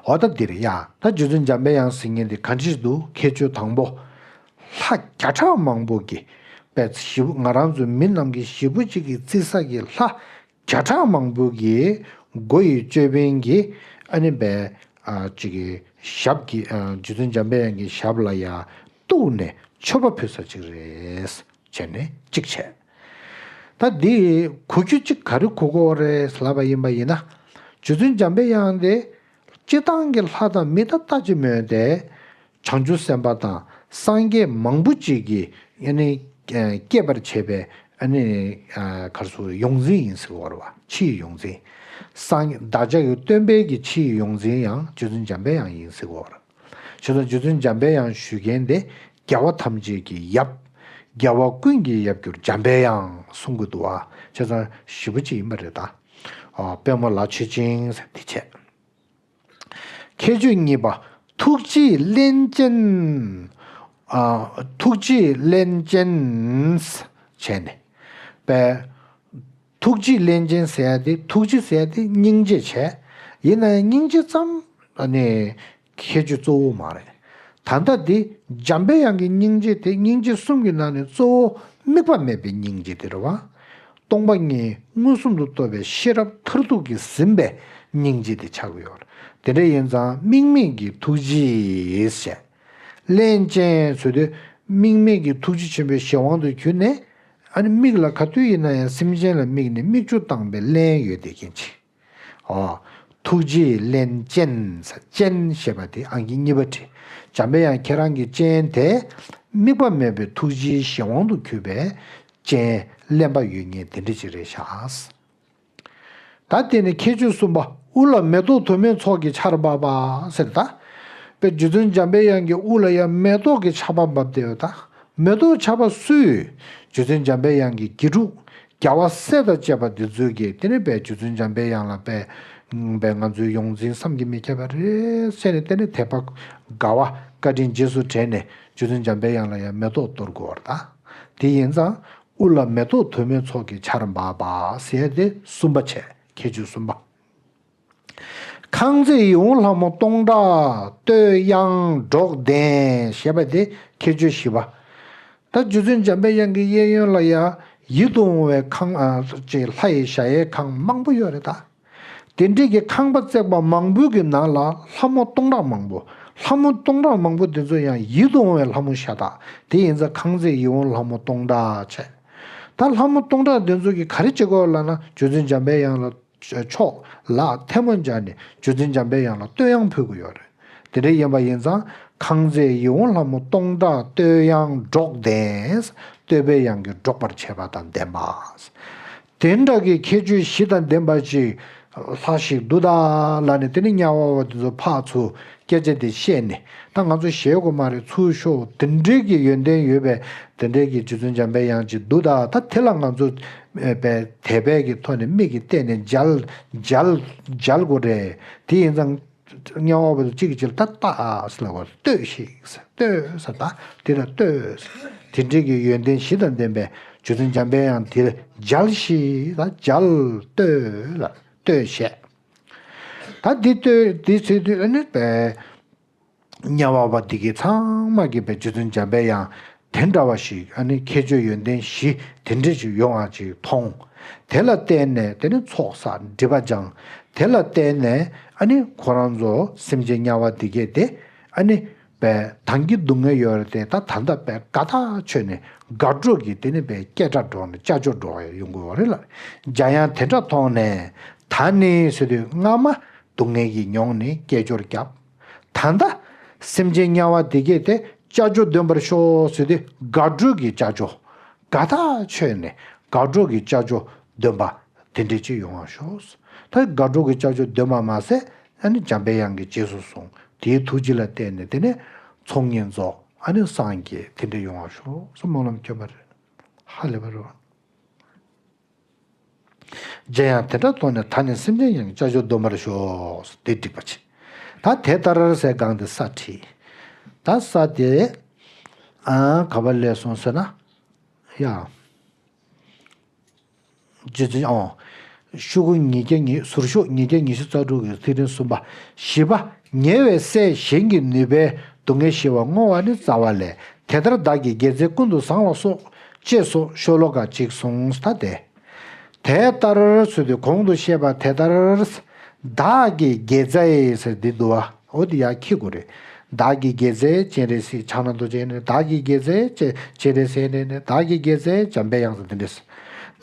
འོ་ད་འདིར་ཡ། ད་རྗེ་བཙུན་འཇམ་པའི་དབྱངས་ཟེར་མཁན་འདི་ག་འདྲ་ཞིག་འདུག་ཁྱད་ཆོས་དང་པོ། ལྷ་བརྒྱ་ཕྲག་མང་པོ་གིས། དཔེ་ཞེ་པོ་ང་རང་ཚོ་མི་རྣམས་ཀྱི་ཞེ་པོ་ཅིག་གིས་བརྩི་ས་གི་ལྷ་བརྒྱ་ཕྲག་མང་པོ་གིས་མགོ་ཡི་ཅོད་པན་གྱིས་ཨ་ནི་དཔེ་ཨ་ཅིག་གི་ཞབས་ཀྱི་ཨ་རྗེ་བཙུན་འཇམ་པའི་དབྱངས་ཀྱི་ཞབས་ལ་ཡ་གཏུགས་ནས་མཆོད་པ་ཕུལ་ས་ཅིག་རེད། བྱས་ནས་གཅིག་བྱས། ད་འདི་གོ་རྒྱུ་གཅིག་ག་རེ་གོ་དགོས་རེད་ལབ་པ་ཡིན་པ་ཡིན་ན། རྗེ་བཙུན་འཇམ་པའི་དབྱངས་དེ་སྤྱིར་བཏང་གི་ལྷ་དང་མི་དང་ལྟ་ཅི་སྨོས་ཏེ། བྱང་ཆུབ་སེམས་དཔའ་དང་སངས་རྒྱས་མང་པོ་ཅིག་གིས་ཡ་ནི་བསྐྱེད་པར་བྱས་པའི་ ཨ་ནི་ཨ་ག་རེ་ཟེར། ཡོངས་འཛིན་ཡིན་ཟེར་གྱི་ཡོད་རེད་བ། ཕྱི་ཡི་ཡོངས་འཛིན། སངས་བདག་ཅག་གི་སྟོན་པའི་གི་ཕྱི་ཡི་ཡོངས་འཛིན་ཡང་རྗེ་བཙུན་འཇམ་པའི་དབྱངས་ཡིན་ཟེར་གྱི་ཡོད་རེད། བྱས་ཙང་རྗེ་བཙུན་འཇམ་པའི་དབྱངས་ཞུ་མཁན་དེ་རྒྱལ་བ་ཐམས་ཅད་ཀྱི་ཡབ། རྒྱལ་བ་ཀུན་གྱི་ཡབ་གྱུར་འཇམ་པའི་དབྱངས་གསུང་གི་འདུག་བ། བྱས་ཙང་ཞེ་པོ་ཅིག་ཡིན་པ་རེད་ད། ཨ་པདྨོ་ལ་མཆོད་ཅིང་ཟེར་དེ་བྱས། ཁྱད་ཆོས་གཉིས་པ། ཐུགས་རྗེས་བརླན་ཅན། ཨ་ཐུགས་རྗེས་བརླན་ཅན་བྱས་ནས། པས། ཐུགས་རྗེས་བརླན་ཅན་ཟེར་ཡ་དེ། ཐུགས་རྗེ་ཟེར་ཡ་དེ་སྙིང་རྗེ་བྱས། ཡིན་ན་ཡང་སྙིང་རྗེ་ཙམ་ཨ་ནི་ཁྱད་ཆོས་གཙོ་བོ་མ་རེད། ད་ལྟ་འདི་འཇམ་པའི་དབྱངས་ཀྱི་སྙིང་རྗེ་དེ། སྙིང་རྗེ་གསུམ་གྱི་ནང་ནས་གཙོ་བོ་དམིགས་པ་མེད་པའི་སྙིང་རྗེ་དེ་རེད་བ། སྟོང་པ་ཉིད་མངོན་སུམ་དུ་རྟོགས་པའི་ཤེས་རབ་མཐར་ཐུག་གིས་ཟིན་པའི་སྙིང་རྗེ་དེ་ཆགས་ཀྱི་ཡོད་རེད། དེ་འདྲ་ཡིན་ཙང་དམིགས་མེད་ཀྱི་ཐུགས་རྗེས་བྱས། བརླན་ཅན་ཟེར་དུས་དམིགས་མེད་ཀྱི་ཐུགས་རྗེ་ཆེན་པོའི་གཞན་དབང་དུ་གྱུར་ནས། ཨ་ནི་མིག་ལ་ག་དུས་ཡིན་ན་ཡང་སེམས་ཅན་ལ་དམིགས་ནས་མིག་ཆུ་བཏང་བའི་བརླན་ཡོད་བསྡད་མཁན་ཅིག། ཨོ། ཐུགས་རྗེས་བརླན་ཅན། ཅན་ཞེས་པ་དེ་ཨང་ཀི་གཉིས་པ་བྲིས། འཇམ་པའི་དབྱངས་ཁྱེད་རང་གི་ཅན་དེ་དམིགས་པ་མེད་པའི་ཐུགས་རྗེའི་གཞན་དབང་དུ་གྱུར་པའི་ཅན་བརླན་པ་ཡོད་མཁན་དེ་འདྲ་ཅིག་རེད་ཤག། ད་དེ་ནས་ཁྱད་ཆོས་གསུམ་པ། དབུ་ལ་མེ་ཏོག་དུ་མའི་ཚོགས་ཀྱི་ཆར་འབབ་པ་ཟེར་ད། དཔེ་རྗེ་བཙུན་འཇམ་པའི་དབྱངས་ཀྱི་དབུ་ལ་ཡང་མེ་ཏོག་གི་ཆར་པ་འབབ་བསྡད་ཡོད་ད། མེ་ཏོག་ཆར་པ་སུས། རྗེ་བཙུན་འཇམ་པའི་དབྱངས་ཀྱི་དགེ་ཕྲུག་རྒྱལ་བ་སྲས་དང་བཅས་པ་འདི་ཚོས་ཀྱིས་དེ་ནས་དཔེ་རྗེ་བཙུན་འཇམ་པའི་དབྱངས་ལ་དཔེ། དཔེ་ང་ཚོའི་ཡོངས་འཛིན་བསམ་གྱིས་མི་ཁྱབ་པ་རེད་ཟེར་ནས། དེ་ནས་དད་པ་དགའ་བ་བཀའ་དྲིན་རྗེས་སུ་དྲན་ནས་རྗེ་བཙུན་འཇམ་པའི་དབྱངས་ལ་ཡང་མེ་ཏོག་གཏོར་དགོས་པ་རེད་ད། དེ་ཡིན་ཙང་། དབུ་ལ་མེ་ཏོག་དུ་མའི་ཚོགས་ཀྱི་ཆར་འབབ་པ་ཟེར་ཏེ་གསུམ་པ་བྱས། ཁྱད་ཆོས་གསུམ་པ། ཁང་བརྩེགས་ཡིད་འོང་ལྷ་མོ་སྟོང་ཕྲག་བསྟོད་དབྱངས་སྒྲོགས་ལྡན་ཞེས་པ་དེ་ཁྱད་ཆོས་བཞི་པ། ད་རྗེ་བཙུན་འཇམ་པའི་དབྱངས་ཀྱི་གཡས་གཡོན་ལ་ཡང་ཡིད་དུ་འོང་བའི་ཁང་ཨ་ཅེ་ལྷ་ཡི་གཞལ་ཡས་ཁང་མང་པོ་ཡོད་རེད་ད། དེ་འདྲའི་གི་ཁང་པ་བརྩེགས་པ་མང་པོའི་གི་ནང་ལ་ལྷ་མོ་སྟོང་ཕྲག་མང་པོ། ལྷ་མོ་སྟོང་ཕྲག་མང་པོ་དེ་ཚོ་ཡང་ཡིད་དུ་འོང་བའི་ལྷ་མོ་ཤ་སྟག་དེ་ཡིན་ཙང་ཁང་བརྩེགས་ཡིད་འོང་ལྷ་མོ་སྟོང་ཕྲག་བྱས། ད་ལྷ་མོ་སྟོང་ཕྲག་དེ་ཚོ་གིས་ག་རེ་བྱེད་དགོས་ལབ་ན། རྗེ་བཙུན་འཇམ་པའི་དབྱངས་ལ་ཕྱོགས་ལ་ཐལ་མོ་སྦྱར་ནས་རྗེ་བཙུན་འཇམ་པའི་དབྱངས་ལ་བསྟོད་དབྱངས་ཕུལ་གྱི་ཡོད་རེད། དེ་འདྲ་ཡིན་པ་ཡིན་ཙང་ཁང་བརྩེགས་ཡིད་འོང་ལྷ་མོ་སྟོང་ཕྲག་བསྟོད་དབྱངས་སྒྲོགས་ལྡན། བསྟོད་པའི་དབྱངས་ཀྱིས་སྒྲོགས་པར་བྱེད་པ་དང་ལྡན་པ། དེ་འདྲ་གི་ཁྱད་ཆོས་བཞི་དང་ལྡན་པ་ཅིག་ལྷག་ཞིག་འདུག་ད་ལབ་ནས། དེ་ནས་དམྱལ་བ་པ་དེ་ཚོ་ཕར་ཚུར་སྐད་ཆ་དེ་བཤད་ནས། ད་ང་ཚོ་ཞེད་དགོས་མ་རེད། ཚུར་ཤོག། དེ་འདྲའི་གི་ཡོན་ཏན་ཡོད་པའི་དེ་འདྲའི་གི་རྗེ་བཙུན་འཇམ་པའི་དབྱངས་ཅིག་འདུག་ད། ད་དེ་ལ་ང་ཚོ་ཨེ་པའི་དད་པའི་གི་ཐོག་ནས་མིག་གིས་བལྟས་ནས་མཇལ་མཇལ་མཇལ་དགོས་རེད། དེ་ཡིན་ཙང་དམྱལ་བ་པ་དེ་གཅིག་གིས་གཅིག་ལ་ད་ལྟ་ཨ་ཟེར་ལབ་དགོས། བསྟོད་ཤིག་ཟེར། བསྟོད་ཟེར་ད། དེ་ལ་བསྟོད་ཟེར། དེ་འདྲའི་གི་ཡོན་ཏན་བཞི་དང་ལྡན་པའི་རྗེ་བཙུན་འཇམ་པའི་དབྱངས་དེར་མཇལ་ཞིག་ད། མཇལ། བསྟོད་ལ་བསྟོད་བཤད། ད་འདི་ལྟོས་འདི་ཟེར་དུས་ཨ་ནི་པའི་དམྱལ་བ་པ་འདི་གིས་ཚང་མ་གིས་པའི་རྗེ་བཙུན་འཇམ་པའི་དབྱངས་དེ་འདྲ་བ་ཞིག་ཨ་ནི་ཁྱད་ཆོས་ཡོན་ཏན་བཞི་དེ་འདྲ་ཞིག་ཡོད་པ་ཅིག་མཐོང་། དེ་ལ་བརྟེན་ནས་དེ་ནི་ཚོགས་བསགས། སྒྲིབ་པ་སྦྱངས། དེ་ལ་བརྟེན་ནས་ཨ་ནི་ཁོ་རང་ཚོ་སེམས་ཅན་དམྱལ་བ་འདི་གས་དེ་ཨ་ནི་པའི་དང་གི་སྡུག་བསྔལ་ཡོད་རེད་དེ། ད་ད་ལྟ་པའི་དགའ་ཐག་ཆོད་ནས་དགའ་སྤྲོ་གི་དེ་ནི་པའི་སྐད་སྒྲ་སྒྲོག་ནས་སྐྱབས་བཅོལ་འགྲོ་བ་ཡོང་དགོས་པ་རེད་ལ། འཇམ་དབྱངས་དེ་འདྲ་མཐོང་ནས་ད་ནི་ཟེར་དུས་སྔ་མ་སྡུག་བསྔལ་གྱིས་མྱོང་ནས་སྐད་ཅོར་བརྒྱབ། ད་ལྟ་སེམས་ཅན་དམྱལ་བ་འདི་གས་དེ་ཅ་ཅོ་འདོན་པར་ཤོག་ཟེར་དུས་དགའ་སྤྲོ་གི་ཅ་ཅོ། དགའ་ཐག་ཆོད་ནས་དགའ་སྤྲོ་གི་ཅ་ཅོ་འདོན་པ་དེ་འདྲ་ཅིག་ཡོང་བར་ཤོག། ད་དགའ་སྤྲོ་གི་ཅ་ཅོ་འདོན་པ་མ་ཟད་ཨ་ནི་འཇམ་པའི་དབྱངས་ཀྱིས་རྗེས་སུ་བཟུང་། དེའི་ཐུགས་རྗེ་ལ་བརྟེན་ནས་དེ་ནས་ཚོགས་གཉིས་རྫོགས། ཨ་ནི་སངས་རྒྱས་དེ་འདྲ་ཡོང་བར་ཤོག་ཟེར་སྨོན་ལམ་སྐྱོན་པ་རེད། ཧ་ལས་པ་རེད་བ། འཇམ་དབྱངས་དེ་འདྲ་མཐོང་ནས་ད་ནི་སེམས་ཅན་ཡང་ཅ་ཅོ་འདོན་པར་ཤོག། དེ་འགྲིག་པ་བྱེད། ད་དེ་ལྟར་ཟེར་སྒང་དེ་ས་བྲིས། ད་ས་དེ་ཨ་ག་པར་སླེབས་སོང་ཟེར་ན། ཡ། རྗེ་བཙུན་ཨོ། ཤོག་གུ་ཉིས་བརྒྱ་ཉི་ཟུར་ཤོག་ཉིས་བརྒྱ་ཉི་ཤུ་རྩ་དྲུག་གི་ཚིག་ཕྲེང་གསུམ་པ། བཞི་པ། ཉེ་བའི་སྲས་གཞན་གྱིས་ནུས་པའི་སྡུག་བསྔལ་ཞི་བར་བསྔོ་བ་ནི་རྩ་བ་ལས། དེ་ལྟར་བདག་གིས་དགེ་མཛད་ཀུན་ཏུ་བཟང་ལ་སོགས། ཅེས་སོགས་ཤོ་ལོ་ཀ་གཅིག་གསུངས་ད་དེ། དེ་ལྟར་ཟེར་དུས་གོང་དུ་བཤད་པ་དེ་ལྟར། བདག་གིས་དགེ་མཛད་ཟེར་འདི་འདུག་བ། འོ་དེ་ཡར་འཁྱེར་དགོས་རེད། བདག་གིས་དགེ་མཛད་སྤྱན་རས་གཟིགས་ཕྱག་ན་རྡོ་རྗེ་ནས། བདག་གིས་དགེ་མཛད་སྤྱན་རས་གཟིགས་ནས། བདག་གིས་དགེ་མཛད་འཇམ་པའི་དབྱངས་ཟེར་འདི་འདྲས།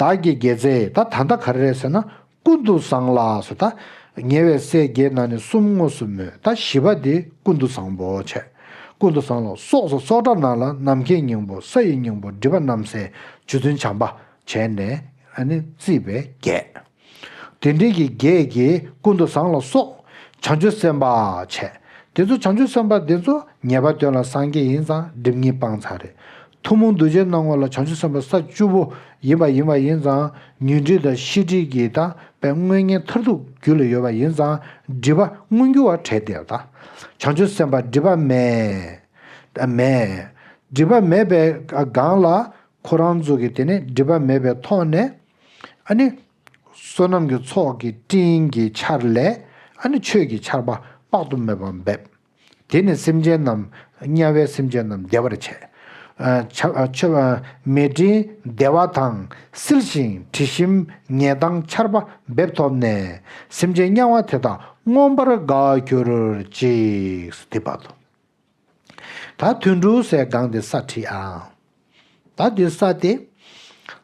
བདག་གིས་དགེ་མཛད་ད་ད་ལྟ་ག་རེ་རེད་ཟེར་ན། ཀུན་ཏུ་བཟང་ལ་སོ། ད་ཉེ་བའི་སྲས་བརྒྱད་ནང་ནས་གསུམ་དངོས་སུ་སྨོས། ད་བཞི་པ་དེ་ཀུན་ཏུ་བཟང་པོ་བྱས། ཀུན་ཏུ་བཟང་ལ་སོགས་སོ། སོགས་སྒྲ་རྣམས་ལ་ནམ་མཁའི་སྙིང་པོ། ས་ཡི་སྙིང་པོ། སྒྲིབ་པ་རྣམ་སེལ་རྗེ་བཙུན་བྱམས་པ་ བྱས་ནས་ཨ་ནི་བརྩིས་པའི་བརྒྱད། དེ་འདྲའི་གི་བརྒྱད་ཀྱིས་ཀུན་ཏུ་བཟང་ལ་སོགས་བྱང་ཆུབ་སེམས་དཔའ་བྱས། དེ་ཚོ་བྱང་ཆུབ་སེམས་དཔའ་དེ་ཚོ་ངེས་པ་དོན་ལ་སངས་རྒྱས་ཡིན་ཙང་སྒྲིབ་གཉིས་སྤངས་ཚར་རེད། ཐུན་མོང་གདུལ་བྱའི་སྣང་ངོ་ལ་བྱང་ཆུབ་སེམས་དཔའ་ས་བཅུ་པོ་ཡིན་པ་ཡིན་པ་ཡིན་ཙང་ཉོན་སྒྲིབ་དང་ཤེས་སྒྲིབ་ཀྱི་དང་པའི་དངོས་གཉེན་མཐར་ཐུག་རྒྱུད་ལ་ཡོད་པ་ཡིན་ཙང་སྒྲིབ་པ་མངོན་གྱུར་བ་བྲལ་བསྡད་པ་དང་། བྱང་ཆུབ་སེམས་དཔའ་སྒྲིབ་པ་མེད། མེད། སྒྲིབ་པ་མེད་པའི་སྒང་ལ་ཁོ་རང་ཚོ་གི་དེ་ནི་སྒྲིབ་པ་མེད་པའི་ཐོག་ནས་ཨ་ནི་བསོད་ནམས་ཀྱི་ཚོགས་ཀྱི་སྤྲིན་གྱི་ཆར་ལས་ཨ་ནི་ཆོས་ཀྱི་ཆར་པ་དཔག་ཏུ་མེད་པ་འབེབས། དེ་ནི་སེམས་ཅན་རྣམས་དམྱལ་བའི་སེམས་ཅན་རྣམས་བདེ་བར་བྱེད། ཨ་ཆ་ཨ་ཆ་ཨ་མེ་སྤྲིན་བདེ་བ་དང་བསིལ་ཞིང་དྲི་ཞིམ་ཉེ་ལྟང་ཆར་པ་འབེབས་ཐོབ་ནས་སེམས་ཅན་དམྱལ་བ་དེ་དག་མངོན་པར་དགའ་བར་གྱུར་ཅིག་དེ་བར་དུ། ད་དུད་འགྲོ་ཟེར་སྒང་དེ་ས་བྲིས་ཨ། ད་དེ་ས་དེ།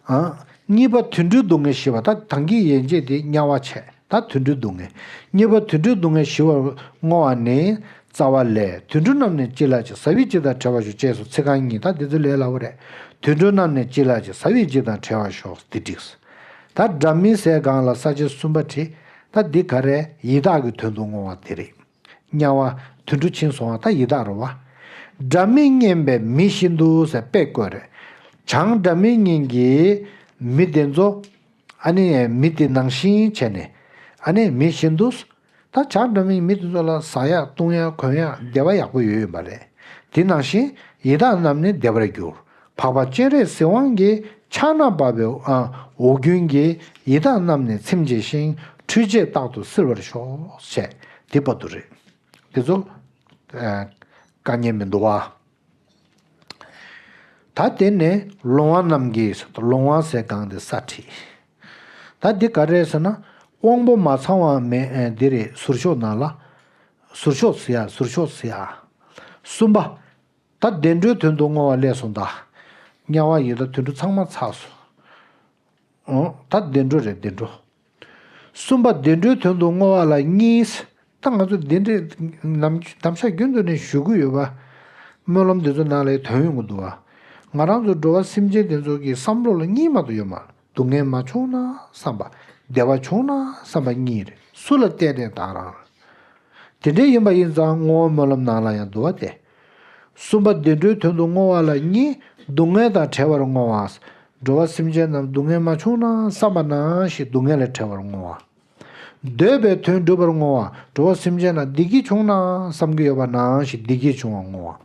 ཨ། གཉིས་པ་དུད་འགྲོའི་སྡུག་བསྔལ་ཞི་བ། ད་ད་གིན་ཡན་ཆད་དེ་དམྱལ་བ་བྱས། ད་དུད་འགྲོའི་སྡུག་བསྔལ། གཉིས་པ་དུད་འགྲོའི་སྡུག་བསྔལ་ཞི་བར་བསྔོ་བ་ནི། རྩ་བ་ལས། དུད་འགྲོ་རྣམས་ནི་ཅི་ལ་སྐྱེ། ཟ་བའི་རྒྱུ་དང་བྲལ་བར་ཤོག་ཅེས་སོགས་ཚིག་རྐང་གཉིས། ད་དེ་ཚོ་ལས་སླ་བོ་རེད། དུད་འགྲོ་རྣམས་ནི་ཅི་ལ་སྐྱེ། ཟ་བའི་རྒྱུ་དང་བྲལ་བར་ཤོག་དེ་འགྲིགས། ད་སྒྲ་མི་ཟེར་སྒང་ལ་ས་བཅད་གསུམ་པ་བྲིས། ད་འདི་ག་རེ་ཡི་དྭགས་ཀྱི་དོན་དུ་བསྔོ་བ་དེ་རེད། དམྱལ་བ་དུད་འགྲོ་ཕྱིན་སོང་བ་ད་ཡི་དྭགས་རེད་བ། སྒྲ་མི་སྙན་པའི་མི་བཞིན་དུ་ཟེར་དཔེ་བཀོད་རེད། བྱང་སྒྲ་མི་སྙན་གྱི་མི་དེ་ཚོ་ཨ་ནི་མི་དེ་ནང་བཞིན་བྱས་ནས་ཨ་ནི་མི་བཞིན་དུ། ད་བྱང་སྒྲ་མི་སྙན་མི་དེ་ཚོ་ལ་ཟ་ཡག་བཏུང་ཡག་གོན་ཡག་བདེ་བ་ཡག་པོ་ཡོད་ཡོད་པ་རེད། དེ་ནང་བཞིན་ཡི་དྭགས་རྣམས་ནི་བདེ་བར་འགྱུར། འཕགས་པ་སྤྱན་རས་གཟིགས་དབང་གིས་ཕྱག་ན་བབས་པའི་ཨ་འོ་རྒྱུན་གྱིས་ཡི་དྭགས་རྣམས་ནི་ཚིམ་བྱས་ཤིང་འཁྲུལ་བྱེད་རྟག་ཏུ་བསིལ་བར་ཤོག་ཅེས་དེ་བར་དུ་རེད། དེ་ཚོ་ཨ་དཀའ་ངལ་མི་འདུག་བ། ད་དེ་ནས་ལོང་བ་རྣམས་ཀྱི་ལོང་བ་ཟེར་སྒང་དེ་ས་བྲིས། ད་འདི་ག་རེ་ཟེར་ན་དབང་པོ་མ་ཚང་བ་མེད་ཨ་འདི་རེད། ཟུར་ཤོག་ནང་ལ་ཟུར་ཤོག་ཟེར་ཡ་ཟུར་ཤོག་ཟེར་ཡ། གསུམ་པ། ད་བདེ་འགྲོའི་དོན་དུ་བསྔོ་བ་སླེབས་སོང་ད། དམྱལ་བ་ཡི་དྭགས་དུད་འགྲོ་ཚང་མ་ཚར་སོང་། འོ། ད་བདེ་འགྲོ་རེད་བདེ་འགྲོ། གསུམ་པ་བདེ་འགྲོའི་དོན་དུ་བསྔོ་བ་ལ་གཉིས། ད་ང་ཚོ་བདེ་འགྲོའི་ནམ་ནམ་ཞག་རྒྱུན་དུ་ནས་ཞུ་གི་ཡོད་པ། སྨོན་ལམ་འདི་ཚོ་ནང་ལ་དོན་ཡོང་གི་འདུག་བ། ང་རང་ཚོ་འགྲོ་བ་སེམས་ཅན་དེ་ཚོ་གི་བསམ་བློ་ལ་གཉིས་མ་གཏོགས་ཡོད་མ་རེད། སྡུག་བསྔལ་མ་བྱུང་ན་བསམ་པ། བདེ་བ་བྱུང་ན་བསམ་པ་གཉིས་རེད། སུ་ལ་བལྟས་ནས་བཏང་རང་། དེ་འདྲ་ཡིན་པ་ཡིན་ཙང་བསྔོ་བ་སྨོན་ལམ་ནང་ལ་ཡང་འདུག་བ་སྟེ། གསུམ་པ་བདེ་འགྲོའི་དོན་དུ་བསྔོ་བ་ལ་གཉིས། སྡུག་བསྔལ་དང་བྲལ་བར་བསྔོ་བ། འགྲོ་བ་སེམས་ཅན་རྣམས་སྡུག་བསྔལ་མ་བྱུང་ན་བསམ་པ་ནང་བཞིན་སྡུག་བསྔལ་ལས་བྲལ་བར་བསྔོ་བ། འདོད་པའི་དོན་འགྲུབ་པར་བསྔོ་བ། འགྲོ་བ་སེམས་ཅན་ལ་བདེ་སྐྱིད་བྱུང་ན་བསམ་གྱི་ཡོད་པ་ནང་བཞིན་བདེ་སྐྱིད་བྱུང་བར་བསྔོ་བ།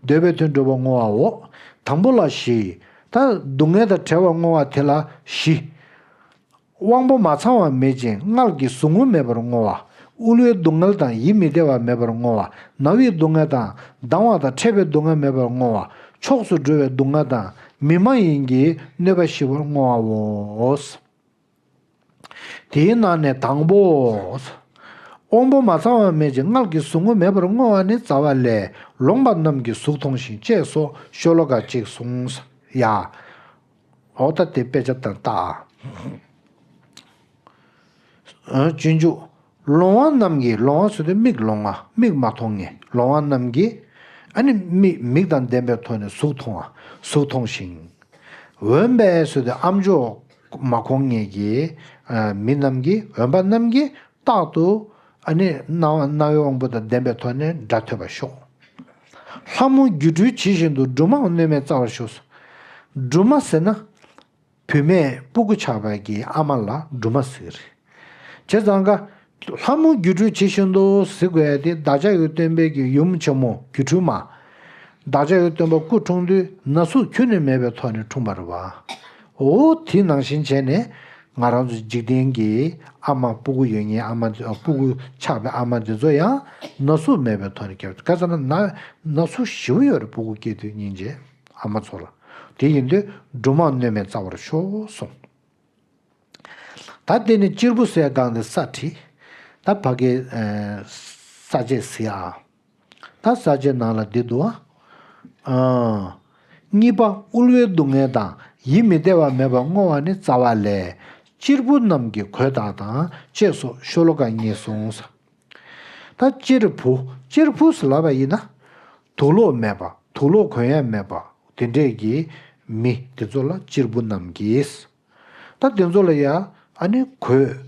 འདོད་པའི་དོན་འགྲུབ་པར་བསྔོ་བའོ། དང་པོ་ལ་བཞི། ད་སྡུག་བསྔལ་དང་བྲལ་བར་བསྔོ་བ་དེ་ལ་བཞི། དབང་པོ་མ་ཚང་བ་མེད་ཅིང་མངལ་གྱི་ཟུག་རྔུ་མེད་པར་བསྔོ་བ། དབུལ་བའི་སྡུག་བསྔལ་དང་ཡིད་མི་བདེ་བ་མེད་པར་བསྔོ་བ། ན་བའི་སྡུག་བསྔལ་དང་སྡང་བ་དང་འཕྲད་པའི་སྡུག་བསྔལ་མེད་པར་བསྔོ་བ། མཆོག་ཏུ་འགྲོ་བའི་སྡུག་བསྔལ་དང་མི་མ་ཡིན་གྱི་གནོད་པ་ཞི་བར་བསྔོ་བའོ། དེའི་ནང་ནས་དང་པོ། དབང་པོ་མ་ཚང་བ་མེད་ཅིང་མངལ་གྱི་ཟུག་རྔུ་མེད་པར་བསྔོ་བ་ནི་རྩ་བ་ལས་ལོང་བ་རྣམས་ཀྱི་གཟུགས་མཐོང་ཞིང་ཅེས་སོགས་ཤོ་ལོ་ཀ་གཅིག་གསུངས། ཡ། འོ་ད་དེ་དཔེ་ཆ་དང་ལྟ། ཨ། སྤྱོད་འཇུག་ལོང་བ་རྣམས་ཀྱིས། ལོང་བ་ཟེར་དུས་མིག་ལོང་བ། མིག་མ་མཐོང་མཁན། ལོང་བ་རྣམས་ཀྱིས། ཨ་ནི་མིག་མིག་དང་ལྡན་པའི་ཐོག་ནས་གཟུགས་མཐོང་བ། གཟུགས་མཐོང་ཞིང་། འོན་པས་ཟེར་དུས་ཨ་མཆོག་མ་གོ་མཁན་གྱི་ཨ་མི་རྣམས་ཀྱིས། འོན་པ་རྣམས་ཀྱིས་རྟག་ཏུ་ཨ་ནི་རྣ་རྣ་བའི་དབང་པོ་དང་ལྡན་པའི་ཐོག་ནས་སྒྲ་ཐོས་པར་ཤོག་ལྷ་མོ་སྒྱུ་འཕྲུལ་ཇི་བཞིན་དུ། སྦྲུམ་མའང་སྣོད་མེད་བཙའ་བར་ཤོག་སྦྲུམ་མ་ཟེར་ན། བུད་མེད་སྤུ་གུ་ཆགས་པའི་གི་ཨ་མ་ལ་སྦྲུམ་མ་ཟེར་གི་རེད། བྱས་ཙང་ཀ། ལྷ་མོ་སྒྱུ་འཕྲུལ་ཇི་བཞིན་དུ་ཟེར་དགོས་ཡ་དེ་བདག་ཅག་གི་སྟོན་པའི་གི་ཡུམ་ཆེན་མོ་སྒྱུ་འཕྲུལ་མ། བདག་ཅག་གི་སྟོན་པ་སྐུ་འཁྲུངས་དུས་ན་ཟུག་ཁྱོན་ནས་མེད་པའི་ཐོག་ནས་འཁྲུངས་པ་རེད་བ། འོ་དེ་ནང་བཞིན་བྱས་ནས་ང་རང་ཚོ་འཇིག་རྟེན་གྱི་ཨ་མ་སྤུ་གུ་ཡོད་མཁན་ཨ་མ་སྤུ་གུ་ཆགས་པའི་ཨ་མ་འདི་ཚོ་ཡང་ན་ཟུག་མེད་པའི་ཐོག་ནས་སྐྱེ་བ། ག་ཟེར་ན་ན་ན་ཟུག་ཞེ་པོ་ཡོད་རེད་སྤུ་གུ་སྐྱེ་དུས་སྙིང་རྗེ། ཨ་མ་ཚོ་ལ། དེ་ཡིན་དུས་སྦྲུམ་མའང་སྣོད་མེད་བཙའ་བར་ཤོག་གསུངས། ད་དེ་ནི་གཅེར་བུ་ཟེར་སྒང་དེ་ས་བྲིས། ད་ཕ་གི་ཨ་ས་བཅད་ཟེར་ཨ། ད་ས་བཅད་ནང་ལ་འདི་འདུག་ཨ། གཉིས་པ་དབུལ་བའི་སྡུག་བསྔལ་དང་ཡིད་མི་བདེ་བ་མེད་པར་བསྔོ་བ་ནི་རྩ་བ་ལས། གཅེར་བུ་རྣམས་ཀྱི་གོས་དག་དང་ཅེས་སོགས་ཤོ་ལོ་ཀ་གཉིས་གསུངས། ད་གཅེར་བུ། གཅེར་བུ་ཟེར་ལབ་པ་ཡིན་ན། དུག་ལོག་མེད་པ། དུག་ལོག་གོན་ཡ་མེད་པ། དེ་འདྲས་ཀྱི་མི་དེ་ཚོ་ལ་གཅེར་བུ་རྣམས་ཀྱིས། ད་དེ་ཚོ་ལ་ཡ་ཨ་ནི་གོས།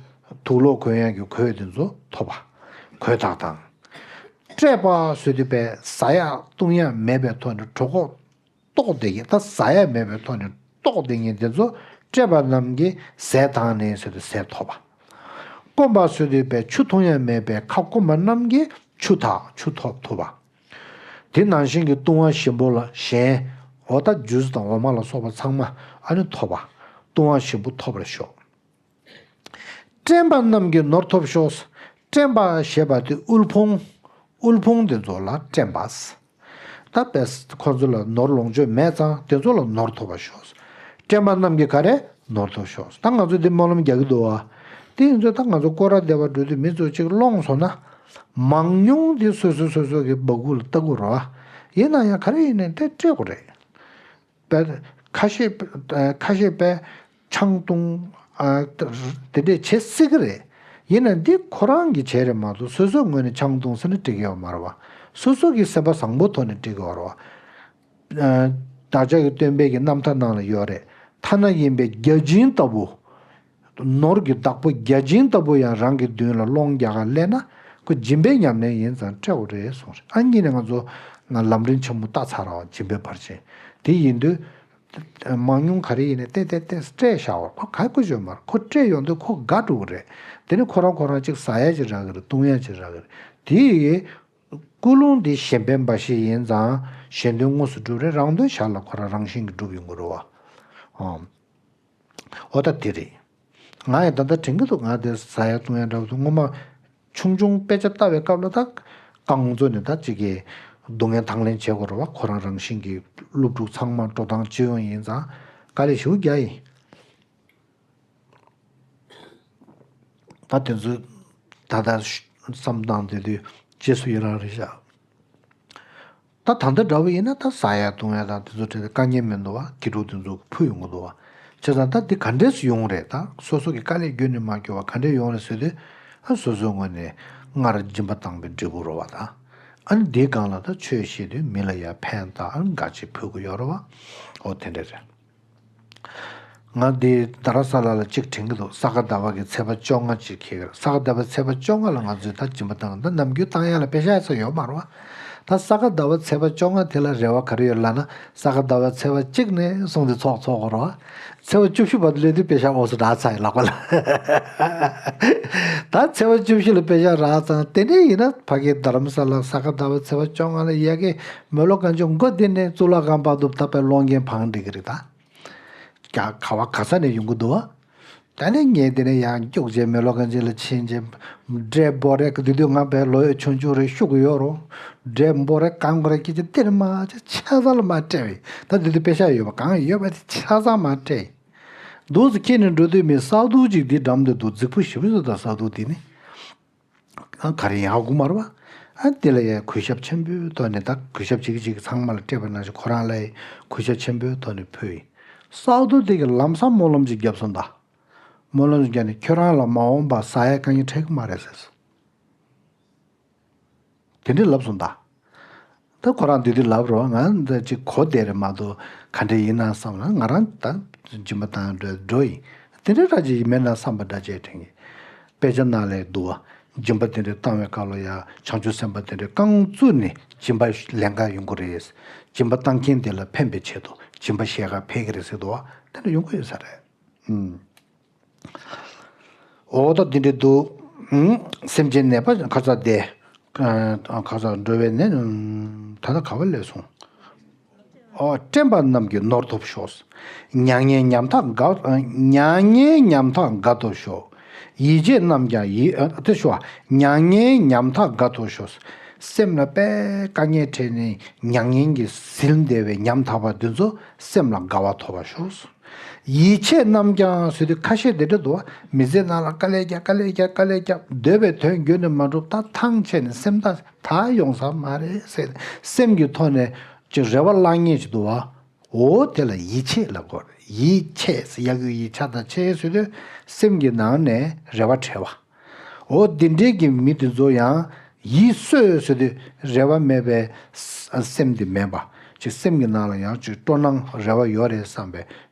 དུག་ལོག་གོན་ཡག་གི་གོས་དེ་ཚོ་ཐོབ་པ། གོས་དག་དང་། བཀྲེས་པ་ཟེར་དུས་པས་ཟ་ཡག་བཏུང་ཡག་མེད་པའི་ཐོག་ནས་གྲོད་ཁོག་ལྟོགས་བསྡད་མཁན། ད་ཟ་ཡག་མེད་པའི་ཐོག་ནས་ལྟོགས་བསྡད་མཁན་དེ་ཚོ་བཀྲེས་པ་རྣམས་ཀྱིས་ཟས་དང་ནི་ཟེར་དུས་ཟས་ཐོབ་པ། སྐོམ་པ་ཟེར་དུས་པས་ཆུ་འཐུང་ཡག་མེད་པའི་ཁ་སྐོམ་པ་རྣམས་ཀྱིས་ཆུ་དག་ཆུ་ཐོབ་ཐུབ་པ། དེ་ནང་བཞིན་གྱི་བཏུང་བ་ཞིམ་པོ་ལ་གཞན། འོ་ད་ཇུས་དང་འོ་མ་ལ་སོགས་པ་ཚང་མ་ཨ་ནི་ཐོབ་པ། བཏུང་བ་ཞིམ་པོ་ཐོབ་པར་ཤོག་བཀྲེན་པ་རྣམས་ཀྱི་ནོར་ཐོབ་ཤོག་བཀྲེན་པ་ཞེས་པ་དེ་དབུལ་ཕོངས། དབུལ་ཕོངས་དེ་ཚོ་ལ་བཀྲེན་པ། ད་པས་ཁོ་ཚོ་ལ་ནོར་ལོངས་སྤྱོད་མེད་ཙང་དེ་ཚོ་ལ་ནོར་ཐོབ་པར་ཤོག་བཀྲེན་པ་རྣམས་ཀྱི་ག་རེ་ནོར་ཐོབ་ཤོག་ད་ང་ཚོ་འདི་སྨོན་ལམ་རྒྱག་གི་འདུག་བ། དེ་ཡིན་ཚོད་ད་ང་ཚོ་སྐོར་ར་བདེ་བ་འགྲོ་དུས་མི་ཚོ་གཅིག་སློང་སོང་ན། མང་ཉུང་དེ་སོ་སོ་སོ་སོ་གི་སྦ་ཁུག་ལ་ལྟ་དགོས་རེད་བ། ཡིན་ན་ཡང་ག་རེ་ཡིན་ནའི་དེ་སྤྲད་དགོས་རེད། པས། ཁ་ཤས། ཁ་ཤས་པས་ཆང་བཏུང་། ཨ། དེ་འདྲས་བྱེད་སྲིད་ཀྱི་རེད། ཡིན་ན་འདི་ཁོ་རང་གི་བྱས་རེད་མ་གཏོགས་སོ་སོའི་ངོས་ནས་ཆང་བཏུང་ཟེར་ན་འགྲིག་གི་ཡོད་མ་རེད་བ། སོ་སོ་གི་སེམས་པ་བཟང་པོ་ཐོག་ནས་འགྲིག་གི་ཡོད་རེད་བ། ཨ། བདག་ཅག་གི་སྟོན་པའི་གི་རྣམ་ཐར་ནང་ལ་ཡོད་རེད། ཐ་ན་ཡིན་པའི་བརྒྱ་བྱིན་ལྟ་བུ། ནོར་གྱི་བདག་པོ་བརྒྱ་བྱིན་ལྟ་བུ་ཡང་རང་གི་མདུན་ལ་སློང་རྒྱག་ག་སླེབས་ན་ཁོ་སྦྱིན་པའི་ཉམས་ལེན་ཡིན་ཙང་སྤྲད་དགོས་རེད་གསུངས་རེད། ཨ་ནི་ནས་ང་ཚོ་ལམ་རིམ་ཆེན་མོ་བལྟས་ཚར་བ་སྦྱིན་པའི་ཕར་ཕྱིན་དེ་ཡིན་དུས། མང་ཉུང་ག་རེ་ཡིན་ནའི་ཏེ་ཏེ་ཏེ་སྤྲད་བཞག་བ་ཁོ་ག་གི་ཞོ་མར་ཁོ་སྤྲད་ཡོང་དུས་ཁོ་དགའ་འགྲོ་གི་རེད། དེ་ནི་ཁོ་རང་ཁོ་རང་གཅིག་ཟ་ཡ་ཅིག་རག་གི་རེད། བཏུང་ཡ་ཅིག་རག་གི་རེད། དེ་ཡི་ཀུན་སློང་འདི་གཞན་ཕན་འབའ་ཞིག་ཡིན་ཙང་གཞན་དོན་དངོས་སུ་སྒྲུབ་རེད། རང་དོན་ཞར་ལ་ཁོ་རང་རང་བཞིན་གྱིས་སྒྲུབ་ཡོང་གི་རེད་བ། ཨང་། འོ་ད་དེ་རེད། ང་ཡང་ད་ལྟ་དྲན་གྱི་འདུག་ང་དེ་ཟ་ཡ་བཏུང་ཡ་འདྲ་བོ་འདུག་སྔོན་མ་ཆུང་ཆུང་དཔེ་ཆ་ལྟ་བའི་སྐབས་ལ་ད་རྐང་བཙུགས་ནས་ད་ཅིག་གི་སྡུག་བསྔལ་དང་ལེན་བྱེད་དགོས་རེད་བ། ཁོ་རང་རང་བཞིན་གྱིས་སློབ་ཕྲུག་ཚང་མ་འགྲོ་སྟངས་སྤྱི་ཡོངས་ཡིན་ཙང་དཀའ་ལས་ཞེ་པོ་རྒྱག་ཡིན། ད་དེ་ཚོ་ད་ལྟ་བསམ་བཏང་དེ་དུས་རྗེས་སུ་ཡི་རང་རེད་ཤག་ད་ད་ལྟ་འདྲ་བོ་ཡིན་ན་ད་ཟ་ཡ་བཏུང་ཡ་དང་དེ་ཚོ་དྲན་ཏེ་དཀའ་ངལ་མི་འདུག་བ། དགེ་ཕྲུག་དེ་ཚོ་ཕུད་ཡོང་གི་འདུག་བ། བྱས་ཙང་ད་འདི་ག་འདྲས་སུ་ཡོང་རེད། ད་སོ་སོ་གི་དཀའ་ལས་བརྒྱུད་ནས་མ་སྐྱོ་བ་ག་འདྲས་ཡོང་རེད་ཟེར་དུས། ཨ། སོ་སོའི་ངོས་ནས་སྔར་སྦྱིན་པ་བཏང་བའི་འབྲས་བུ་རེད་བ། ད་ཨ་ནི་འདིའི་སྒང་ལ་ད་ཆོས་བཤད་དུས་མི་ལ་ཡ་ཕན་ད་ཨ་ནི་འགའ་ཅིག་ཕུལ་གི་ཡོད་རེད་བ། འོ་དེ་འདྲས་རེད། ང་འདི་རྡ་རམ་ས་ལ་ལ་གཅིག་དྲན་གྱི་འདུག་ས་ག་ཟླ་བ་གི་ཚེས་པ་བཅོ་ལྔ་གཅིག་འཁེལ་གི་རེད། ས་ག་ཟླ་བ་ཚེས་པ་བཅོ་ལྔ་ལ་ང་ཚོས་ད་སྦྱིན་པ་བཏང་། ད་ནམ་རྒྱུན་བཏང་ཡ་ལ་པེ་ཤ་ཡ་ཚོ་ཡོད་མ་རེད་བ། ད་ས་ག་ཟླ་བ་ཚེས་པ་བཅོ་ལྔ་དེ་ལ་རེ་བ་ག་རེ་ཡོད་ལབ་ན། ས་ག་ཟླ་བ་ཚེས་པ་གཅིག་ནས་བཟུང་སྟེ་ཚོགས་ཚོགས་དགོས་རེད་བ། ཚེས་པ་བཅུ་བཞི་བར་དུ་སླེབས་དུས་པེ་ཤ་ཨོ་སུ་རག་ཚར་ཡིན་ལག་པ་ལ། ད་ཚེས་པ་བཅུ་བཞི་ལ་པེ་ཤ་རག་ཙང་དེ་ནས་ཡིན་ན་ཕ་གི་རྡ་རམ་ས་ལ་ས་ག་ཟླ་བ་ཚེས་པ་བཅོ་ལྔ་ལ་ཡ་གི་མེ་ལོ་གང་ཅུང་མགོ་འདི་ནས་གཙུག་ལག་ཁང་བར་དུ་ད་པའི་སློང་མཁན་བང་སྒྲིག་གི་རེད་ད། ག་ག་བ་ག་ས་ནས་ཡོང་གི་འདུག་བ། ད་ནི་ངས་དེ་ནས་ཡང་སྐྱུག་བྱས་མེ་ལོ་གང་ཅི་ལ་ཕྱིན་བྱས། འབྲས་སྤོ་རེ་གི་དུས་དུས་ང་བས་ལོ་ཡོད་ཆུང་ཆུང་རེ་ཤུགས་ཡོད་རུང་། འབྲས་སྤོ་རེ་གང་གོ་རེ་ཀྱི་ཅི་སྟེར་མ་ཅི་ཆ་ཚང་ལ་མ་སྤྲད་བས། ད་དུས་དུས་པེ་ཤ་ཡོད་པ་གང་ཡོད་པ་དེ་ཆ་ཚང་མ་སྤྲད། འདུག་སེ་ཁྱེར་ནས་འགྲོ་དུས་མི་སག་སྡུག་ཅིག་འདི་འགྲམ་དུ་འདུག་རྫིག་པོ་ཞེ་པོ་ཞིག་འདུག་ད་སག་སྡུག་དེ་ནི། ཨ། ག་རེ་ཡིན་ཧ་གོ་མ་རེད་བ། ཨ། དེ་ལ་ཡ་གུས་ཞབས་ཆེན་པོའི་ཐོག་ནས། ད་གུས་ཞབས་བྱེད་ཀྱི་བྱེད་ཀྱི་ཚང་མ་ལ་སྤྲད་པ་ནང་བཞིན་ཁོ་རང་ལ་ཡ་གུས་ཞབས་ཆེན་པོའི་ཐོག་ནས་ཕུལ་ཡིན། སག་སྡུག་དེ་གིས་ལམ་སང་སྨོན་ལམ་ཅིག་བརྒྱབ་སོང་ད། སྨོན་ལམ་ཅིག་བརྒྱབ་ནས་ཁྱོད་རང་ལ་མ་འོངས་པ་ཟ་ཡ་དཀའ་ངལ་འཕྲད་ཀྱི་མ་རེད་ཟེར་སོང་། དེ་འདྲས་ལབ་སོང་ད། ད་ཁོ་རང་དེ་དུས་ལབ་རོགས། ང་འདི་ཅིག་གོ་བསྡད་རེད་མ་གཏོགས་ག་འདྲས་ཡིན་ན་བསམ་ལ། ང་རང་ད་སྦྱིན་པ་བཏང་འགྲོ་འགྲོ་ཡིན། དེ་འདྲས་ར་ཅིག་ཡིན་མིན་ན་བསམ་པ་འདྲ་བྱས་དྲན་གྱི། དཔེ་ཆ་ནང་ལ་འདུག་བ། སྦྱིན་པ་དེ་འདྲས་བཏང་བའི་སྐབས་ལ་ཡ་བྱང་ཆུབ་སེམས་དཔའ་དེ་འདྲས་རྐང་བཙུགས་ནས་སྦྱིན་པ་ལེན་ག་ཡོང་གི་རེད། སྦྱིན་པ་བཏང་མཁན་དེ་ལ་ཕན་པའི་ཆེད་དུ་སྦྱིན་པ་བཞེས་ག་ཕེབས་ཀྱི་རེད་ཟེར་འདུག་བ། དེ་འདྲས་ཡོང་གི་ཡོད་ས་རེད། ཨུམ། འོ་ད་འདི་འདྲས་འདུག་ཨུམ། སེམས་ཅན་ནད་པ་ཁ་ཚ་དེ། ཨ། ཁ་ཚ་འགྲོ་བའི་ནད། ཨུམ། ད་ལྟ་ག་བ་སླེབས་སོང་། ཨོ། བཀྲེན་པ་རྣམས་ཀྱི་ནོར་ཐོབ་ཤོག་མྱ་ངན་ཉམ་ཐག་དགའ། མྱ་ངན་ཉམ་ཐག་དགའ་ཐོབ་ཤོག་ཡིད་ཆེས་རྣམས་ཀྱང་ཡིད། ཨ། དེ་ཞུ་བ། མྱ་ངན་ཉམ་ཐག་དགའ་ཐོབ་ཤོག་སེམས་ལ་དཔེ་དཀའ་ངལ་འཕྲད་ནས་མྱ་ངན་གྱིས་ཟིན་བསྡད་པའི་ཉམ་ཐག་པ་འདི་ཚོ་སེམས་ལ་དགའ་བ་ཐོབ་པར་ཤོག་ཡིད་ཆེས་རྣམས་ཀྱང་ཟེར་དུས་ཁ་ཤས་དེ་འདྲ་འདུག་བ། མི་ཚེ་ནང་ལ་དཀའ་ལས་རྒྱག་དཀའ་ལས་རྒྱག་དཀའ་ལས་རྒྱག་འདོད་པའི་དོན་རྒྱུན་དུ་མ་འགྲུབ། ད་ཐང་ཆད་ནས་སེམས་ཐག་ད་ཡོང་ས་མ་རེད་ཟེར། སེམས་ཀྱི་ཐོག་ནས་ཅིག་རེ་བ་བླངས་མཁན་ཅིག་འདུག་བ། འོ་དེ་ལ་ཡིད་ཆེས་ལབ་དགོས་རེད། ཡིད་ཆེས་ཟེར། ཡ་གི་ཡི་ཆ་དང་ཆེས་ཟེར་དུས་སེམས་ཀྱི་ནང་ནས་རེ་བ་འཕྲལ་བ། འོ་འདི་འདྲའི་གི་མི་དེ་ཚོ་ཡང་ཡིད་གསོས་ཟེར་དུས་རེ་བ་མེད་པའི་ས་སེམས་དེ་མེད་པ། ཅིག་སེམས་ཀྱི་ནང་ལ་ཡང་ཅིག་སྤྲོ་སྣང་རེ་བ་ཡོད་རེད་བསམ་པའི་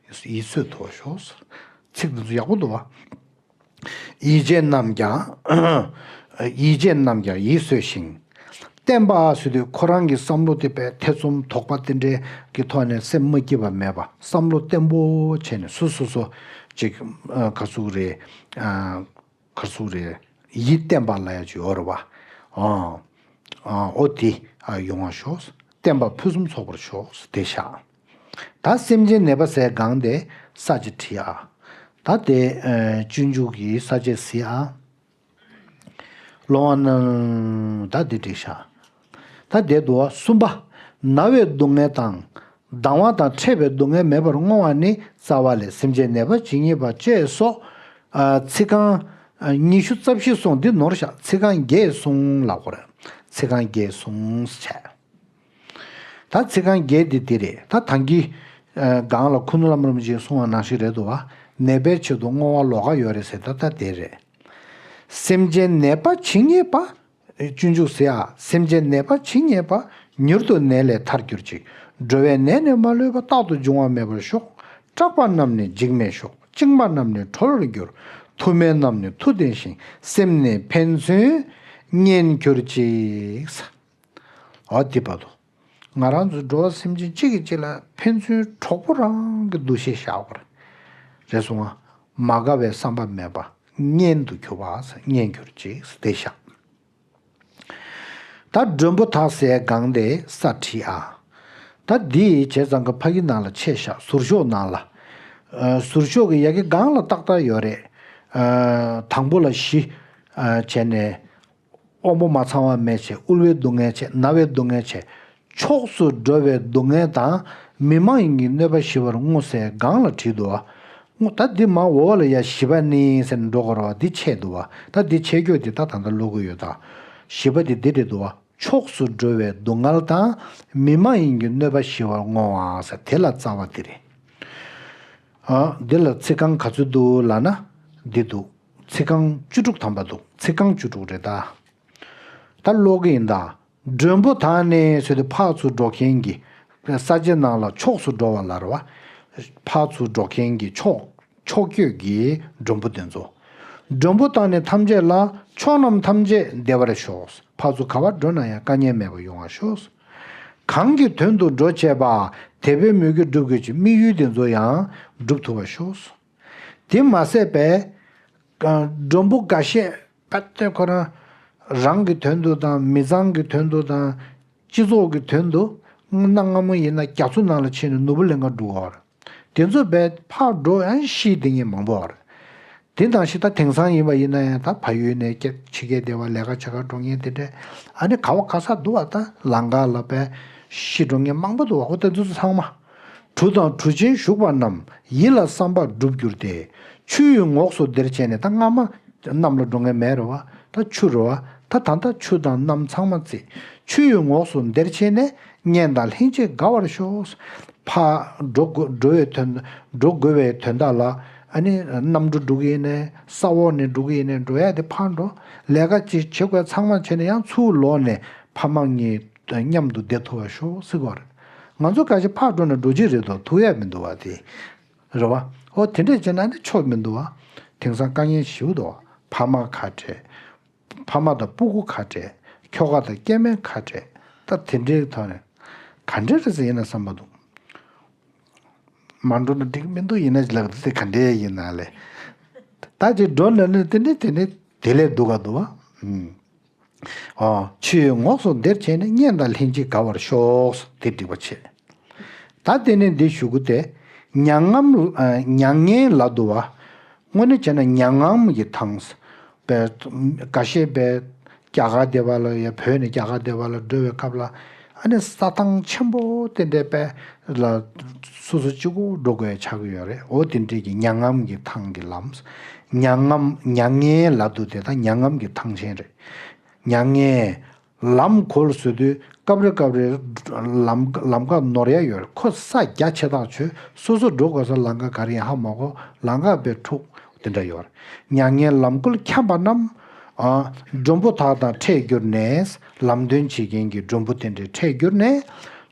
ཡིད་གསོས་ཐུབ་ཤོག་ཚིག་འདི་ཚོ་ཡག་པོ་འདུག་བ། ཡིད་བྱེད་རྣམས་ཀྱང་། ཡིད་བྱེད་རྣམས་ཀྱང་ཡིད་གསོས་ཤིང་། བརྟན་པ་ཟེར་དུས་ཁོ་རང་གི་བསམ་བློ་དེ་དཔེ་ཐེ་ཚོམ་དོགས་པ་དེ་འདྲའི་གི་ཐོག་ནས་སེམས་མ་སྐྱིད་པ་མེད་པ། བསམ་བློ་བརྟན་པོ་བྱས་ནས་སོ་སོ་སོ་ཅིག་ག་ཚོད་རེད། ག་ཚོད་རེད། ཡིད་བརྟན་པ་ལབ་ཡ་ཅིག་ཡོད་རེད་བ། ཨོ་དེ་ཡོང་བ་ཤོག། བརྟན་པ་ཕུན་སུམ་ཚོགས་པར་ཤོག་དེ་བཞག། ད་སེམས་ཅན་ནད་པ་ཟས་གང་དེ་ས་ཅིག་བྲིས་ཨ། ད་དེ་སྤྱོད་འཇུག་གི་ས་བཅད་ཟེར་ཨ། སློབ་དཔོན་ད་དེ་བྲིས་ཤག། ད་དེ་འདུག་བ། གསུམ་པ། ན་བའི་སྡུག་བསྔལ་དང་། སྡང་བ་དང་འཕྲད་པའི་སྡུག་བསྔལ་མེད་པར་བསྔོ་བ་ནི་རྩ་བ་ལས། སེམས་ཅན་ནད་པ་ཇི་སྙེད་པ་ཅེས་སོགས། ཚིག་རྐང་ཉི་ཤུ་རྩ་བཞི་སོང་འདི་ནོར་ཤག། ཚིག་རྐང་བརྒྱད་སོང་ལབ་དགོས་རེད། ཚིག་རྐང་བརྒྱད་སོང་བྱས། ད་ཚིག་རྐང་བརྒྱད་འདི་འདི་རེད། ད་ཐང་གི་སྒང་ལ་ཁུ་ནུ་བླ་མ་རིན་པོ་ཆེས་གསུངས་པ་ནང་བཞིན་རེད་འདུག་བ། ནད་པའི་ཆེད་དུ་བསྔོ་བ་ལོགས་ཀ་ཡོད་རེད་ཟེར། ད་ད་དེ་རེད། སེམས་ཅན་ནད་པ་ཇི་སྙེད་པ། སྤྱོད་འཇུག་ཟེར་ཡ། སེམས་ཅན་ནད་པ་ཇི་སྙེད་པ། མྱུར་དུ་ནད་ལས་ཐར་གྱུར་ཅིག། འགྲོ་བའི་ནད་ནི་མ་ལུས་པ། རྟག་ཏུ་འབྱུང་བ་མེད་པར་ཤོག། སྐྲག་པ་རྣམས་ནི་འཇིགས་མེད་ཤོག། བཅིངས་པ་རྣམས་ནི་གྲོལ་བར་འགྱུར། མཐུ་མེད་རྣམས་ནི་མཐུ་ལྡན་ཞིང་། སེམས་ནི་ཕན་ཚུན་གཉེན་གྱུར་ཅིག། འོ་དེ་བར་དུ། ང་རང་ཚོ་འགྲོ་བ་སེམས་ཅན་གཅིག་གིས་གཅིག་ལ་ཕན་ཚུན་གྲོགས་པོ་རང་གི་འདུ་ཤེས་བཞག་པར། རེད་སོང་ང་། མ་དགའ་བའི་བསམ་པ་མེད་པ། གཉེན་དུ་གྱུར་པ། གཉེན་གྱུར་ཅིག་དེ་བཞག། ད་མགྲོན་པོ་དག་ཟས་གང་དེ་ས་བྲིས་ཨ། ད་འདི་བྱས་ཙང་གི་ཕ་གི་ནང་ལ་ཆད་བཞག། ཟུར་ཤོག་ནང་ལ། ཨ། ཟུར་ཤོག་གི་ཡ་གི་སྒང་ལ་ཏག་ཏག་ཡོད་རེད། ཨ། དང་པོ་ལ་བཞི། ཨ། བྱས་ནས། དབང་པོ་མ་ཚང་བ་མེད་བྱས། དབུལ་བའི་སྡུག་བསྔལ་བྱས། ན་བའི་སྡུག་བསྔལ་བྱས། ཕྱོགས་སུ་འགྲོ་བའི་སྡུག་བསྔལ་དང་། མི་མ་ཡིན་གྱི་གནོད་པ་ཞི་བར་བསྔོ་ཟེར་སྒང་ལ་བྲིས་འདུག་བ། བསྔོ། ད་འདི་མ་འོག་ལ་ཡ་ཞི་བ་ནི་ཟེར་ནས་འགྲོ་དགོས་རེད་བ། འདི་ཆད་འདུག་བ། ད་འདི་ཆད་རྒྱུ་འདི་ད་ད་ལྟ་ཀློག་གི་ཡོད་ད། ཞི་བ་འདི་འདི་རེད་འདུག་བ། ཕྱོགས་སུ་འགྲོ་བའི་སྡུག་བསྔལ་དང་། མི་མ་ཡིན་གྱི་གནོད་པ་ཞི་བར་བསྔོ་བ་ཟེར། དེ་ལ་རྩ་བ་འདི་རེད། ཨ། འདི་ལ་ཚིག་རྐང་ག་ཚོད་འདུག་ལབ་ན། འདི་འདུག། ཚིག་རྐང་བཅུ་དྲུག་ཐམ་པ་འདུག། ཚིག་རྐང་བཅུ་དྲུག་རེད་ད། ད་ཀློག་གི་ཡིན་ད། མགྲོན་པོ་དག་ནི་ཟེར་དུས་ཕར་ཚུར་འགྲོ་མཁན་གྱི། ས་བཅད་ནང་ལ་ཕྱོགས་སུ་འགྲོ་བ་ལབ་རེད་བ། ཕར་ཚུར་འགྲོ་མཁན་གྱི་ཕྱོགས། ཕྱོགས་བསྐྱོད་ཀྱི་མགྲོན་པོ་དེ་ཚོ། མགྲོན་པོ་དག་ནི་ཐམས་ཅད་ལ། ཕྱོགས་རྣམས་ཐམས་ཅད་བདེ་བར་ཤོག། ཕར་ཚུར་ག་པར་འགྲོ་ན་ཡང་དཀའ་ངལ་མེད་པར་ཡོང་བར་ཤོག། གང་གི་དོན་དུ་འགྲོ་བྱེད་པ། དད་པའི་མོས་གུས་འགྲུབ་དགོས་ཀྱི་དམིགས་ཡུལ་དེ་ཚོ་ཡང་འགྲུབ་ཐུབ་པར་ཤོག། དེ་མ་ཟད་པའི་མགྲོན་པོ་འགའ་ཤས་པ་དེ་ཁོ་རང་རང་གི་དོན་དུ་དང་། མི་ཚང་གི་དོན་དུ་དང་། སྤྱི་ཚོགས་ཀྱི་དོན་དུ། གནའ་སྔ་མོ་ཡིན་ན་རྒྱ་མཚོ་ནང་ལ་ཕྱིན་ནས་ནོར་བུ་ལེན་ག་འགྲོ་གི་ཡོད་རེད། དེ་ཚོ་བས་ཕར་འགྲོ་ཡང་ཤི་བསྡད་མཁན་མང་པོ་ཡོད་རེད། དེ་དང་ཤི། ད་དེང་སང་ཡིན་པ་ཡིན་ན་ཡང་ད་ཕ་ཡུལ་ནས་སྐྱེ་ཕྱི་རྒྱལ་སྡེ་བ་ལས་ཀ་བྱེད་ག་འགྲོ་མཁན་དེ་འདྲས། ཨ་ནི་ག་བ་ག་ས་འདུག་བ། ད་ལམ་ཁ་ལ་བས་ཤི་འགྲོ་མཁན་མང་པོ་འདུག་བ། འོ་དེ་ཚོ་ཚང་མ། གྲུ་དང་གྲུ་ཆེན་ཞུགས་པ་རྣམས། ཡིད་ལ་བསམ་པ་འགྲུབ་འགྱུར་ཏེ། ཆུ་ཡི་ངོགས་སུ་བདེར་ཕྱིན་ནས། ད་སྔ་མ་གནམ་ལ་འགྲོ་མཁན་མེད་རེད་བ། ད་ཆུ་རེད་བ། ད་ད་ལྟ་ཆུ་དང་གནམ་ཚང་མ་བརྩིས། ཆུ་ཡི་ངོགས་སུ་བདེར་ཕྱིན་ནས། གཉེན་དང་ལྷན་ཅིག་དགའ་བར་ཤོག། ཕར་འགྲོ་དགོས། འགྲོ་བའི་དོན། འགྲོ་དགོས་པའི་དོན་དག་ལ། ཨ་ནི་གནམ་གྲུ་འགྲོ་གི་ཡིན་ནའི། ས་འོག་ནས་འགྲོ་གི་ཡིན་ནའི། འགྲོ་ཡ་དེ་ཕར་འགྲོ། ལས་ཀ་ཅིག་བྱེད་དགོས་ཚང་མ་བྱས་ནས་ཡང་ཚུར་ལོག་ནས་ཕ་མ་གཉིས་མཉམ་དུ་བསྡད་ཐུབ་པར་ཤོག་ཟེར་གྱི་ཡོད་རེད། ང་ཚོ་ག་ཞིག་ཕར་འགྲོ་ན་འགྲོ་གི་རེད་དོ། ཐུབ་ཡ་མི་འདུག་བ་དེ། རེད་བ། ཨོ་དེ་འདྲས་བྱས་ན་ནི་ཆོག་མི་འདུག་བ། དེང་སང་དཀའ་ངལ་ཞེ་པོ་འདུག་བ། ཕ་མ་ཁ་བྲལ། ཕ་མ་དང་སྤུ་གུ་ཁ་བྲལ། ཁྱོ་ག་དང་སྐྱེ་དམན་ཁ་བྲལ། ད་དེ་འདྲའི་ཐོག་ནས་ག་འདྲ་རེད་ཟེར་ཡིན་ན་བསམ་པ་འདུག། མ་འགྲོ་ན་འགྲིག་མི་འདུག། ཡིན་ན་ལགས་དེ་ག་འདྲའི་ཡིན་ན་ལས། ད་ཅིག་འགྲོ་ན་ནི་དེ་འདྲའི་དེ་འདྲའི་དེ་ལས་སྡུག་ག་འདུག་བ། ཨུམ། ཨོ། ཆུ་ཡི་ངོགས་སུ་བདེར་ཕྱིན་ནས། གཉེན་དང་ལྷན་ཅིག་དགའ་བར་ཤོག། དེ་འགྲིག་པ་བྱེད། ད་དེ་ནས་འདི་ཞུ་གི་སྟེ། མྱ་ངམ། ཨ། མྱ་ངན་ལ་འདུ་བ། དངོས་གནས་བྱས་ན་མྱ་ངམ་གྱིས་ཐང་། པའི། འགའ་ཤས་པའི་རྒྱ་གར་སྡེ་བ་ལ་ཡ། བོད་ནས་རྒྱ་གར་སྡེ་བ་ལ་འགྲོ་བའི་སྐབས་ལ། ཨ་ནི་ས་ཐང་ཆེན་པོ་དེ་འདྲའི་པའི་ལ་སོ་སོ་གཅིག་པོ་འགྲོ་དགོས་ཆགས་ཀྱི་ཡོད་རེད། འོ་དེ་འདྲའི་གི་མྱ་ངམ་གྱི་ཐང་གི་ལམ། མྱ་ངམ། མྱ་ངན་ལ་འདུ་དེ་ད་མྱ་ངམ་གྱི་ཐང་ཆེན་རེད། མྱ་ངན། ལམ་གོལ་ཟེར་དུས་སྐབས་རེ་སྐབས་རེ་ལམ། ལམ་ཁ་ནོར་ཡ་ཡོད་རེད། ཁོ་ས་རྒྱ་ཆེ་ཐག་ཆོད། སོ་སོ་འགྲོ་དགོས་ས་ལམ་ཁ་ག་རེ་ཡིན་ཧ་མ་གོ། ལམ་ཁ་དཔེ་འཁྲུག་དེ་འདྲ་ཡོད་རེད། མྱ་ངན་ལམ་གོལ་འཁྱམས་པ་རྣམས། ཨ། མགྲོན་པོ་དག་དང་འཕྲད་གྱུར་ནས། ལམ་སྟོན་བྱེད་མཁན་གྱི་མགྲོན་པོ་དེ་འདྲས་འཕྲད་གྱུར་ནས།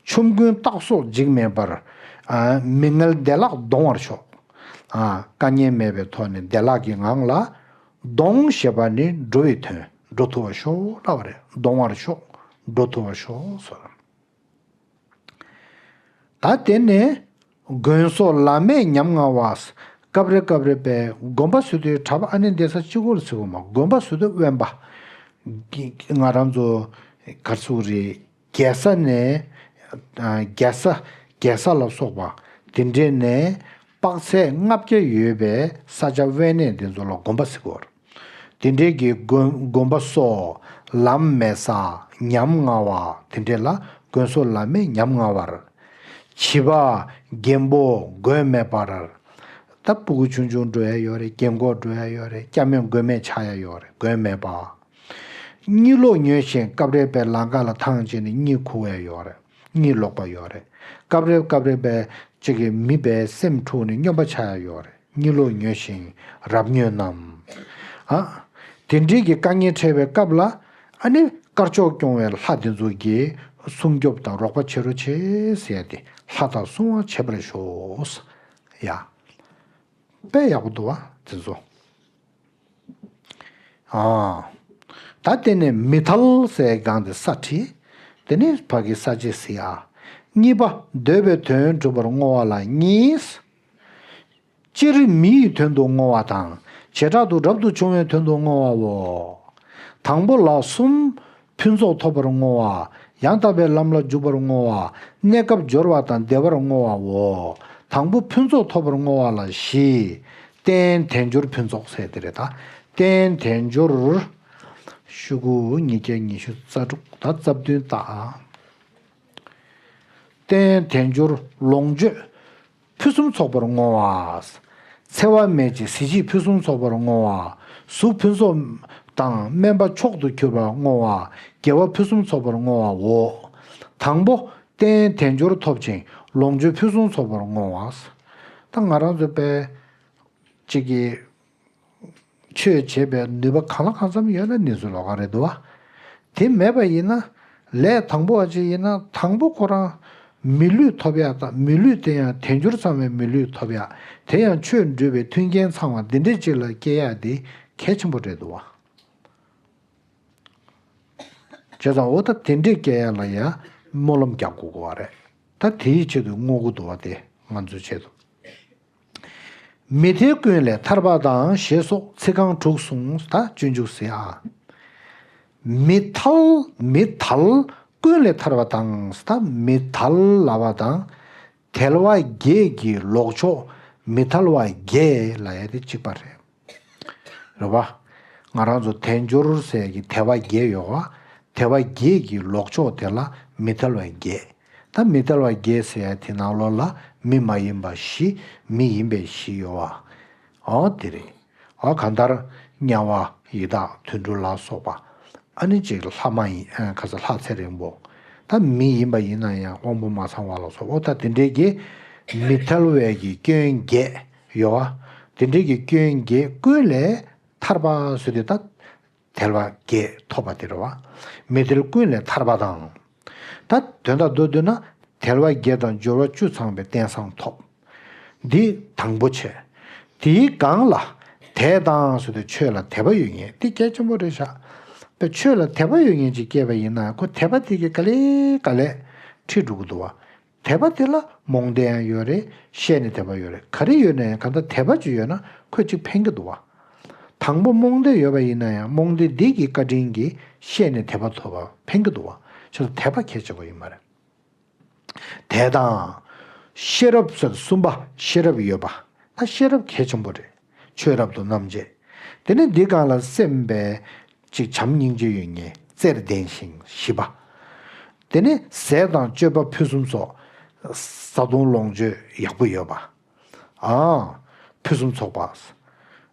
ཆོམ་རྐུན་སྟག་སོགས་འཇིགས་མེད་པར། ཨ། མི་ངལ་བདེ་བླག་འདོང་བར་ཤོག། ཨ། དཀའ་ངལ་མེད་པའི་ཐོག་ནས་བདེ་བླག་གི་ངང་ལ་གདོང་ཞེས་པ་ནི་འགྲོ་བའི་དོན། འགྲོ་ཐུབ་པར་ཤོག་ལབ་པ་རེད། གདོང་བར་ཤོག་འགྲོ་ཐུབ་པར་ཤོག་ཟེར། ད་དེ་ནས་དགོན་སོགས་ལམ་མེད་ཉམ་ང་བ། སྐབས་རེ་སྐབས་རེ་པའི་དགོན་པ་ཟེར་དུས་གྲྭ་པ་ཨ་ནི་བསྡད་ས་གཅིག་པོ་ལ་ཟེར་གོ་མ། དགོན་པ་ཟེར་དུས་དབེན་པ། ང་རང་ཚོ་ག་རེ་ཟེར་དགོས་རེད། རྒྱལ་ས་ནས། ཨ། རྒྱལ་ས། རྒྱལ་ས་ལ་སོགས་པ་དེ་འདྲས་ནས་དཔག་ཚད་ལྔ་བརྒྱ་ཡོད་པའི་ས་ཆ་དབེན་གནས་དེ་ཚོ་ལ་དགོན་པ་ཟེར་གོ། དེ་འདྲས་ཀྱི་དགོན། དགོན་པ་སོགས་ལམ་མེད་ས། ཉམ་ང་བ་དེ་འདྲས་ལ་དགོན་སོགས་ལམ་མེད་ཉམ་ང་བར། བྱིས་པ་རྒན་པོ་དགོན་མེད་པར། ད་སྤུ་གུ་ཆུང་ཆུང་འགྲོ་ཡ་ཡོད་རེད། རྒན་གོག་འགྲོ་ཡ་ཡོད་རེད། སྐྱ་མེད་མགོན་མེད་ཆགས་ཡ་ཡོད་རེད། དགོན་མེད་པ། གཉིད་ལོག་ཉལ་ཞིང་སྐབས་རེ་བའི་ལམ་ཁ་ལ་ཐང་ཆད་ནས་གཉིད་ཁུག་ཡ་ཡོད་རེད། གཉིད་ལོག་པ་ཡོད་རེད། སྐབས་རེ་སྐབས་རེ་བའི་གཅིག་གི་མི་བའི་སེམས་འཁྲུགས་ནས་སྨྱོན་པ་ཆགས་ཡ་ཡོད་རེད། གཉིད་ལོག་ཉལ་ཞིང་རབ་མྱོས་རྣམས། ཨ། དེ་འདྲའི་གི་དཀའ་ངལ་འཕྲད་པའི་སྐབས་ལ། ཨ་ནི་དཀར་ཕྱོགས་སྐྱོང་བའི་ལྷ་དེ་ཚོ་གིས་སྲུང་སྐྱོབ་དང་རོགས་པ་བྱེད་རོགས་བྱེད་ཟེར་ཡ་དེ། ལྷ་དང་སྲུང་བ་བྱེད་པར་ཤོག་ཡ། དཔེ་ཡག་པོ་འདུག་བ་དེ་ཚོ། ཨ། ད་དེ་ནས་མི་ཐལ་ཟེར་སྒང་དེ་ས་བྲིས། དེ་ནས་ཕ་གི་ས་བཅད་ཟེར་ཡ། གཉིས་པ། འདོད་པའི་དོན་འགྲུབ་པར་བསྔོ་བ་ལ་གཉིས། སྤྱིར་མི་ཡི་དོན་དུ་བསྔོ་བ་དང་། བྱེ་བྲག་ཏུ་རབ་ཏུ་བྱུང་བའི་དོན་དུ་བསྔོ་བའོ། དང་པོ་ལ་གསུམ། ཕུན་ཚོགས་ཐོབ་པར་བསྔོ་བ། ཡང་དག་པའི་ལམ་ལ་འཇུག་པར་བསྔོ་བ། གནས་སྐབས་སྦྱོར་བ་དང་བདེ་བར་བསྔོ་བའོ། དང་པོ་ཕུན་ཚོགས་ཐོབ་པར་བསྔོ་བ་ལ་བཞི། རྟེན་དལ་འབྱོར་ཕུན་ཚོགས་ཟེར་དེ་རེད་ད། རྟེན་དལ་འབྱོར། ཤོག་གུ་ཉིས་བརྒྱ་ཉི་ཤུ་རྩ་དྲུག་ད་རྩ་བདུན་ད། རྟེན་དལ་འབྱོར་ལོངས་སྤྱོད་ཕུན་སུམ་ཚོགས་པར་བསྔོ་བ། འཚེ་བ་མེད་ཅིང་གཟི་བརྗིད་ཕུན་སུམ་ཚོགས་པར་བསྔོ་བ། གཟུགས་ཕུན་ཚོགས་དང་སྨན་པ་མཆོག་ཏུ་གྱུར་པར་བསྔོ་བ། དགེ་བ་ཕུན་སུམ་ཚོགས་པར་བསྔོ་བའོ། དང་པོ། རྟེན་དལ་འབྱོར་ཐོབ་ཅིང་ལོངས་སྤྱོད་ཕུན་སུམ་ཚོགས་པར་བསྔོ་བ། ད་ང་རང་ཚོ་དཔེ་གཅིག་གིས་ཆོས་བྱེད་པའི་ནུས་པ་གང་ལ་གང་འཚམ་ཡོད་ན་ནི་ཚོ་ལོགས་ཀ་རེད་འདུག་བ། དེ་མེད་པ་ཡིན་ན། ལས་དང་པོ་བ་ཅིག་ཡིན་ན་དང་པོ་ཁོ་རང་མི་ལུས་ཐོབ་ཡག་དང་། མི་ལུས་དེ་ཡང་དལ་འབྱོར་ཚང་བའི་མི་ལུས་ཐོབ་ཡག་དེ་ཡང་ཆོས་འདྲ་བའི་མཐུན་རྐྱེན་ཚང་བ་འདི་འདྲའི་ཅིག་ལ་སྐྱེ་ཡག་དེ་གལ་ཆེན་པོ་རེད་འདུག་བ། བྱས་ཙང་འོ་ད་དེ་འདྲའི་སྐྱེ་ཡག་ལ་ཡང་སྨོན་ལམ་རྒྱག་དགོས་དགོས་བ་རེད། ད་དེའི་ཆེད་དུ་བསྔོ་དགོས་འདུག་བ། དེ་ང་ཚོའི་ཆེད་དུ། མི་ཐལ་ཀུན་ལས་ཐར་པ་དང་ཞེས་སོགས་ཚིག་རྐང་དྲུག་གསུངས། ད་སྤྱོད་འཇུག་ཟེར་ཨ། མི་ཐལ། མི་ཐལ་ཀུན་ལས་ཐར་པ་དང་། ད་མི་ཐལ་ལབ་པ་དང་། དལ་བ་བརྒྱད་ཀྱི་ལོག་ཕྱོགས་མི་ཐལ་བ་བརྒྱད་ལབ་ཡ་དེ་གཅིག་པ་རེད། རེད་བ། ང་རང་ཚོ་དལ་འབྱོར་ཟེར་གྱི་དལ་བ་བརྒྱད་ཡོད་བ། དལ་བ་བརྒྱད་ཀྱི་ལོག་ཕྱོགས་དེ་ལ་མི་ཐལ་བ་བརྒྱད། ད་མི་ཐལ་བ་བརྒྱད་ཟེར་ཡ་དེ་ནང་ལོགས་ལ་མི་མ་ཡིན་པ་བཞི། མི་ཡིན་པའི་བཞི་ཡོད་བ། འོ་དེ་རེད། འོ་གང་ལྟར་དམྱལ་བ་ཡི་དྭགས་དུད་འགྲོ་ལ་སོགས་པ། ཨ་ནི་གཅིག་ལྷ་མ་ཡིན། ཨ། ཁ་ས་ལྷ་ཚེ་རིང་པོ། ད་མི་ཡིན་པ་ཡིན་ན་ཡང་དབང་པོ་མ་ཚང་བ་ལ་སོགས། འོ་ད་དེ་འདྲའི་གི་མི་ཐལ་བའི་གི་སྐྱོན་བརྒྱད་ཡོད་བ། དེ་འདྲའི་གི་སྐྱོན་བརྒྱད་ཀུན་ལས་ཐར་པ་ཟེར་དུས་ད་དལ་བ་བརྒྱད་ཐོབ་པ་དེ་རེད་བ། མི་ཐལ་ཀུན་ལས་ཐར་པ་དང་། ད་དོན་དག་མདོར་བསྡུས་ན་དལ་བ་བརྒྱད་དང་འབྱོར་བ་བཅུ་ཚང་བའི་རྟེན་བཟང་ཐོབ། འདི་དང་པོ་བྱས། དེའི་སྒང་ལ་དད་དང་ཟེར་དུས་ཆོས་ལ་དད་པ་ཡོད་མཁན་དེ་གལ་ཆེན་པོ་རེད་ཤག་པས་ཆོས་ལ་དད་པ་ཡོད་མཁན་ཅིག་སྐྱེས་པ་ཡིན་ན་ཁོ་དད་པ་དེ་གི་ག་ལེ་ག་ལེ་ཁྲིད་འགྲོ་གི་འདུག་བ། དད་པ་དེ་ལ་རྨོངས་དད་ཡང་ཡོད་རེད། ཤེས་ནས་དད་པ་ཡོད་རེད། ག་རེ་ཡོད་ན་ཡང་གང་ལྟར་དད་པ་ཅིག་ཡོད་ན་ཁོས་ཅིག་ཕན་གི་འདུག་བ། དང་པོ་རྨོངས་དད་ཡོད་པ་ཡིན་ན་ཡང་རྨོངས་དད་འདི་གི་བཀའ་དྲིན་གྱིས་ཤེས་ནས་དད་པ་ཐོབ་པ་ཕན་གི་འདུག་བ། ཆོས་ལ་དད་པ་གལ་ཆེན་པོ་ཡིན་པ་རེད། དད་དང་། ཤེས་རབ་ཟེར་གསུམ་པ་ཤེས་རབ་ཡོད་པ། ད་ཤེས་རབ་གལ་ཆེན་པོ་རེད། ཆོས་རབ་ཏུ་རྣམ་འབྱེད། དེ་ནས་འདི་སྒང་ལ་སེམས་པའི་ཅིག་བྱམས་སྙིང་རྗེ་ཡོད་མཁན་བརྩེར་ལྡན་ཞིང་ཞི་བ། དེ་ནས་ཟས་དང་སྤྱོད་པ་ཕུན་སུམ་ཚོགས། བཟའ་བཏུང་ལོངས་སྤྱོད་ཡག་པོ་ཡོད་པ། ཨང་། ཕུན་སུམ་ཚོགས་པ།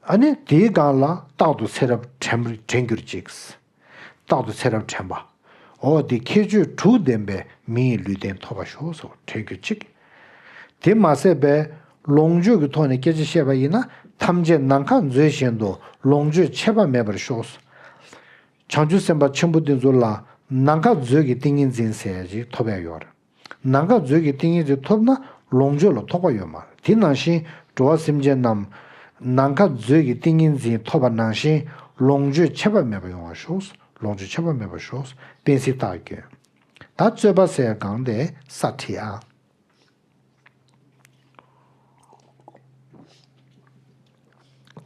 ཨ་ནི་དེའི་སྒང་ལ་རྟག་ཏུ་ཚེ་རབས་དྲན་དྲན་གྱུར་ཅིག་རྟག་ཏུ་ཚེ་རབས་དྲན་པ། འོ་དེ་ཁྱད་ཆོས་དྲུག་ལྡན་པའི་མི་ཡི་ལུས་རྟེན་ཐོབ་པར་ཤོག་ཟེར་དྲན་གྱུར་ཅིག་དེ་མ་ཟད་པའི་ལོངས་སྤྱོད་ཀྱི་ཐོག་ནས་སྐད་ཆ་བཤད་པ་ཡིན་ན། ཐམས་ཅད་ནམ་མཁའ་མཛོད་བཞིན་དུ་ལོངས་སྤྱོད་ཆད་པ་མེད་པར་ཤོག་བྱང་ཆུབ་སེམས་དཔའ་ཆེན་པོ་འདི་ཚོ་ལ་ནམ་མཁའ་མཛོད་ཀྱི་ཏིང་ངེ་འཛིན་ཟེར་ཡ་ཅིག་ཐོབ་ཡ་ཡོད་རེད། ནམ་མཁའ་མཛོད་ཀྱི་ཏིང་ངེ་འཛིན་ཐོབ་ན་ལོངས་སྤྱོད་ལ་ཐོགས་པ་ཡོད་མ་རེད། དེ་ནང་བཞིན་ འགྲོ་བ་སེམས་ཅན་རྣམས་ནམ་མཁའ་མཛོད་ཀྱི་ཏིང་ངེ་འཛིན་ཐོབ་པ་ནང་བཞིན་ལོངས་སྤྱོད་ཆད་པ་མེད་པ་ཡོང་བར་ཤོག། ལོངས་སྤྱོད་ཆད་པ་མེད་པར་ཤོག། དཔལ་སྲིད་རྟགས་ཀྱི་ད་རྩོད་པ་ཟེར་གང་དེ་ས་བྲིས་ཨ།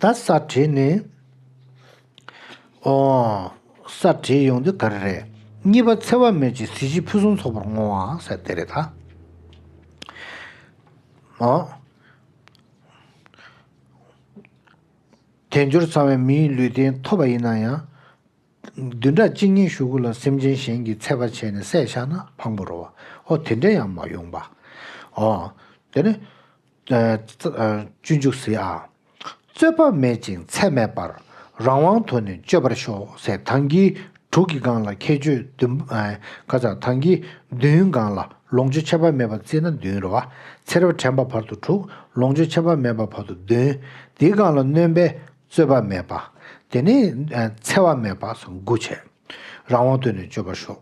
ད་ས་བྲིས་ནི། ཨོ། ས་བྲིས་ཡོང་དུས་ག་རེ་རེད། གཉིས་པ་འཚེ་བ་མེད་ཅིང་གཟི་བརྗིད་ཕུན་སུམ་ཚོགས་པར་བསྔོ་བ་ཟེར་དེ་རེད་ད། ཨོ། དལ་འབྱོར་ཚང་བའི་མིའི་ལུས་རྟེན་ཐོབ་པ་ཡིན་ན་ཡང་། བདུན་ཕྲག་གཅིག་གཉིས་གཞུག་གུ་ལ་སེམས་ཅན་གཞན་གྱིས་འཚེ་བ་བྱས་ནས་བསད་བཞག་ན་ཕངས་པོ་རེད་བ། ཨོ་དེ་འདྲ་ཡང་མ་ཡོང་པ། ཨོ། དེ་ནི། ཨ། ཨ། སྤྱོད་འཇུག་ཟེར་ཨ། རྩོད་པ་མེད་ཅིང་འཚེ་མེད་པར། རང་དབང་དུ་ནི་སྤྱོད་པར་ཤོག་ཟེར་དང་གི་དྲུག་གི་སྒང་ལ་ཁྱད་ཆོས་བདུན། ཨ། ཁ་ཚ་དང་གི་བདུན་སྒང་ལ་ལོངས་སྤྱོད་ཆད་པ་མེད་པར་བརྩིས་ན་བདུན་རེད་བ། ཚེ་རབས་དྲན་པ་བར་དུ་དྲུག་ལོངས་སྤྱོད་ཆད་པ་མེད་པ་བར་དུ་བདུན། དེའི་སྒང་ལ་སྣོན་པའི་རྩོད་པ་མེད་པ། དེ་ནི་འཚེ་བ་མེད་པ་སོགས་དགུ་བྱས། རང་དབང་དུ་ནི་སྤྱོད་པར་ཤོག།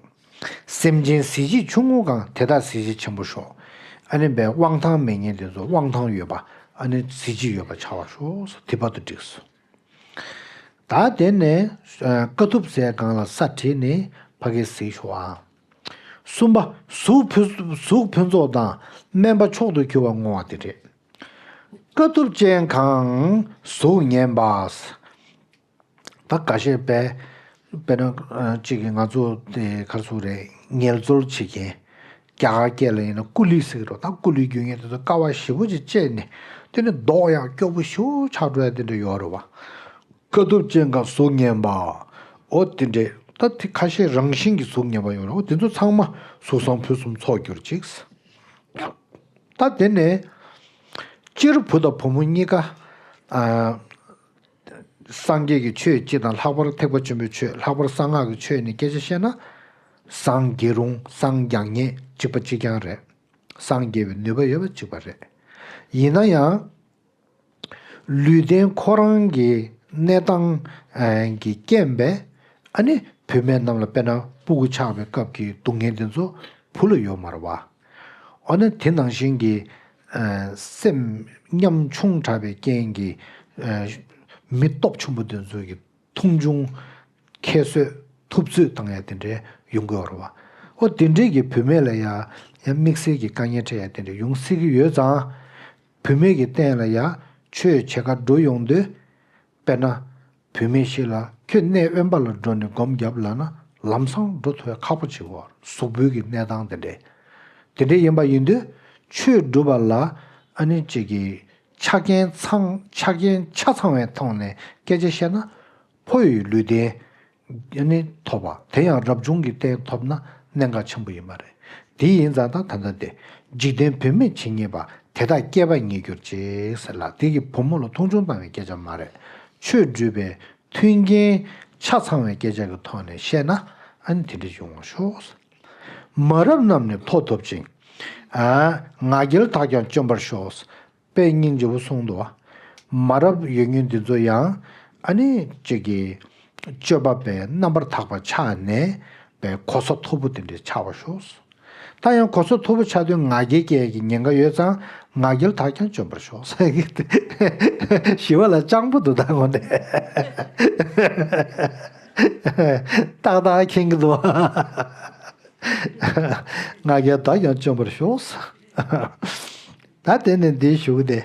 སེམས་ཅན་གཟི་བརྗིད་ཆུང་ངུ་གང་དེ་དག་གཟི་བརྗིད་ཆེན་པོར་ཤོག། ཨ་ནི་བའི་དབང་ཐང་མེད་མཁན་དེ་ཚོ་དབང་ཐང་ཡོད་པ། ཨ་ནི་གཟི་བརྗིད་ཡོད་པ་ཆགས་པར་ཤོག། དེ་བར་དུ་འགྲིགས་སོ། ད་དེ་ནས་དཀའ་ཐུབ་ཟེར་སྒང་ལ་ས་བྲིས་ནས་ཕ་གི་གཟིགས་ཤོག་ཨ། གསུམ་པ་གཟུགས་ཕུན་གཟུགས་ཕུན་ཚོགས་དང་སྨན་པ་མཆོག་ཏུ་གྱུར་པ་བསྔོ་བ་དེ་རེད། དཀའ་ཐུབ་ཅན་གང་གཟུགས་ངན་པ། ད་འགའ་ཤས་པས་དཔེར་ན་གཅིག་གིས་ང་ཚོ་དེ་ག་རེ་ཟེར་རེད། ངལ་རྩོལ་བྱེད་མཁན་རྒྱ་གར་སྐད་ལ་ཡིན་ན་ཀུ་ལི་ཟེར་གི་རེད། ད་ཀུ་ལི་རྒྱུག་མཁན་དེ་ཚོ་དཀའ་བ་ཞེ་པོ་ཅིག་སྤྱད་ནས་དེ་ནི་མདོག་ཡང་སྐྱོ་པོ་ཞེ་པོ་ཆགས་འགྲོ་ཡ་དེ་འདྲ་ཡོད་རེད་བ། དཀའ་ཐུབ་ཅན་གང་གཟུགས་ངན་པ། འོ་དེ་འདྲས་ད་དེ་ཁ་ཤས་རང་བཞིན་གྱིས་གཟུགས་ངན་པ་ཡོད་རེད། འོ་དེ་ཚོ་ཚང་མ་གཟུགས་བཟང་ཕུན་སུམ་ཚོགས་གྱུར་ཅིག། ད་དེ་ནས་སྤྱིར་བུ་དང་བུ་མོ་གཉིས་ཀ། ཨ། སངས་རྒྱས་ཀྱི་ཆོས་སྤྱི་དང་ལྷག་པར་ཐེག་པ་ཆེན་པོའི་ཆོས། ལྷག་པར་གསང་སྔགས་ཀྱི་ཆོས་ནས་སྐད་ཆ་བཤད་ན། སངས་རྒྱས་རུང་སངས་རྒྱ་ངེས་གཅིག་པ་གཅིག་རྐྱང་རེད། སངས་རྒྱས་པའི་ནུས་པ་ཡོད་པ་གཅིག་པ་རེད། ཡིན་ན་ཡང་། ལུས་རྟེན་ཁོ་རང་གི་གནས་སྟངས་ཀྱི་རྐྱེན་པས། ཨ་ནི་བུད་མེད་རྣམས་ལ་དཔེར་ན་སྤུ་གུ་ཆགས་པའི་སྐབས་ཀྱི་སྡུག་བསྔལ་དེ་ཚོ་བུ་ལ་ཡོད་མ་རེད་བ། འོ་ན་དེ་ནང་བཞིན་གྱི་སེམས་ཉམ་ཆུང་དྲགས་པའི་རྐྱེན་གྱིས་མི་སྟོབས་ཆེན་པོ་དེ་ཚོ་གི་མཐོང་ཆུང་། ཁྱད་གསོད། ཐུབ་ཚོད་བཏང་ཡ་དེ་འདྲའི་ཡོང་གི་ཡོད་རེད་བ། ཨོ་དེ་འདྲའི་གི་བུད་མེད་ལ་ཡ་ཡང་དམིགས་བསལ་གྱི་དཀའ་ངལ་འཕྲད་ཡ་དེ་འདྲ་ཡོང་སྲིད་ཀྱི་ཡོད་ཙང་། བུད་མེད་ཀྱི་སྟེང་ལ་ཡ་ཆོས་བྱེད་གར་འགྲོ་ཡོང་དུས། དཔེར་ན། བུད་མེད་ཞིག་ལ་ཁྱོད་གནས་དབེན་པ་ལ་འགྲོ་ནས་སྒོམ་རྒྱབ་ལབ་ན་ལམ་སང་འགྲོ་ཐུབ་ཡ་ཁག་པོ་ཆེ་བ། གཟུགས་པོའི་གི་གནས་སྟངས་དེ་འདྲས། དེ་འདྲས་ཡིན་པ་ཡིན་དུས་ཆོས་སྒྲུབ་པ་ལ་ཨ་ནི་གཅིག་གི་ཆ་རྐྱེན་ཚང་ཆ་རྐྱེན་ཆ་ཚང་བའི་ཐོག་ནས་སྐད་ཆ་བཤད་ན། ཕོ་ཡི་ལུས་རྟེན་ནི་ཐོབ་པ་དེ་ཡང་རབ་བྱུང་གི་རྟེན་ཐོབ་ན་གནད་འགག་ཆེན་པོ་ཡིན་པ་རེད། དེ་ཡིན་ཙང་ད་ད་ལྟ་དེ་འཇིག་རྟེན་བུད་མེད་ཇི་སྙེད་པ། དེ་དག་སྐྱེས་པ་ཉིད་གྱུར་ཅིག་ཟེར་ལ། དེ་གི་བུ་མོ་ལ་མཐོང་ཆུང་བཏང་བའི་སྐད་ཆ་མ་རེད། ཆོས་སྒྲུབ་པའི་མཐུན་རྐྱེན་ཆ་ཚང་བའི་སྐད་ཆ་གི་ཐོག་ནས་བཤད་ན་ཨ་ནི་དེ་འདྲ་ཡོང་བར་ཤོག། མ་རབས་རྣམས་ནི་མཐོ་ཐུབ་ཅིང་། ཨ། ང་རྒྱལ་དག་ཀྱང་བཅོམ་པར་ཤོག། དཔེ་སྙིང་རྗེ་པོ་གསུངས་འདུག་བ། མ་རབས་ཡོད་མཁན་འདི་ཚོ་ཡང་ཨ་ནི་གཅིག་གི་སྤྱོད་པ་པའི་རྣམ་པར་དག་པ་ཆགས་ནས་པའི་གོ་ས་མཐོ་པོ་དེ་འདྲའི་ཆགས་པར་ཤོག། ད་ཡང་གོ་ས་མཐོ་པོ་ཆགས་དུས་ང་རྒྱལ་སྐྱེ་ཡ་གི་ཉེན་ཁ་ཡོད་ཙང་ང་རྒྱལ་དག་ཀྱང་བཅོམ་པར་ཤོག་ཟེར་གི། ཞི་བ་ལྷ་སྤྱང་པོ་འདུག་ད་ངོ་ནས། ཏག་ཏག་མཁྱེན་གི་འདུག་ང་རྒྱལ་དག་ཀྱང་བཅོམ་པར་ཤོག། ད་དེ་ནས་འདིའི་གཞུག་དེ།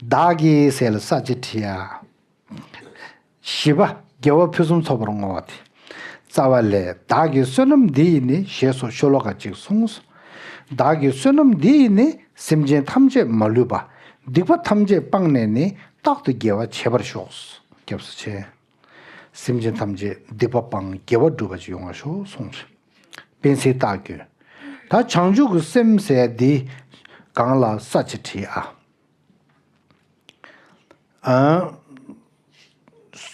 བདག་གིས་ཟེར་ལ་ས་བཅད་བྲིས་ཡ། བཞི་པ། དགེ་བ་ཕུན་སུམ་ཚོགས་པར་བསྔོ་བ་སྟེ། རྩ་བ་ལས་བདག་གི་བསོད་ནམས་འདི་ཡིས་ནི་ཞེས་སོགས་ཤོ་ལོ་ཀ་གཅིག་གསུངས། བདག་གི་བསོད་ནམས་འདི་ཡིས་ནི་སེམས་ཅན་ཐམས་ཅད་མ་ལུས་པ། སྡིག་པ་ཐམས་ཅད་སྤངས་ནས་ནི་རྟག་ཏུ་དགེ་བ་བྱེད་པར་ཤོག། སྐྱབས་སུ་མཆི། སེམས་ཅན་ཐམས་ཅད་སྡིག་པ་སྤངས་དགེ་བ་སྒྲུབ་པ་ཅིག་ཡོང་བར་ཤོག་གསུངས། དཔལ་སྲིད་རྟགས་ཀྱི། ད་བྱང་ཆུབ་ཀྱི་སེམས་ཟེར་འདི་གང་ལ་ས་བཅད་བྲིས་ཨ། ཨ།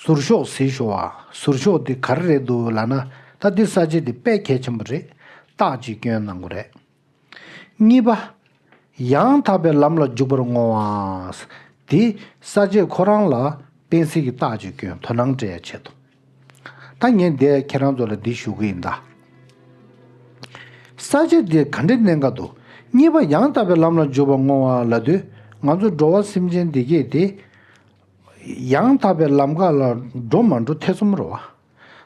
ཟུར་ཤོག་ཟེར་ཤོག་ཨ། ཟུར་ཤོག་འདི་ག་རེ་རེད་འདུག་ལབ་ན། ད་འདི་ས་བཅད་འདི་དཔེ་གལ་ཆེན་པོ་རེད། རྟགས་ཅིག་སྐྱོན་གནང་དགོས་རེད། གཉིས་པ། ཡང་དག་པའི་ལམ་ལ་འཇུག་པར་བསྔོ་བ། འདི་ས་བཅད་ཁོ་རང་ལ་དཔལ་སྲིད་ཀྱི་རྟགས་ཅིག་སྐྱོན། དོ་སྣང་སྤྲད་ཡ་ཆེད་དུ། ད་ངས་འདི་ཁྱེད་རང་ཚོ་ལ་འདི་ཞུ་གི་ཡིན་ད། ས་བཅད་འདི་ག་འདྲའི་གནད་འགག་འདུག་གཉིས་པ་ཡང་དག་པའི་ལམ་ལ་འཇུག་པར་བསྔོ་བ་ལབ་དུས། ང་ཚོ་འགྲོ་བ་སེམས་ཅན་འདི་གས་དེ་ཡང་དག་པའི་ལམ་ཁ་ལ་འགྲོ་མ་འགྲོ་ཐེ་ཚོམ་རེད་བ།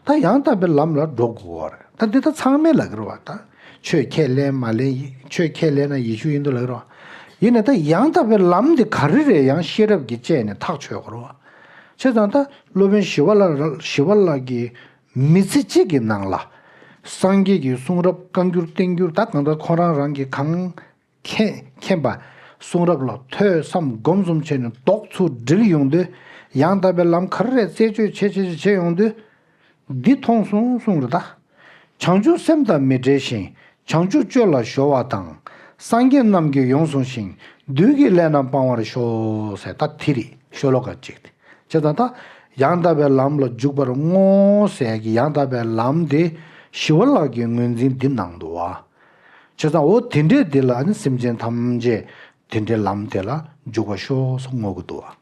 ད་ཡང་དག་པའི་ལམ་ལ་འགྲོ་དགོས་པ་རེད། ད་འདི་ད་ཚང་མས་ལབ་ཀྱི་རེད་བ། ད་ཆོས་ཁས་ལེན་མ་ལེན། ཆོས་ཁས་ལེན་ན་ཡེ་ཤུ་ཡིན་འདུག་ལབ་ཀྱི་རེད་བ། ཡིན་ནའི་ད་ཡང་དག་པའི་ལམ་འདི་ག་རེ་རེད་ཡང་ཤེས་རབ་ཀྱིས་དཔྱད་ནས་ཐག་ཆོད་དགོས་རེད་བ། བྱས་ཙང་ད་སློབ་དཔོན་ཞི་བ་ལྷ། ཞི་བ་ལྷ་གིས་མི་ཚེ་གཅིག་གི་ནང་ལ་སངས་རྒྱས་ཀྱི་གསུང་རབ་བཀའ་འགྱུར་བསྟན་འགྱུར། ད་གང་ལྟར་ཁོ་རང་རང་གིས་གང་མཁྱེན་མཁྱེན་པ་གསུང་རབ་ལ་ཐོས་བསམ་སྒོམ་གསུམ་བྱས་ནས་རྡོག་ཚུགས་སྒྲིལ་ཡོང་དུས། ཡང་དག་པའི་ལམ་ག་རེ་རེད་རྩད་གཅོད་བྱེད་བྱེད་བྱེད་བྱེད་ཡོང་དུས། འདི་མཐོང་སོང་གསུངས་རེད་ད། བྱང་ཆུབ་སེམས་དང་མི་འབྲལ་ཞིང་། བྱང་ཆུབ་སྤྱོད་ལ་གཞོལ་བ་དང་། སངས་རྒྱས་རྣམས་ཀྱིས་ཡོངས་བཟུང་ཞིང་། བདུད་ཀྱི་ལས་རྣམས་སྤང་བར་ཤོག་ཟེར་ད་དེ་རེད། ཤོ་ལོ་ཀ་གཅིག་དེ། བྱས་ཙང་ད་ཡང་དག་པའི་ལམ་ལ་འཇུག་པར་བསྔོ་ཟེར་གྱི་ཡང་དག་པའི་ལམ་དེ་ཞི་བ་ལྷ་གི་ངོས་འཛིན་འདི་གནང་འདུག་བ། བྱས་ཙང་འོ་དེ་འདྲས་འདི་ལ་ནི་སེམས་ཅན་ཐམས་ཅད་དེ་འདྲའི་ལམ་དེ་ལ་འཇུག་པར་ཤོག་ཟེར་བསྔོ་གི་འདུག་བ།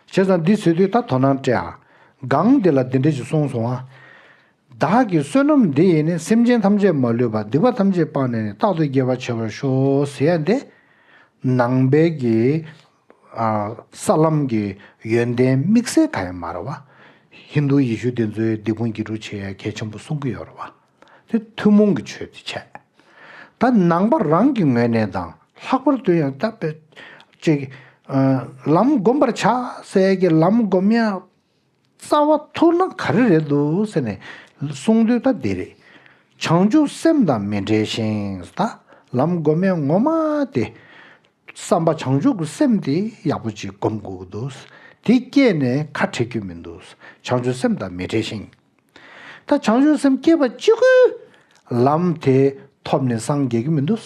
བྱས་ཙང་འདི་ཟེར་དུས་ད་དོ་སྣང་སྤྲད་ཨ། གང་འདི་ལ་འདི་འདྲ་ཞིག་གསུངས་སོང་ཨ། བདག་གི་བསོད་ནམས་འདི་ཡིས་ནི། སེམས་ཅན་ཐམས་ཅད་མ་ལུས་པ། སྡིག་པ་ཐམས་ཅད་སྤངས་ནས་ནི། རྟག་ཏུ་དགེ་བ་བྱེད་པར་ཤོག་ཟེར་ཡ་འདི། ནང་པའི་གི་ཨ་ས་ལམ་གྱི་ཡོན་ཏན་དམིགས་བསལ་གང་ཡང་མ་རེད་བ། ཧིན་རྡུ་ཡེ་ཤུ་དེ་ཚོའི་སྡིག་སྤོང་དགེ་སྒྲུབ་བྱེད་ཡ་གལ་ཆེན་པོ་གསུང་གི་ཡོད་རེད་བ། དེ་ཐུན་མོང་གི་ཆོས་དེ་བྱས། ད་ནང་པ་རང་གི་ངོས་ནས་དང་། ལྷག་པར་དུ་ཡང་ད་དཔེ་ཅིག་ཨ་ལམ་བསྒོམ་པར་བྱ་ཟེར་གྱི་ལམ་བསྒོམ་ཡ་རྩ་བ་ཐུག་ན་ག་རེ་རེད་འདུག་ཟེར་ནས་གསུངས་དུས་ད་འདི་རེད། བྱང་ཆུབ་སེམས་དང་མི་འབྲལ་ཞིང་། ད་ལམ་བསྒོམ་ཡ་ངོ་མ་དེ་བསམ་པ་བྱང་ཆུབ་ཀྱི་སེམས་དེ་ཡག་པོ་ཅིག་སྒོམ་དགོས་ཀྱི་འདུག་དེ་སྐྱེས་ནས་ཁ་བྲལ་རྒྱུ་མི་འདུག་བྱང་ཆུབ་སེམས་དང་མི་འབྲལ་ཞིང་། ད་བྱང་ཆུབ་སེམས་སྐྱེས་པ་གཅིག་པུས་ལམ་དེ་ཐོབ་ནས་སངས་རྒྱས་ཀྱི་མི་འདུག་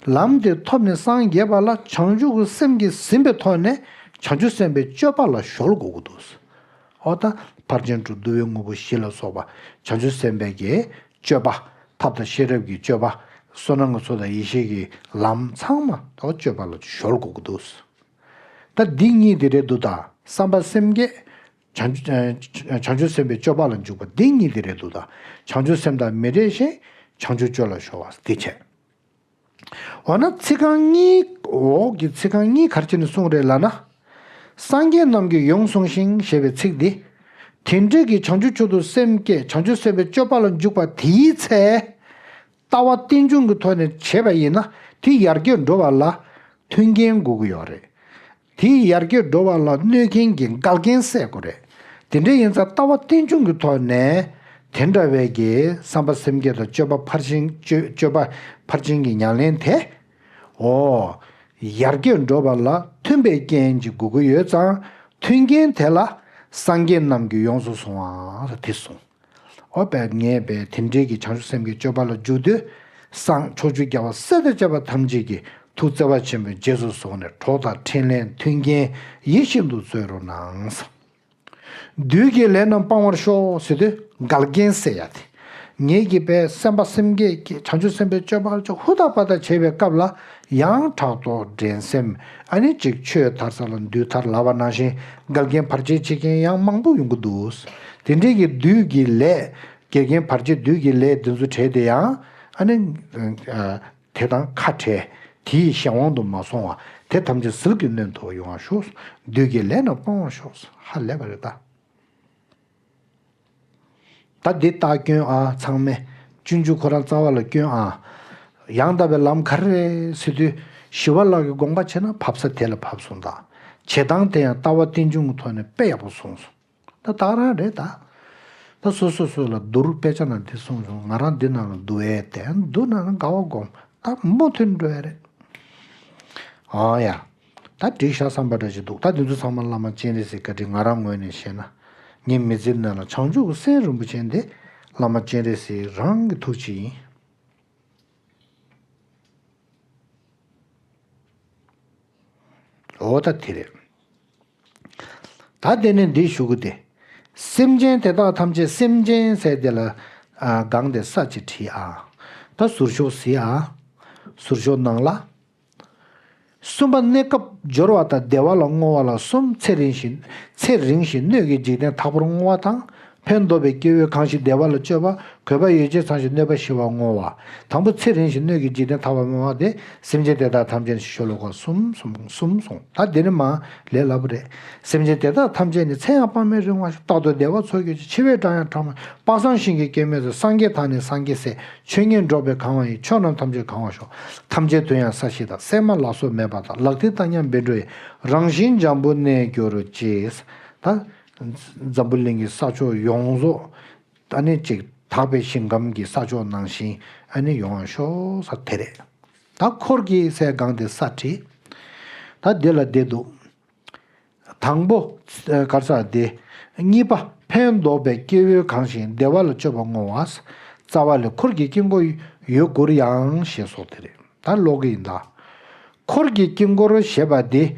ལམ་དེ་ཐོབ་ནས་སངས་རྒྱས་པ་ལ་བྱང་ཆུབ་ཀྱི་སེམས་ཀྱིས་ཟིན་པའི་ཐོག་ནས་བྱང་ཆུབ་སེམས་དཔའི་སྤྱོད་པ་ལ་གཞོལ་དགོས་ཀྱི་འདུག་འོ་ད་ཕར་ཕྱིན་དྲུག་བསྡུ་བའི་དངོས་པོ་བཞི་ལ་སོགས་པ་བྱང་ཆུབ་སེམས་དཔའི་གི་སྤྱོད་པ། ཐབས་དང་ཤེས་རབ་ཀྱི་སྤྱོད་པ། བསོད་ནམས་ཀྱི་ཚོགས་དང་ཡེ་ཤེས་ཀྱི་ལམ་ཚང་མ་ད་སྤྱོད་པ་ལ་གཞོལ་དགོས་ཀྱི་འདུག་ད་འདི་གཉིས་དེ་རེད་འདུག་ད་བསམ་པ་སེམས་བསྐྱེད། བྱང་ཆུབ་བྱང་ཆུབ་སེམས་དཔའི་སྤྱོད་པ་ལ་འཇུག་པ་འདི་གཉིས་དེ་རེད་འདུག་ད་བྱང་ཆུབ་སེམས་དང་མི་འབྲལ་ཞིང་བྱང་ཆུབ་སྤྱོད་ལ་གཞོལ་བ་འདི་བྱས། འོ་ན་ཚིག་རྐང་གཉིས། འོག་གི་ཚིག་རྐང་གཉིས་ག་རེ་བྱས་ནས་གསུངས་རེད་ལབ་ན། སངས་རྒྱས་རྣམས་ཀྱིས་ཡོངས་བཟུང་ཞིང་ཞེས་པའི་ཚིག་འདི། དེ་འདྲའི་གི་བྱང་ཆུབ་མཆོག་ཏུ་སེམས་བསྐྱེད་བྱང་ཆུབ་སེམས་དཔའི་སྤྱོད་པ་ལ་འཇུག་པ་དེའི་ཚེ། ལྟ་བ་རྟེན་འབྱུང་གི་ཐོག་ནས་བྱས་པ་ཡིན་ན་དེ་ཡར་རྒྱས་འགྲོ་བ་ལ་མཐུན་རྐྱེན་དགོས་ཀྱི་ཡོད་རེད། དེ་ཡར་རྒྱས་འགྲོ་བ་ལ་གནོད་མཁན་གྱི་འགལ་རྐྱེན་སེལ་དགོས་རེད། དེ་འདྲ་ཡིན་ཙང་ལྟ་བ་རྟེན་འབྱུང་གི་ཐོག་ནས་དེ་འདྲ་བའི་གི་བསམ་པ་སེམས་བསྐྱེད་དང་སྤྱོད་པ་ཕར་ཕྱིན་སྤྱོད་སྤྱོད་པ་ཕར་ཕྱིན་གྱི་ཉམས་ལེན་དེ། འོ། ཡར་རྒྱས་འགྲོ་བ་ལ་མཐུན་པའི་རྐྱེན་གྱི་དགོས་ཀྱི་ཡོད་ཙང་མཐུན་རྐྱེན་དེ་ལ་སངས་རྒྱས་རྣམས་ཀྱིས་ཡོངས་སུ་བཟུང་བ་དེ་གསུངས། འོ་བས་ངས་བས་དེ་འདྲའི་གི་བྱང་ཆུབ་སེམས་ཀྱི་སྤྱོད་པ་ལ་འཇུག་དུས་སངས་ཕྱོགས་བཅུའི་རྒྱལ་བ་སྲས་དང་བཅས་པ་ཐམས་ཅད་ཀྱི་ཐུགས་བརྩེ་བ་ཆེན་པོས་རྗེས་སུ་བཟུང་ནས་གྲོགས་དང་འཕྲིན་ལས་མཐུན་རྐྱེན་ཡིད་བཞིན་དུ་སྩོལ་རོགས་གནང་། བདུད་ཀྱི་ལས་རྣམས་སྤང་བར་ཤོག་ཟེར་དུས་འགལ་རྐྱེན་སེལ་ཡ་དེ། ངེད་ཀྱིས་པའི་སེམས་པ་སེམས་བསྐྱེད་ཀྱི་བྱང་ཆུབ་སེམས་དཔའི་སྤྱོད་པ་ལ་ཅིག་ཧུར་ཐག་པ་ཐག་བྱེད་པའི་སྐབས་ལ་ཡང་ཕྲག་དོག་འགྲན་སེམས་ཨ་ནི་ཅིག་ཆོས་དར་ས་ལ་བདུད་དར་ལབ་པ་ནང་བཞིན་འགལ་རྐྱེན་བར་ཆད་བྱེད་མཁན་ཡང་མང་པོ་ཡོང་གི་འདུག་དེ་འདྲའི་གི་བདུད་ཀྱི་ལས་འགལ་རྐྱེན་བར་ཆད་བདུད་ཀྱི་ལས་འདི་ཚོ་བྲལ་ཏེ་ཡང་ཨ་ནི། དེ་དང་ཁ་བྲལ། དེའི་གཞན་དབང་དུ་མ་སོང་བ། དེ་ཐམས་ཅད་ཟིལ་གྱིས་གནོན་ཐུབ་པ་ཡོང་བར་ཤོག་བདུད་ཀྱི་ལས་རྣམས་སྤང་བར་ཤོག་ཧ་ལས་པ་རེད་ད། ད་འདི་ལྟ་སྐྱོན་ཨ་ཚང་མས། སྤྱོད་འཇུག་ཁོ་རང་རྩ་བ་ལ་སྐྱོན་ཨ། ཡང་དག་པའི་ལམ་ག་རེ་རེད་ཟེར་དུས་ཞི་བ་ལྷ་གི་དགོངས་པ་བྱས་ན་བབས་ས་དེ་ལ་བབས་སོང་ད། བྱེད་སྟངས་དེ་ཡང་ལྟ་བ་རྟེན་འབྱུང་གི་ཐོག་ནས་དཔེ་ཡག་པོ་གསུངས་སོང་། ད་ད་རང་རེད་ད། ད་སོ་སོ་སོ་ལ་བསྡུར་དཔེ་ཆ་ནང་འདི་གསུངས་བྱུང་ང་རང་འདི་ནང་ལ་བསྡུ་ཨེ་དེ་བསྡུ་ན་ན་དགའ་བ་སྒོམ་ད་མུ་མཐུད་འགྲོ་ཡ་རེད། ཨང་ཡ། ད་འགྲིག་ཤག་བསམ་པ་འདྲ་ཞིག་འདུག་ད་འདི་ཚོ་ཚང་མ་བླ་མ་སྤྱན་རས་གཟིགས་བཀའ་དྲིན་ང་རང་ངོས་ནས་བཤད་ན། ངའི་མི་ཚེ་ནང་ལ་བྱང་ཆུབ་ཀྱི་སེམས་རིན་པོ་ཆེ་འདི་བླ་མ་སྤྱན་རས་གཟིགས་རང་གི་ཐུགས་རྗེ་ཡིན། འོ་ད་དེ་རེད། ད་དེ་ནས་འདི་ཞུ་གི་དེ། སེམས་ཅན་དེ་དག་ཐམས་ཅད་སེམས་ཅན་ཟེར་དེ་ལ་ཨ་གང་དེ་ས་ཅིག་བྲིས་ཨ། ད་ཟུར་ཤོག་ཟེར་ཨ། ཟུར་ཤོག་ནང་ལ། གསུམ་པ་གནས་སྐབས་སྦྱོར་བ་དང་བདེ་བ་ལ་བསྔོ་བ་ལ་གསུམ། ཚེ་རིང་ཞིང་ཚེ་རིང་ཞིང་སྣོད་ཀྱི་འཇིག་རྟེན་དག་པར་བསྔོ་བ་དང་ ཕན་འདོགས་པའི་སྐྱེ་བོས་གང་ཞིག་བདེ་བ་ལ་སྤྱོད་པ། གུས་པ་ཡིད་ཆེས་ཚང་ཞིང་གནོད་པ་ཞི་བར་བསྔོ་བ། དང་པོ་ཚེ་རིང་ཞིང་སྣོད་ཀྱི་འཇིག་རྟེན་ཐར་པར་སྨོན་པ་སྟེ། སེམས་ཅན་དེ་དག་ཐམས་ཅད་ནི་ཞེས་ཤོ་ལོ་ཀ་གསུམ་གསུམ་གསུམ་གསུངས། ད་འདི་ནི་མ་ལས་སླ་པོ་རེད། སེམས་ཅན་དེ་དག་ཐམས་ཅད་ནི་ཚེ་ཡང་དཔག་མེད་རིང་བ་ཞིང་། རྟག་ཏུ་བདེ་བ་འཚོལ་གྱུར་ཅིག། འཆི་བའི་སྒྲ་ཡང་གྲག་མ། དཔག་བསམ་ཤིང་གི་སྐྱེད་མོས་ཚལ། སངས་རྒྱས་དང་ནི་སངས་རྒྱས་སྲས། ཆོས་ཉིད་འགྲོགས་པའི་གང་བ་ཡིན། ཕྱོགས་རྣམས་ཐམས་ཅད་གང་བར་ཤོག། ཐམས་ཅད་དུ་ཡང་ས་གཞི་དང་། གསེག་མ་ལ་སོགས་མེད་པ་དང་། ལག་མཐིལ་བཏབ་སྙམ་པའི་འགྲོ་བའི། རང་བཞིན་འཇམ་པོར་གནས་གྱུར་ཅིག། ད་འཛམ་བུ་གླིང་གི་ས་ཕྱོགས་ཡོངས་རྫོགས། ཨ་ནི་ཅིག་དག་པའི་ཞིང་ཁམས་ཀྱི་ས་ཕྱོགས་ནང་བཞིན་ཨ་ནི་ཡོང་བར་ཤོག་ས་དེ་རེད། ད་འཁོར་གྱི་སའི་སྒང་དེ་ས་བྲིས། ད་འདི་ལ་འདི་འདུག། དང་པོ་གར་ས་དེ། གཉིས་པ་ཕན་འདོགས་པའི་སྐྱེ་བོས་གང་ཞིག་བདེ་བ་ལ་སྤྱོད་པར་བསྔོ་བ། རྩ་བ་ལས་འཁོར་གྱི་དཀྱིལ་འཁོར་ཡོད་དགུར་ཡང་ཞེས་སོགས་དེ་རེད། ད་ཀློག་གི་ཡིན་ད། འཁོར་གྱི་དཀྱིལ་འཁོར་ཞེས་པ་འདི།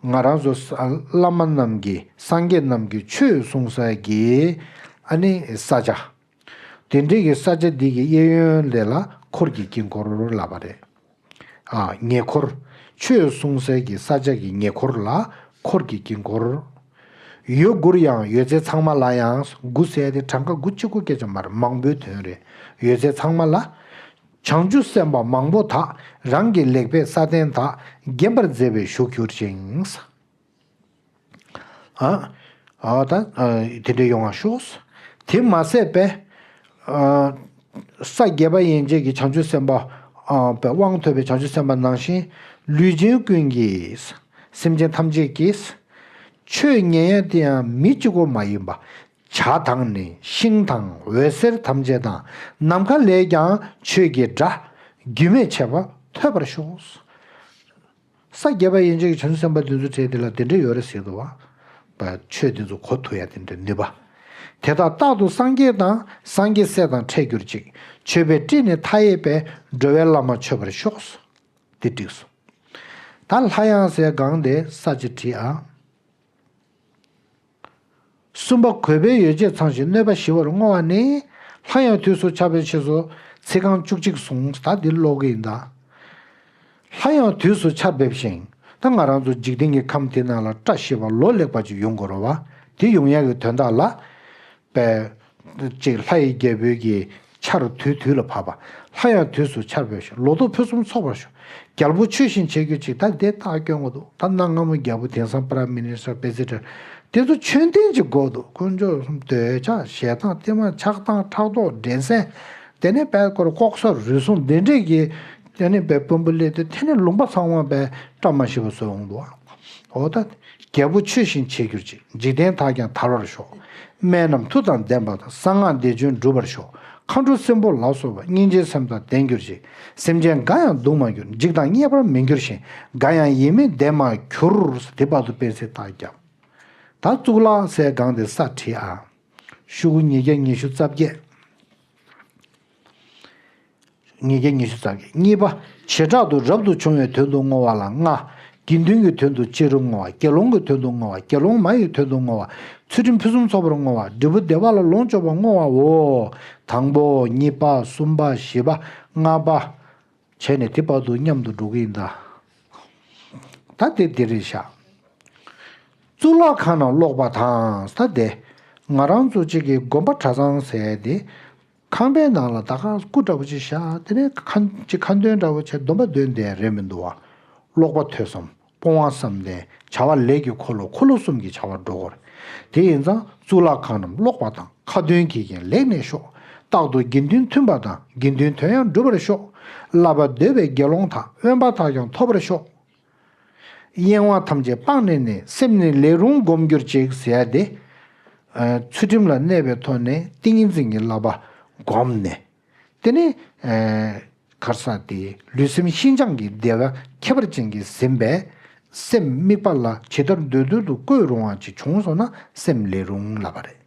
ང་རང་ཚོ་ས་བླ་མ་རྣམས་ཀྱིས་སངས་རྒྱས་རྣམས་ཀྱིས་ཆོས་གསུངས་ས་གི་ཨ་ནི་ས་ཆ། དེ་འདྲའི་གི་ས་ཆ་འདི་གི་གཡས་གཡོན་ལས་ལ་འཁོར་གྱི་དཀྱིལ་འཁོར་ལབ་པ་རེད། ཨ་ཉེ་འཁོར། ཆོས་གསུངས་ས་གི་ས་ཆ་གི་ཉེ་འཁོར་ལ་འཁོར་གྱི་དཀྱིལ་འཁོར། ཡོད་དགུར་ཡང་ཡོད་ཚད་ཚང་མ་ལ་ཡང་དགུ་ཟེར་ཏེ་གྲངས་ཀ་དགུ་གཅིག་པོ་སྐད་ཆ་མ་རེད། མང་པོའི་དོན་རེད། ཡོད་ཚད་ཚང་མ་ལ། བྱང་ཆུབ་སེམས་དཔའ་མང་པོ་དག། རང་གི་ལེགས་པས་ས་སྟེང་དག། བརྒྱན་པར་མཛད་པའི་བཞུགས་གྱུར་ཅིང་། ཨ། ཨ་ད་ཨ་དེ་འདྲ་ཡོང་བ་ཤོག། དེ་མ་ཟད་པས། ཨ་ས་བརྒྱད་པ་ཡན་ཆད་ཀྱི་བྱང་ཆུབ་སེམས་དཔའ། ཨ་པའི་དབང་ཐོབ་པའི་བྱང་ཆུབ་སེམས་དཔའ་ནང་བཞིན། ལུས་ཅན་ཀུན་གྱི། སེམས་ཅན་ཐམས་ཅད་ཀྱིས། ཆོས་ཉན་ཡ་དེ་ཡང་མི་གཅིག་པོ་མ་ཡིན་པ། བྱ་དང་ནི་ཤིང་དང་འོད་ཟེར་ཐམས་ཅད་དང་། ནམ་མཁའ་ལས་ཀྱང་ཆོས་ཀྱི་སྒྲ། རྒྱུན་མེད་བྱེད་པ་ཐོས་པར་ཤོག། ས་བརྒྱད་པ་ཡན་ཆད་ཀྱི་བྱང་ཆུབ་སེམས་དཔའ་དེ་ཚོ་གྲས་དེ་ལ་དེ་འདྲ་ཡོད་རེད་ཟེར་འདུག་བ། པ་ཆོས་དེ་ཚོ་གོ་ཐུབ་ཡ་དེ་འདྲ་ནུས་པ། དེ་དག་རྟག་ཏུ་སངས་རྒྱས་དང་། སངས་རྒྱས་སྲས་དང་འཕྲད་གྱུར་ཅིག། མཆོད་པའི་སྤྲིན་ནི་མཐའ་ཡས་པའི། འགྲོ་བའི་བླ་མ་མཆོད་པར་ཤོག། དེ་བྲིས་སོ། ད་ལྷ་ཡང་ཟེར་སྒང་དེ་ས་ཅིག་བྲིས་ཨ། གསུམ་པ་གུས་པས་ཡིད་ཆེས་ཚང་ཞིང་གནོད་པ་ཞི་བར་བསྔོ་བ་ནི། ལྷ་ཡང་དུས་སུ་ཆར་འབེབས་ཞེས་སོགས་ཚིག་རྐང་བཅུ་གཅིག་གསུངས། ད་འདི་ཀློག་གི་ཡིན་ད། ལྷ་ཡང་དུས་སུ་ཆར་འབེབས་ཤིང་། ད་ང་རང་ཚོ་འཇིག་རྟེན་གྱི་ཁམས་དེ་ནང་ལ་བཀྲ་ཤིས་པ་ལོ་ལེགས་པ་ཅིག་ཡོང་དགོས་རེད་བ། དེ་ཡོང་ཡག་གི་དོན་དག་ལ། པས། ཅིག་ལྷ་ཡི་རྒྱལ་པོའི་གི་ཆར་དུས་དུས་ལ་བབས་པ། ལྷ་ཡང་དུས་སུ་ཆར་འབེབས་ཤིང་། ལོ་ཐོག་ཕུན་སུམ་ཚོགས་པར་ཤོག། རྒྱལ་པོ་ཆོས་བཞིན་བྱེད་གྱུར་ཅིག། ད་དེ་རྟགས་སྐྱོན་གོ་འདུག། ད་གནའ་སྔ་མོ་རྒྱལ་པོ་དེང་སང་Prime Minister President དེ་ཚོ་ཆོས་ལྡན་ཅིག་དགོས་འདུག། དཀོན་མཆོག་གསུམ་འདོད་ཆགས་ཞེ་སྡང་གཏི་མུག་ཆགས་སྡང་ཕྲག་དོག་འགྲན་སེམས། དེ་ནས་དཔལ་སྐོར་ལྐོག་ཟ་རུལ་སུངས་འདི་འདྲས་ཀྱི། དེ་ནས་དཔལ་དཔོན་པོ་སླེབས་དུས་དེ་ནས་ལུང་པ་ཚང་མ་དཔལ་བཀྲ་མ་ཤིས་པ་བཟོས་འོང་འདུག། འོ་ད། རྒྱལ་པོ་ཆོས་བཞིན་བྱེད་གྱུར་ཅིག། འཇིག་རྟེན་དག་ཀྱང་དར་བར་ཤོག། སྨན་རྣམས་མཐུ་དང་ལྡན་པ་དང་། གསང་སྔགས་བདེ་སྤྱོད་འགྲུབ་པར་ཤོག། མཁའ་འགྲོ་སྲིན་པོ་ལ་སོགས་པ། སྙིང་རྗེའི་སེམས་དང་ལྡན་གྱུར་ཅིག། སེམས་ཅན་འགའ་ཡང་སྡུག་མ་གྱུར། འཇིགས་དང་བརྙས་པར་མི་འགྱུར་ཞིང་། འགའ་ཡང་ཡིད་མི་བདེ་མ་གྱུར། དེ་བར་དུ་དཔེ་ཚིག་རྟགས་བརྒྱབ། ད་གཙུག་ལག་ཟེར་སྒང་དེ་ས་བྲིས་ཨ། ཤོག་གུ་ཉིས་བརྒྱ་ཉི་ཤུ་རྩ་བརྒྱད། ཉིས་བརྒྱ་ཉི་ཤུ་རྩ་བརྒྱད། གཉིས་པ། བྱེ་བྲག་ཏུ་རབ་ཏུ་བྱུང་བའི་དོན་དུ་བསྔོ་བ་ལ་ལྔ། དགེ་འདུན་གྱི་དོན་དུ་སྤྱི་རུ་བསྔོ་བ། དགེ་སློང་གི་དོན་དུ་བསྔོ་བ། དགེ་སློང་མ་ཡི་དོན་དུ་བསྔོ་བ། ཚུལ་ཁྲིམས་ཕུན་སུམ་ཚོགས་པར་བསྔོ་བ། འབྲས་བུ་བདེ་བ་ལ་ལོངས་སྤྱོད་པར་བསྔོ་བའོ། དང་པོ། གཉིས་པ། གསུམ་པ། བཞི་པ། ལྔ་པ། བྱས་ནས་དེ་བར་དུ་མཉམ་དུ་འགྲོ་གི་ཡིན་ད། ད་དེ་འདི་རེད་ཤག། གཙུག་ལག་ཁང་ནང་ཀློག་པ་དང་ས་དེ། ང་རང་ཚོ་གཅིག་གི་དགོན་པ་གྲྭ་ཚང་ཟེར་དེ། ཁང་པའི་ནང་ལ་ད་ག་སྐུ་འདྲ་པོ་ཅིག་བཞག། དེ་ནས་ཁ་ཅིག་ཁ་འདོན་འདྲ་པོ་བྱས། སྡོམ་པ་འདོན་བསྡད་རེད་མི་འདུག་བ། ཀློག་པ་ཐོས་བསམ། སྤོང་བ་བསམ་གཏན། བྱ་བ་ལས་ཀྱི་འཁོར་ལོ། འཁོར་ལོ་གསུམ་གྱི་བྱ་བ་འགྲོ་གི་རེད། དེ་ཡིན་ཙང་གཙུག་ལག་ཁང་རྣམས་ཀློག་པ་དང་ཁ་འདོན་གྱིས་ཀྱང་ལེགས་གནས་ཤོག། རྟག་ཏུ་དགེ་འདུན་མཐུན་པ་དང་། དགེ་འདུན་དོན་ཡང་འགྲུབ་པར་ཤོག། བསླབ་པ་འདོད་པའི་དགེ་སློང་དག། དབེན་པ་དག་ཀྱང་ཐོབ་པར་ཤོག། གཡེང་བ་ཐམས་ཅད་སྤངས་ནས་ནི། སེམས་ནི་ལས་རུང་སྒོམ་གྱུར་ཅིག་ཟེར་ཡ་དེ། ཨ་ཚུལ་ཁྲིམས་ལ་གནས་པའི་ཐོག་ནས་ཏིང་ངེ་འཛིན་གྱི་བསླབ་པ་བསྒོམས་ནས། དེ་ནས་ཨ་ག་རེ་ཟེར་དེ། ལུས་སེམས་ཤིན་སྦྱངས་ཀྱི་བདེ་བ་ཁྱད་པར་ཅན་གྱིས་ཟིན་པས། སེམས་དམིགས་པ་ལ་ཇི་ལྟར་འདོད་འདོད་དུ་བཀོད་རུང་བ་ཅིག་བྱུང་སོང་ན་སེམས་ལས་རུང་ལབ་པ་རེད།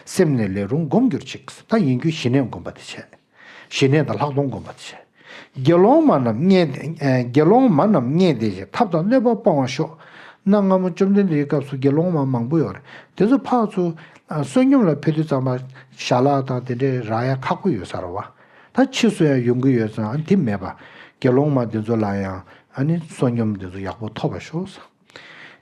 སེམས་ནི་ལས་རུང་སྒོམ་གྱུར་ཅིག། ད་ཡིན་རྒྱུ་ཞི་གནས་སྒོམ་པ་དེ་བྱས། ཞི་གནས་དང་ལྷག་མཐོང་སྒོམ་པ་དེ་བྱས། དགེ་སློང་མ་རྣམས་མཉེས། ཨེ་དགེ་སློང་མ་རྣམས་མཉེས་ཏེ་ཞེས། ཐབས་དང་གནོད་པ་སྤང་བར་ཤོག། གནའ་སྔ་མོ་བཅོམ་ལྡན་འདས་ཀྱི་སྐབས་སུ་དགེ་སློང་མ་མང་པོ་ཡོད་རེད། དེ་ཚོ་ཕར་ཚུར་ཨ་བསོད་སྙོམས་ལ་ཕེབས་དུས་ཙམ་པ་ཞལ་ལག་དང་དེ་འདྲའི་རག་ཡ་ཁག་པོ་ཡོད་ས་རེད་བ། ད་ཕྱིས་སུ་ཡང་ཡོང་གི་ཡོད་ཙང་ཨ་དེ་མེད་པ། དགེ་སློང་མ་དེ་ཚོ་ལ་ཡང་ཨ་ནི་བསོད་སྙོམས་དེ་ཚོ་ཡག་པོ་ཐོབ་པར་ཤོག།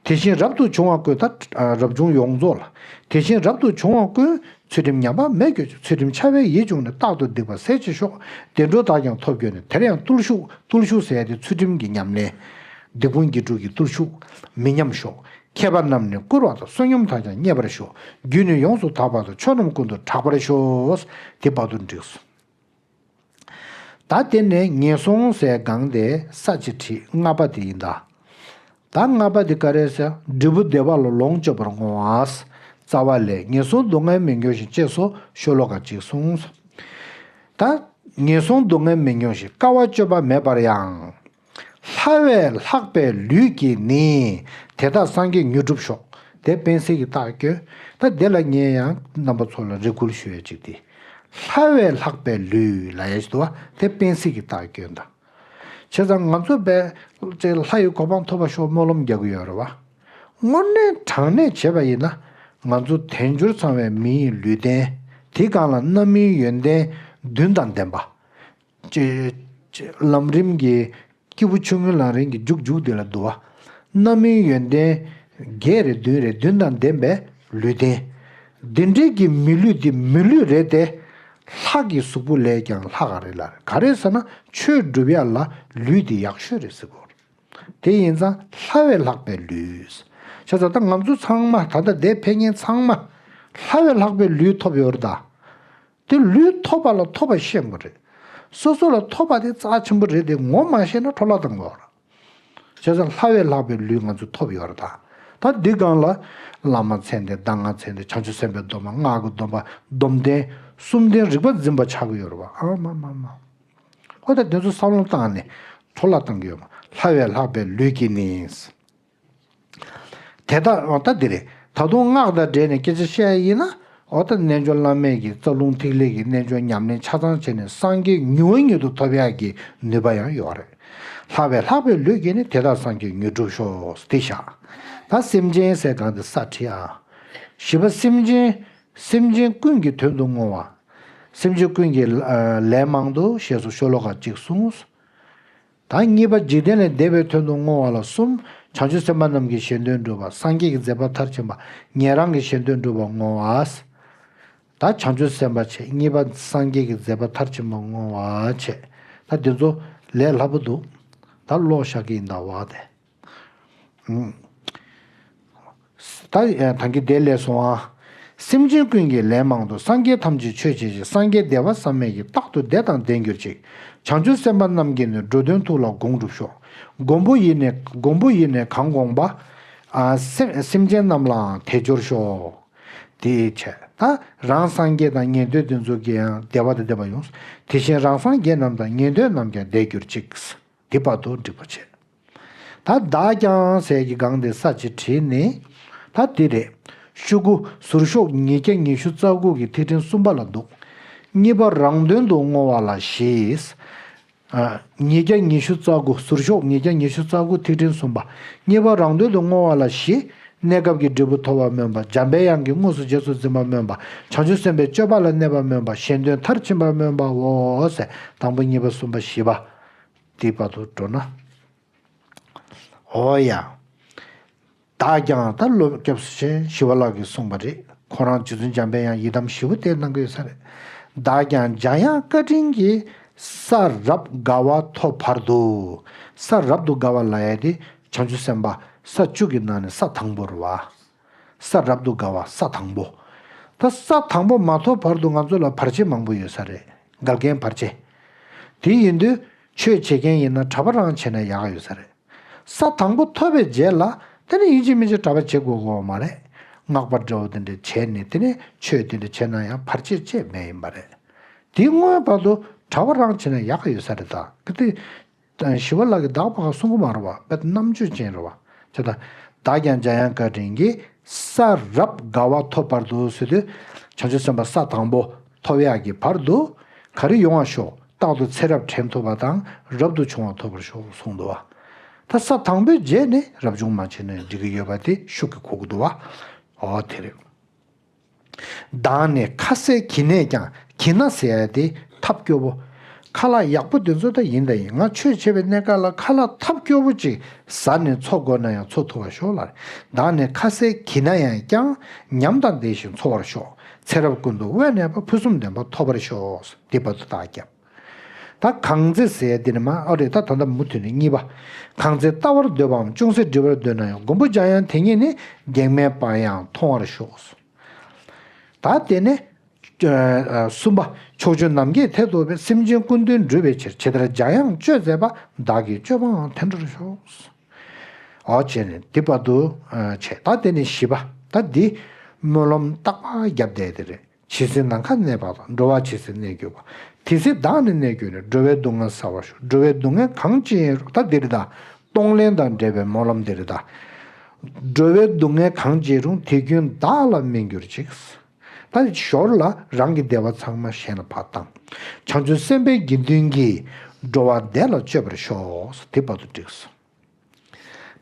དེ་བཞིན་རབ་ཏུ་བྱུང་བ་ཀུན། ད་ཨ་རབ་བྱུང་ཡོངས་རྫོགས་ལ། དེ་བཞིན་རབ་ཏུ་བྱུང་བ་ཀུན། ཚུལ་ཁྲིམས་ཉམས་པ་མེད་གྱུར་ཅིག །ཚུལ་ཁྲིམས་འཆལ་བའི་ཡིད་བྱུང་ནས། རྟག་ཏུ་སྡིག་པ་ཟད་བྱེད་ཤོག །བདེ་འགྲོ་བདག་ཀྱང་ཐོབ་གྱུར་ནས། དེར་ཡང་བརྟུལ་ཞུགས། བརྟུལ་ཞུགས་ཟེར་ཡ་དེ་ཚུལ་ཁྲིམས་ཀྱི་ཉམས་ལེན། སྡིག་སྤོང་དགེ་སྒྲུབ་ཀྱི་བརྟུལ་ཞུགས། མི་ཉམས་ཤོག །མཁས་པ་རྣམས་ནི་བཀུར་བ་དང་། བསོད་སྙོམས་དག་ཀྱང་བརྙེས་པར་ཤོག །རྒྱུད་ནི་ཡོངས་སུ་དག་པ་དང་། ཆོས་རྣམས་ཀུན་ཏུ་གྲགས་པར་ཤོག །དེ་བར་དུ་འགྲིགས་སོ། ད་དེ་ནས་ངན་སོང་ཟེར་སྒང་དེ་ས་བཅད་ཁྲི་ལྔ་པ་དེ་ཡིན་ད། ད་ལྔ་པ་དེ་ག་རེ་ཟེར། འབྲས་བུ་བདེ་བ་ལ་ལོངས་སྤྱོད་པར་བསྔོ་བ། རྩ་བ་ལས། ངན་སོང་སྡུག་བསྔལ་མི་མྱོང་ཞིང་། ཅེས་སོགས་ཤོ་ལོ་ཀ་གཅིག་གསུངས། ད་ངན་སོང་སྡུག་བསྔལ་མི་མྱོང་ཞིང་། དཀའ་བ་སྤྱོད་པ་མེད་པར་ཡང་། ལྷ་བས་ལྷག་པའི་ལུས་ཀྱིས་ནི། དེ་དག་སངས་རྒྱས་མྱུར་འགྲུབ་ཤོག །དེ་བན་སྲིད་ཀྱི་རྟགས་བསྐྱོན། ད་དེ་ལ་ངས་ཡང་རྣམ་པ་ཚོ་ལ་རེ་སྐུལ་ཞུ་ཡས་ཅིག་དེ། ལྷ་བས་ལྷག་པའི་ལུས་ལ་ཡ་ཞིག་འདུག་བ། དེ་བན་སྲིད་ཀྱི་རྟགས་བསྐྱོན་དང་། བྱས་ཙང་ང་ཚོ་བས་ཅིག་ལྷ་ཡི་གོ་འཕང་ཐོབ་པར་ཤོག་སྨོན་ལམ་རྒྱག་གི་ཡོད་རེད་བ། དངོས་གནས་དྲང་གནས་བྱས་པ་ཡིན་ན། ང་ཚོ་དལ་འབྱོར་ཚང་བའི་མི་ཡི་ལུས་རྟེན། དེའི་སྒང་ལ་རྣམ་སྨིན་ཡོན་ཏན་བདུན་དང་ལྡན་པ། ཅེ། ཅེ། ལམ་རིམ་གྱི། སྐྱེས་བུ་ཆུང་ངུའི་ལམ་རིམ་གྱི་མཇུག་མཇུག་དེ་ལ་འདུ་བ། རྣམ་སྨིན་ཡོན་ཏན་བརྒྱད་རེ་བདུན་རེ་བདུན་དང་ལྡན་པའི་ལུས་རྟེན། འདི་འདྲའི་གི་མི་ལུས་འདི་མི་ལུས་རེད་དེ། ལྷ་གི་གཟུགས་པོ་ལས་ཀྱང་ལྷག་ག་རེད་ལ། ག་རེ་ཟེར་ན་ཆོས་སྒྲུབ་ཡ་ལ་ལུས་འདི་ཡག་ཤོས་རེད་ཟེར་གོ། དེ་ཡིན་ཙང་ལྷ་བས་ལྷག་པའི་ལུས། བྱས་ཙང་ད་ང་ཚོ་ཚང་མ་ད་ལྟ་འདིར་ཕེབས་མཁན་ཚང་མ་ལྷ་བས་ལྷག་པའི་ལུས་ཐོབ་ཡོད་རེད་ད། དེ་ལུས་ཐོབ་པ་ལ་ཐོབ་པ་ཤེས་དགོས་རེད། སོ་སོ་ལ་ཐོབ་པ་དེ་རྩ་ཆེན་པོ་རེད་དེ་ངོ་མ་ཤེས་ན་འཕྲོ་བརླག་བཏང་དགོས་རེད། བྱས་ཙང་ལྷ་བས་ལྷག་པའི་ལུས་ང་ཚོ་ཐོབ་ཡོད་རེད་ད། ད་འདི་སྒང་ལ་བླ་མ་མཚན་ལྡན་གདམས་ངག་མཚན་ལྡན་བྱང་ཆུབ་སེམས་དཔའི་སྡོམ་པ་སྔགས་ཀྱི་སྡོམ་པ་སྡོམ་ལྡན་གསུམ་ལྡན་རིག་པ་འཛིན་པ་ཆགས་ཀྱི་ཡོད་རེད་བ། ཨ་མ་མ་མ། ཨོ་ད་དེ་ཚོ་བསམ་བློ་བཏང་ནས་འཕྲོ་བརླག་བཏང་གི་ཡོད་མ། ལྷ་བས་ལྷག་པའི་ལུས་ཀྱིས་ནི། དེ་ལྟར་འོ་ད་འདི་རེད། ད་དུང་སྔགས་དང་འབྲེལ་ནས་སྐད་ཆ་བཤད་ཡ་ཡིན་ན། འོ་ད་རྣལ་འབྱོར་བླ་མེད་ཀྱི་རྩ་རླུང་ཐིག་ལེ་གི་རྣལ་འབྱོར་ཉམས་ལེན་ཆ་ཚང་བྱས་ནས་སངས་རྒྱས་མྱུར་བ་མྱུར་དུ་ཐོབ་ཡག་གི་ནུས་པ་ཡང་ཡོད་རེད། ལྷ་བས་ལྷག་པའི་ལུས་ཀྱིས་ནི། དེ་དག་སངས་རྒྱས་མྱུར་འགྲུབ་ཤོག །དེ་བཞག །ད་སེམས་ཅན་ཟེར་གང་དེ་ས་བྲིས་ཨ། བཞི་པ་སེམས་ཅན། སེམས་ཅན་ཀུན་གྱི་དོན་དུ་བསྔོ་བ། སེམས་ཅན་ཀུན་གྱི་ལས་མང་དུ་ཞེས་སོགས་ཤོ་ལོ་ཀ་གཅིག་གསུངས། ད་གཉིས་པ་འཇིག་རྟེན་ལས་འདས་པའི་དོན་དུ་བསྔོ་བ་ལ་གསུམ། བྱང་ཆུབ་སེམས་དཔའ་རྣམས་ཀྱི་གཞན་དོན་སྒྲུབ་པ། སངས་རྒྱས་ཀྱི་མཛད་པ་མཐར་ཕྱིན་པ། ཉན་རང་གི་གཞན་དོན་སྒྲུབ་པ་བསྔོ་བ། ད་བྱང་ཆུབ་སེམས་དཔའ་བྱས། གཉིས་པ་སངས་རྒྱས་ཀྱི་མཛད་པ་མཐར་ཕྱིན་པ་བསྔོ་བ་བྱས། ད་འདི་ཚོ་ལས་སླ་པོ་འདུག །ད་ཀློག་བཞག་གི་ཡིན་ད་བ་དེ། ད་ཐང་གི་དེ་ལས་སོང་ཨ། སེམས་ཅན་ཀུན་གྱི་ལས་མང་དུ། སངས་རྒྱས་ཐམས་ཅད་མཆོད་བྱེད་ཅིང་། སངས་རྒྱས་བདེ་བ་བསམ་མེད་ཀྱི། རྟག་ཏུ་བདེ་དང་ལྡན་གྱུར་ཅིག །བྱང་ཆུབ་སེམས་དཔའ་རྣམས་ཀྱིས་ནི། འགྲོ་དོན་ཐུགས་ལ་དགོངས་གྲུབ་ཤོག །མགོན་པོ་ཡིས་ནི། མགོན་པོ་ཡིས་ནི་གང་དགོངས་པ། ཨ་སེམས་སེམས་ཅན་རྣམས་ལའང་དེ་སྦྱོར་ཤོག །དེའི་ཕྱིར་ད་རང་སངས་རྒྱས་དང་ཉན་ཐོས་དེ་ཚོ་གིས་ཡང་བདེ་བ་དང་ལྡན་པ་ཡོང་། དེ་བཞིན་རང་སངས་རྒྱས་རྣམས་དང་། ཉན་ཐོས་རྣམས་ཀྱང་བདེ་གྱུར་ཅིག །དེ་བར་དུ་འགྲིག་པ་བྱེད། ད་བདག་ཀྱང་ཟེར་གྱི་སྒང་དེ་ས་བཅད་བྲིས་ནས། ད་འདི་རེད། ཤོག་གུ་ཟུར་ཤོག་ཉིས་བརྒྱ་ཉི་ཤུ་རྩ་དགུ་གི་ཐིག་ཕྲེང་གསུམ་པ་ལ་འདུག །གཉིས་པ་རང་དོན་དུ་བསྔོ་བ་ལ་བཞི། ཨ། ཉིས་བརྒྱ་ཉི་ཤུ་རྩ་དགུ། ཟུར་ཤོག་ཉིས་བརྒྱ་ཉི་ཤུ་རྩ་དགུ་ཐིག་ཕྲེང་གསུམ་པ། གཉིས་པ་རང་དོན་དུ་བསྔོ་བ་ལ་བཞི། གནས་སྐབས་ཀྱི་འབྲས་བུ་ཐོབ་པར་སྨོན་པ། འཇམ་པའི་དབྱངས་ཀྱིས་དངོས་སུ་རྗེས་སུ་འཛིན་པར་སྨོན་པ། བྱང་ཆུབ་སེམས་དཔའི་སྤྱོད་པ་ལ་གནས་པར་སྨོན་པ། གཞན་དོན་མཐར་ཕྱིན་པར་སྨོན་པའོ་ཟེར། དང་པོ་གཉིས་པ་གསུམ་པ་བཞི་པ། དེའི་བར་དུ་འགྲོ་ན། འོ་ཡ། བདག་ཀྱང་ད་སློབ་སྐྱབས་སུ་མཆི་ཞི་བ་ལྷ་གིས་གསུངས་པ་རེད། ཁོ་རང་རྗེ་བཙུན་འཇམ་པའི་དབྱངས་ཡི་དམ་ཞེ་པོ་དེ་གནང་གི་ཡོད་ས་རེད། བདག་ཀྱང་འཇམ་དབྱངས་བཀའ་དྲིན་གྱིས། ས་རབ་དགའ་བ་ཐོབ་བར་དུ། ས་རབ་ཏུ་དགའ་བ་ལབ་ཡ་དེ་བྱང་ཆུབ་སེམས་དཔའ་ས་བཅུ་གི་ནང་ནས་ས་དང་པོ་རེད་བ། ས་རབ་ཏུ་དགའ་བ་ས་དང་པོ། ད་ས་དང་པོ་མ་ཐོབ་བར་དུ་ང་ཚོ་ལ་བར་ཆད་མང་པོ་ཡོད་ས་རེད། འགལ་རྐྱེན་བར་ཆད། དེ་ཡིན་དུས་ཆོས་བྱེད་མཁན་ཡིན་ན་གྲྭ་པ་རང་བྱས་ན་ཡག་ཡོད་ས་རེད། ས་དང་པོ་ཐོབ་པའི་རྗེས་ལ་དེ་ནི་ཡིན་གཅིག་མིན་གཅིག་གྲྭ་པ་བྱེད་དགོས་ཀྱི་ཡོད་མ་རེད། སྔགས་པ་འདྲ་བོ་དེ་འདྲ་བྱས་ནས་དེ་ནས་ཆོས་དེ་འདྲ་བྱས་ན་ཡང་བར་ཆད་ཅིག་མེད་ཡིན་པ་རེད། དེའི་སྔོན་བར་དུ་གྲྭ་པ་རང་བྱས་ན་ཡག་གི་ཡོད་ས་རེད་ད། གལ་ཏེ་ཞི་བ་ལྷ་གིས་བདག་པོ་ག་གསུང་གི་མ་རེད་བ། དཔེ་རྣམ་དཔྱོད་ཅན་རེད་བ། བྱས་ཙང་བདག་ཀྱང་འཇམ་དབྱངས་བཀའ་དྲིན་གྱིས། ས་རབ་དགའ་བ་ཐོབ་བར་དུ་ཟེར་དུས། བྱང་ཆུབ་སེམས་དཔའ་ས་དང་པོ་ཐོབ་ཡག་གི་བར་དུ་ག་རེ་ཡོང་བར་ཤོག །རྟག་ཏུ་ཚེ་རབས་དྲན་ཐུབ་པ་དང་རབ་ཏུ་བྱུང་བ་ཐོབ་པར་ཤོག་གསུངས་འདུག་བ། ད་ས་དང་པོའི་རྗེས་ནས་རབ་བྱུང་མ་བྱས་ནས་འགྲིག་གི་ཡོད་པ་དེ་ཤུགས་ཀྱིས་གོ་གི་འདུག་བ། འོ་དེ་རེད། བདག་ནི་ཁ་ཟས་གྱི་ནད་ཀྱང་། གྱི་ན་ཟེར་ཡ་དེ་ཐབས་སྐྱོ་བོ། ཁ་ལག་ཡག་པོ་དེ་ཚོ་ད་ཡིན་ད་ཡིན། ང་ཆོས་བྱེད་པའི་གནས་སྐབས་ལ་ཁ་ལག་ཐབས་སྐྱོ་བོ་ཅིག་ཟ་ནས་འཚོ་དགོས་ན་ཡང་འཚོ་ཐུབ་པར་ཤོག་ལ། བདག་ནི་ཁ་ཟས་གྱི་ན་ཡང་ཀྱང་། ཉམས་དང་ལྡན་ཞིང་འཚོ་བར་ཤོག་ཚེ་རབས་ཀུན་ཏུ་དབེན་གནས་པ། ཕུན་སུམ་ལྡན་པ་ཐོབ་པར་ཤོག། འདི་བར་དུ་རྟགས་བརྒྱབ། ད་གང་ཚེ་ཟེར་ཡ་འདི་ནི་མ་ཨ་རེད། ད་ད་ལྟ་མུ་མཐུད་ནས་གཉིས་པ། གང་ཚེ་ལྟ་བར་འདོད་པའམ་ཅུང་ཟད་འདྲི་བར་འདོད་ན་ཡང་། མགོན་པོ་འཇམ་དབྱངས་དེ་ཉིད་ནི། གེགས་མེད་པར་ཡང་མཐོང་བར་ཤོག། ད་དེ་ནས་ཨ་གསུམ་པ། ཕྱོགས་བཅུ་ནམ་མཁའི་མཐས་གཏུགས་པའི། སེམས་ཅན་ཀུན་དོན་སྒྲུབ་པའི་ཕྱིར། ཇི་ལྟར་འཇམ་དབྱངས་སྤྱོད་མཛད་པ། བདག་གི་སྤྱོད་པའང་དེ་འདྲར་ཤོག། འོ་བྱས་ནས་འདི་བར་དུ་ཨ་བྱས། ད་དེ་ནས་བཞི་པ། ད་འདི་སྨོན་ལམ་རྟག་པར་བརྒྱབ་བསྡད་དེ་རེད། ཇི་སྲིད་ནམ་མཁའ་གནས་པ་དང་། འགྲོ་བ་ཇི་སྲིད་གནས་གྱུར་པ། དེ་སྲིད་བདག་ནི་གནས་གྱུར་ནས། འགྲོ་བའི་སྡུག་བསྔལ་བསལ་བར་ཤོག། འགྲོ་བའི་སྡུག་བསྔལ་གང་ཅི་ཡིན་རུང་། ད་འདི་རེད་ད། གཏོང་ལེན་དང་འབྲེལ་བའི་སྨོན་ལམ་འདི་རེད་ད། འགྲོ་བའི་སྡུག་བསྔལ་གང་ཅི་ཡིན་རུང་། དེ་ཀུན་བདག་ལ་སྨིན་གྱུར་ཅིག། ད་ཞོར་ལ་རང་གི་བདེ་བ་ཚང་མ་གཞན་ལ་ཕར་བཏང་། བྱང་ཆུབ་སེམས་དཔའི་དགེ་འདུན་གྱིས། འགྲོ་བ་བདེ་ལ་སྤྱོད་པར་ཤོག། དེ་བར་དུ་འགྲིགས་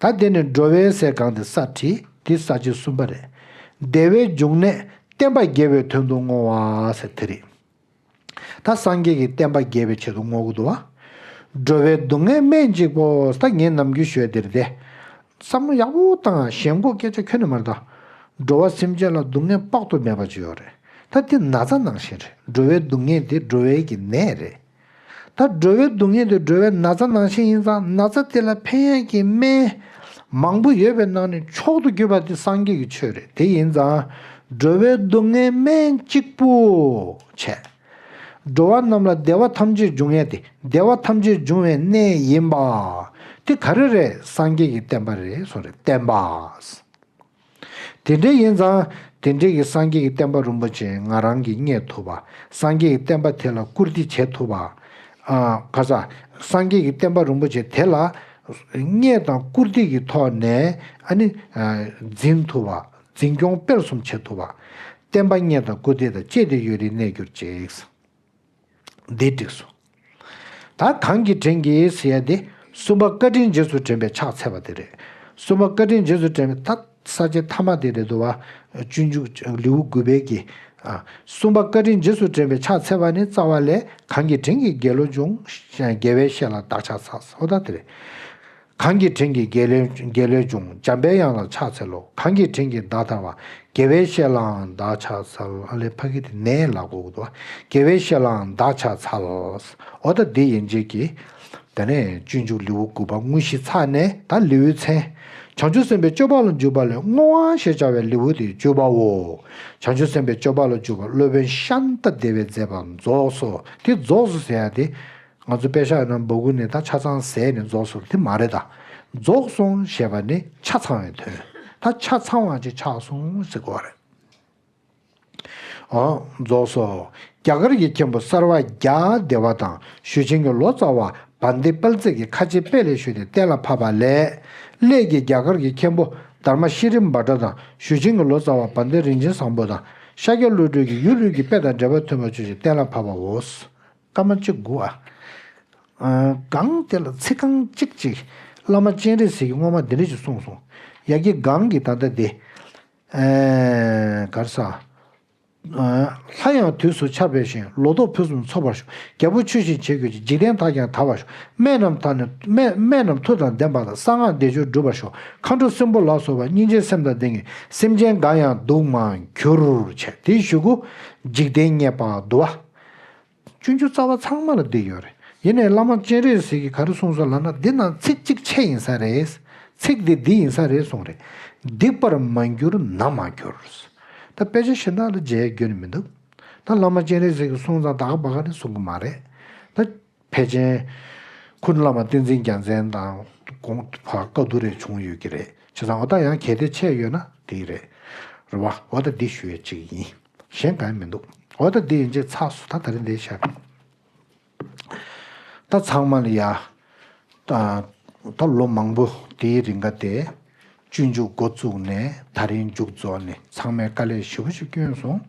སོང་། ད་དེ་ནས་འགྲོ་བའི་ཟེར་གང་དེ་ས་བྲིས། དེ་ས་བཅད་གསུམ་པ་རེད། བདེ་བའི་འབྱུང་གནས་བསྟན་པ་རྒྱས་པའི་དོན་དུ་བསྔོ་བ་ཟེར་དེ་རེད། ད་སངས་རྒྱས་ཀྱི་བསྟན་པ་རྒྱས་པའི་ཆེད་དུ་བསྔོ་གི་འདུག་བ། འགྲོ་བའི་སྡུག་བསྔལ་སྨན་གཅིག་པོ། ད་ངས་ནམ་རྒྱུན་ཞུས་དེ་རེད་དེ། བསམ་བློ་ཡག་པོ་བཏང་། ཞེན་ཁོག་སྐད་ཆ་ཁྱོན་ནས་མ་རེད་ད། འགྲོ་བ་སེམས་ཅན་ལ་སྡུག་བསྔལ་དཔག་ཏུ་མེད་པ་ཅིག་ཡོད་རེད། ད་དེ་ན་ཚ་ནང་བཞིན་རེད། འགྲོ་བའི་སྡུག་བསྔལ་དེ་འགྲོ་བའི་གི་ནད་རེད། ད་འགྲོ་བའི་སྡུག་བསྔལ་དེ་འགྲོ་བའི་ན་ཚ་ནང་བཞིན་ཡིན་ཙང་། ན་ཚ་དེ་ལ་ཕན་ཡག་གི་སྨན་མང་པོ་ཡོད་པའི་ནང་ནས་མཆོག་ཏུ་གྱུར་པ་དེ་སངས་རྒྱས་ཀྱི་ཆོས་རེད། དེ་ཡིན་ཙང་འགྲོ་བའི་སྡུག་བསྔལ་སྨན་གཅིག་པུ་བྱས། འགྲོ་བ་རྣམས་ལ་བདེ་བ་ཐམས་ཅད་འབྱུང་ཡས་དེ། བདེ་བ་ཐམས་ཅད་འབྱུང་བའི་གནས་ཡིན་པ། དེ་ག་རེ་རེད། སངས་རྒྱས་ཀྱི་བསྟན་པ་རེད་གསུངས་རེད། བསྟན་པ། དེ་འདྲ་ཡིན་ཙང་། དེ་འདྲའི་གི་སངས་རྒྱས་ཀྱི་བསྟན་པ་རིན་པོ་ཆེ་ང་རང་གིས་རྙེད་ཐུབ་པ། སངས་རྒྱས་ཀྱི་བསྟན་པ་དེ་ལ་བཀུར་སྟི་བྱེད་ཐུབ་པ། ཨ་ག་ས། སངས་རྒྱས་ཀྱི་བསྟན་པ་རིན་པོ་ཆེ་དེ་ལ་རྙེད་དང་བཀུར་སྟི་གི་ཐོག་ནས་ཨ་ནི་ཨ་འཛིན་ཐུབ་པ། འཛིན་སྐྱོང་སྤེལ་གསུམ་བྱེད་ཐུབ་པ། བསྟན་པ་རྙེད་དང་བཀུར་སྟི་དང་བཅས་ཏེ་ཡུན་རིང་གནས་གྱུར་ཅིག། འདི་འགྲིགས་སོ། ད་གང་གི་དྲིན་གྱིས་ཟེར་ཡ་དེ། གསུམ་པ་བཀའ་དྲིན་རྗེས་སུ་དྲན་པས་ཕྱག་འཚལ་བ་དེ་རེད། གསུམ་པ་བཀའ་དྲིན་རྗེས་སུ་དྲན་པས། ད་ས་བཅད་མཐའ་མ་དེ་རེད་འདུག་བ། སྤྱོད་འཇུག་ལེའུ་དགུ་པའི་གི། ཨ། གསུམ་པ་བཀའ་དྲིན་རྗེས་སུ་དྲན་པས་ཕྱག་འཚལ་བ་ནི། རྩ་བ་ལས། གང་གི་དྲིན་གྱིས་དགེ་སློང་བྱུང་། དགེ་བའི་བཤེས་ལ་བདག་ཕྱག་འཚལ། འོ་ད་དེ་རེད། གང་གི་དྲིན་གྱིས་དགེ་སློང་དགེ་སློང་བྱུང་། འཇམ་པའི་དབྱངས་ལ་ཕྱག་འཚལ་ལོ། གང་གི་དྲིན་གྱིས་བདག་ཐར་བ། དགེ་བའི་བཤེས་ལའང་བདག་ཕྱག་འཚལ། ཨ་ལས་ཕ་གི་དེ་ནས་ལ་གོ་གི་འདུག་དགེ་བའི་བཤེས་ལའང་བདག་ཕྱག་འཚལ། འོ་ད་འདི་ཡན་ཆད་ཀྱི། དེ་ནས་སྤྱོད་འཇུག་ལེའུ་དགུ་པ་དངོས་གཞི་ཚར་ནས། ད་ལེའུའི་མཚན། བྱང་ཆུབ་སེམས་དཔའི་སྤྱོད་པ་ལ་འཇུག་པ་ལས། བསྔོ་བ་ཞེས་བྱ་བའི་ལེའུ་སྟེ་བཅུ་པའོ། བྱང་ཆུབ་སེམས་དཔའི་སྤྱོད་པ་ལ་འཇུག་པ་སློབ་དཔོན་ཤཱནྟ་དེ་བས་མཛད་པ་རྫོགས་སོ། དེ་རྫོགས་སོ་ཟེར་ཡ་དེ། ང་ཚོ་དཔེ་ཆ་ཡོད་ན་འབག་གུ་ནས་ད་ཆ་ཚང་ཟས་ནས་རྫོགས་སོང་དེ་མ་རེད་ད། རྫོགས་སོང་ཞེས་པ་ནི་ཆ་ཚང་བའི་དོན། ད་ཆ་ཚང་བ་ཅིག་ཆགས་སོང་ཟེར་དགོས་རེད། འོ་རྫོགས་སོ། རྒྱ་གར་གྱི་མཁན་པོ་གསར་བ་རྒྱ་བདེ་བ་དང་ཞུ་ཆེན་གྱི་ལོ་ཙཱ་བ་བན་དེ་དཔལ་བརྩེགས་ཀྱིས་ཁ་ཆེ་དཔེ་ལེགས་ཞུས་ཏེ་གཏན་ལ་ཕབ་པ་ལས། སླད་ཀྱིས་རྒྱ་གར་གྱི་མཁན་པོ་དྷརྨ་ཤྲཱི་བྷ་དྲ་དང་ཞུ་ཆེན་གྱི་ལོ་ཙཱ་བ་བན་དེ་རིན་ཆེན་བཟང་པོ་དང་ཤཱཀྱ་བློ་གྲོས་ཀྱིས་ཡུལ་ལུགས་ཀྱི་དཔེ་དང་འགྲེལ་པ་མཐུན་པར་བརྗོད་ཅིང་གཏན་ལ་ཕབ་པའོ། སྐར་མ་གཅིག་དགུ་ཨ། ཨ། སྒང་དེ་ལ་ཚིག་རྐང་གཅིག་ཅིག་བླ་མ་སྤྱན་རས་གཟིགས་ཀྱིས་སྔོན་མ་འདི་འདྲ་ཞིག་གསུངས་སོང་། ཡ་གི་སྒང་གི་ད་ལྟ་དེ། ཨ། ག་རེ་ཟ། ཨ། ལྷ་ཡང་དུས་སུ་འཆར་བའི་ཞིང་། ལོ་ཏོག་ཕུན་སུམ་འཚོ་བར་ཤོག། རྒྱལ་པོ་ཆོས་བཞིན་བྱེད་དགོས་ཀྱི། འཇིག་རྟེན་དག་ཀྱང་དར་བར་ཤོག། སྨན་རྣམས་དག་ནི་སྨན་སྨན་རྣམས་མཐུ་དང་ལྡན་པ་དང་། གསང་སྔགས་བཟླས་བརྗོད་འགྲུབ་པར་ཤོག། མཁའ་འགྲོ་སྲིན་པོ་ལ་སོགས་པ། སྙིང་རྗེའི་སེམས་དང་ལྡན་གྱི། སེམས་ཅན་འགའ་ཡང་སྡུག་མ་གྱུར་བྱས། དེའི་གཞུག་གུ་འཇིག་རྟེན་མཉེས་པ་འདུལ་བ། སྤྱོད་འཇུག་རྩ་བ་ཚང་མ་ལ་འདི་ཡོད་རེད། ཡིན་ནའི་བླ་མ་སྤྱན་རས་གཟིགས་ཀྱིས་ག་རེ་གསུངས་སོང་ལབ་ན། འདི་ནང་ཚིག་གཅིག་ཆད་ཡིན་ས་རེད། ཚིག་འདི་འདི་ཡིན་ས་རེད་གསུངས་རེད། སྡིག་པར་མ་གྱུར་ན་མ་གྱུར། ད་དཔེ་ཆ་གཞན་དག་ལ་མཇལ་རྒྱུ་ནི་མི་འདུག་ད་བླ་མ་སྤྱན་རས་གཟིགས་ཀྱིས་གསུངས་ཙང་ད་ག་བ་ག་ནས་གསུང་གི་མ་རེད། ད་ཕལ་ཆེར་ཁུ་ནུ་བླ་མ་བསྟན་འཛིན་རྒྱལ་མཚན་དང་གོང་དུ་བཀའ་བསྡུར་རེ་བྱུང་ཡོད་ཀྱི་རེད། བྱས་ཙང་འོ་ད་ཡང་གལ་ཏེ་ཆད་ཡོད་ན་དེ་རེད། རེད་བ། འོ་ད་འདི་ཞུ་ཡས་གཅིག་ཡིན། གཞན་གང་ཡང་མི་འདུག་འོ་ད་འདི་ཡིན་ཅེས་ཚགས་སུ་ད་ད་རིང་འདི་བཞག་ད་ཚང་མ་ལ་ཡ། ད་ད་ལོ་མང་པོ་དེའི་རིང་ག་དེ། སྤྱོད་འཇུག་འགོ་བཙུགས་ནས་ད་རིང་མཇུག་རྫོགས་ནས་ཚང་མས་དཀའ་ལས་ཞེ་པོ་ཞིག་བསྐྱོན་སོང་།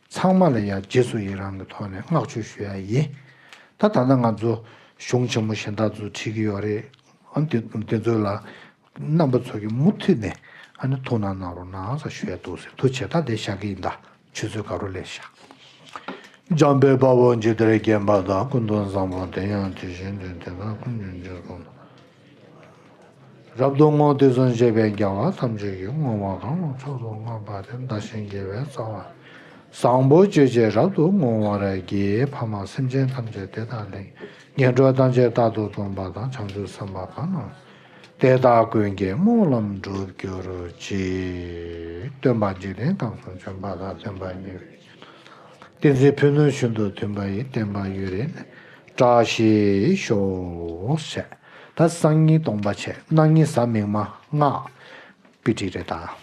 ཚང་མ་ལ་ཡ་རྗེས་སུ་ཡི་རང་གི་ཐོག་ནས་བསྔགས་བརྗོད་ཞུ་ཡ་ཡིན། ད་ད་ལྟ་ང་ཚོ་གཞུང་ཆེན་མོ་གཞན་དག་ཚོ་ཁྲིད་ཀྱི་ཡོད་རེད། ཨ་དེ་དེ་ཚོ་ལ་རྣམ་པ་ཚོ་གིས་མུ་མཐུད་ནས་ཨ་ནི་ཐུགས་སྣང་གནང་རོགས་གནང་ཟེར་ཞུ་ཡ་འདུག་ཟེར། ཐུགས་རྗེ་ཆེ། ད་དེ་བཞག་གི་ཡིན་ད། ཆུ་ཚོད་ག་རོ་ལས་བཞག་འཇམ་དཔལ་དཔའ་བོས་ཇི་ལྟར་མཁྱེན་པ་དང་། ཀུན་ཏུ་བཟང་པོ་དེ་ཡང་དེ་བཞིན་ཏེ། དེ་དག་ཀུན་གྱི་རྗེས་སུ། རབ་ཏུ་བསྔོ་དུས་གསུམ་གཤེགས་པའི་རྒྱལ་བ་ཐམས་ཅད་ཀྱིས། བསྔོ་བ་གང་རུང་མཆོག་ཏུ་བསྔགས་པ་དེས། བདག་གཞན་དགེ་བའི་རྩ་བ། བཟང་པོ་སྤྱོད་ཅེས་རབ་ཏུ་བསྔོ་བར་བགྱི། ཕ་མ་སེམས་ཅན་ཐམས་ཅད་དེ་དག་ལས། ངན་འགྲོ་ཐམས་ཅད་རྟག་ཏུ་སྟོངས་པ་དང་། བྱང་ཆུབ་སེམས་དཔའ་གང་རྣམས་དེ་དག་ཀུན་གྱི་སྨོན་ལམ་འགྲུབ་གྱུར་ཅིག་སྟོན་པ་འཇིག་རྟེན་ཁམས་སུ་བྱོན་པ་དང་། སྟོན་པ་ཉིད་ཡོད། བསྟན་འཛིན་ཕུན་ཚོགས་ཤིན་ཏུ་མཐུན་པ་ཡི། བསྟན་པ་ཡུན་རིང་བཀྲ་ཤིས་ཤོག །ཞེས་ད་སང་ཉིན་སྟོང་པ་ཆེ། གནངས་ཉིན་གཟའ་མིག་དམར་སྔགས་པི་ཊི་རེད་ད།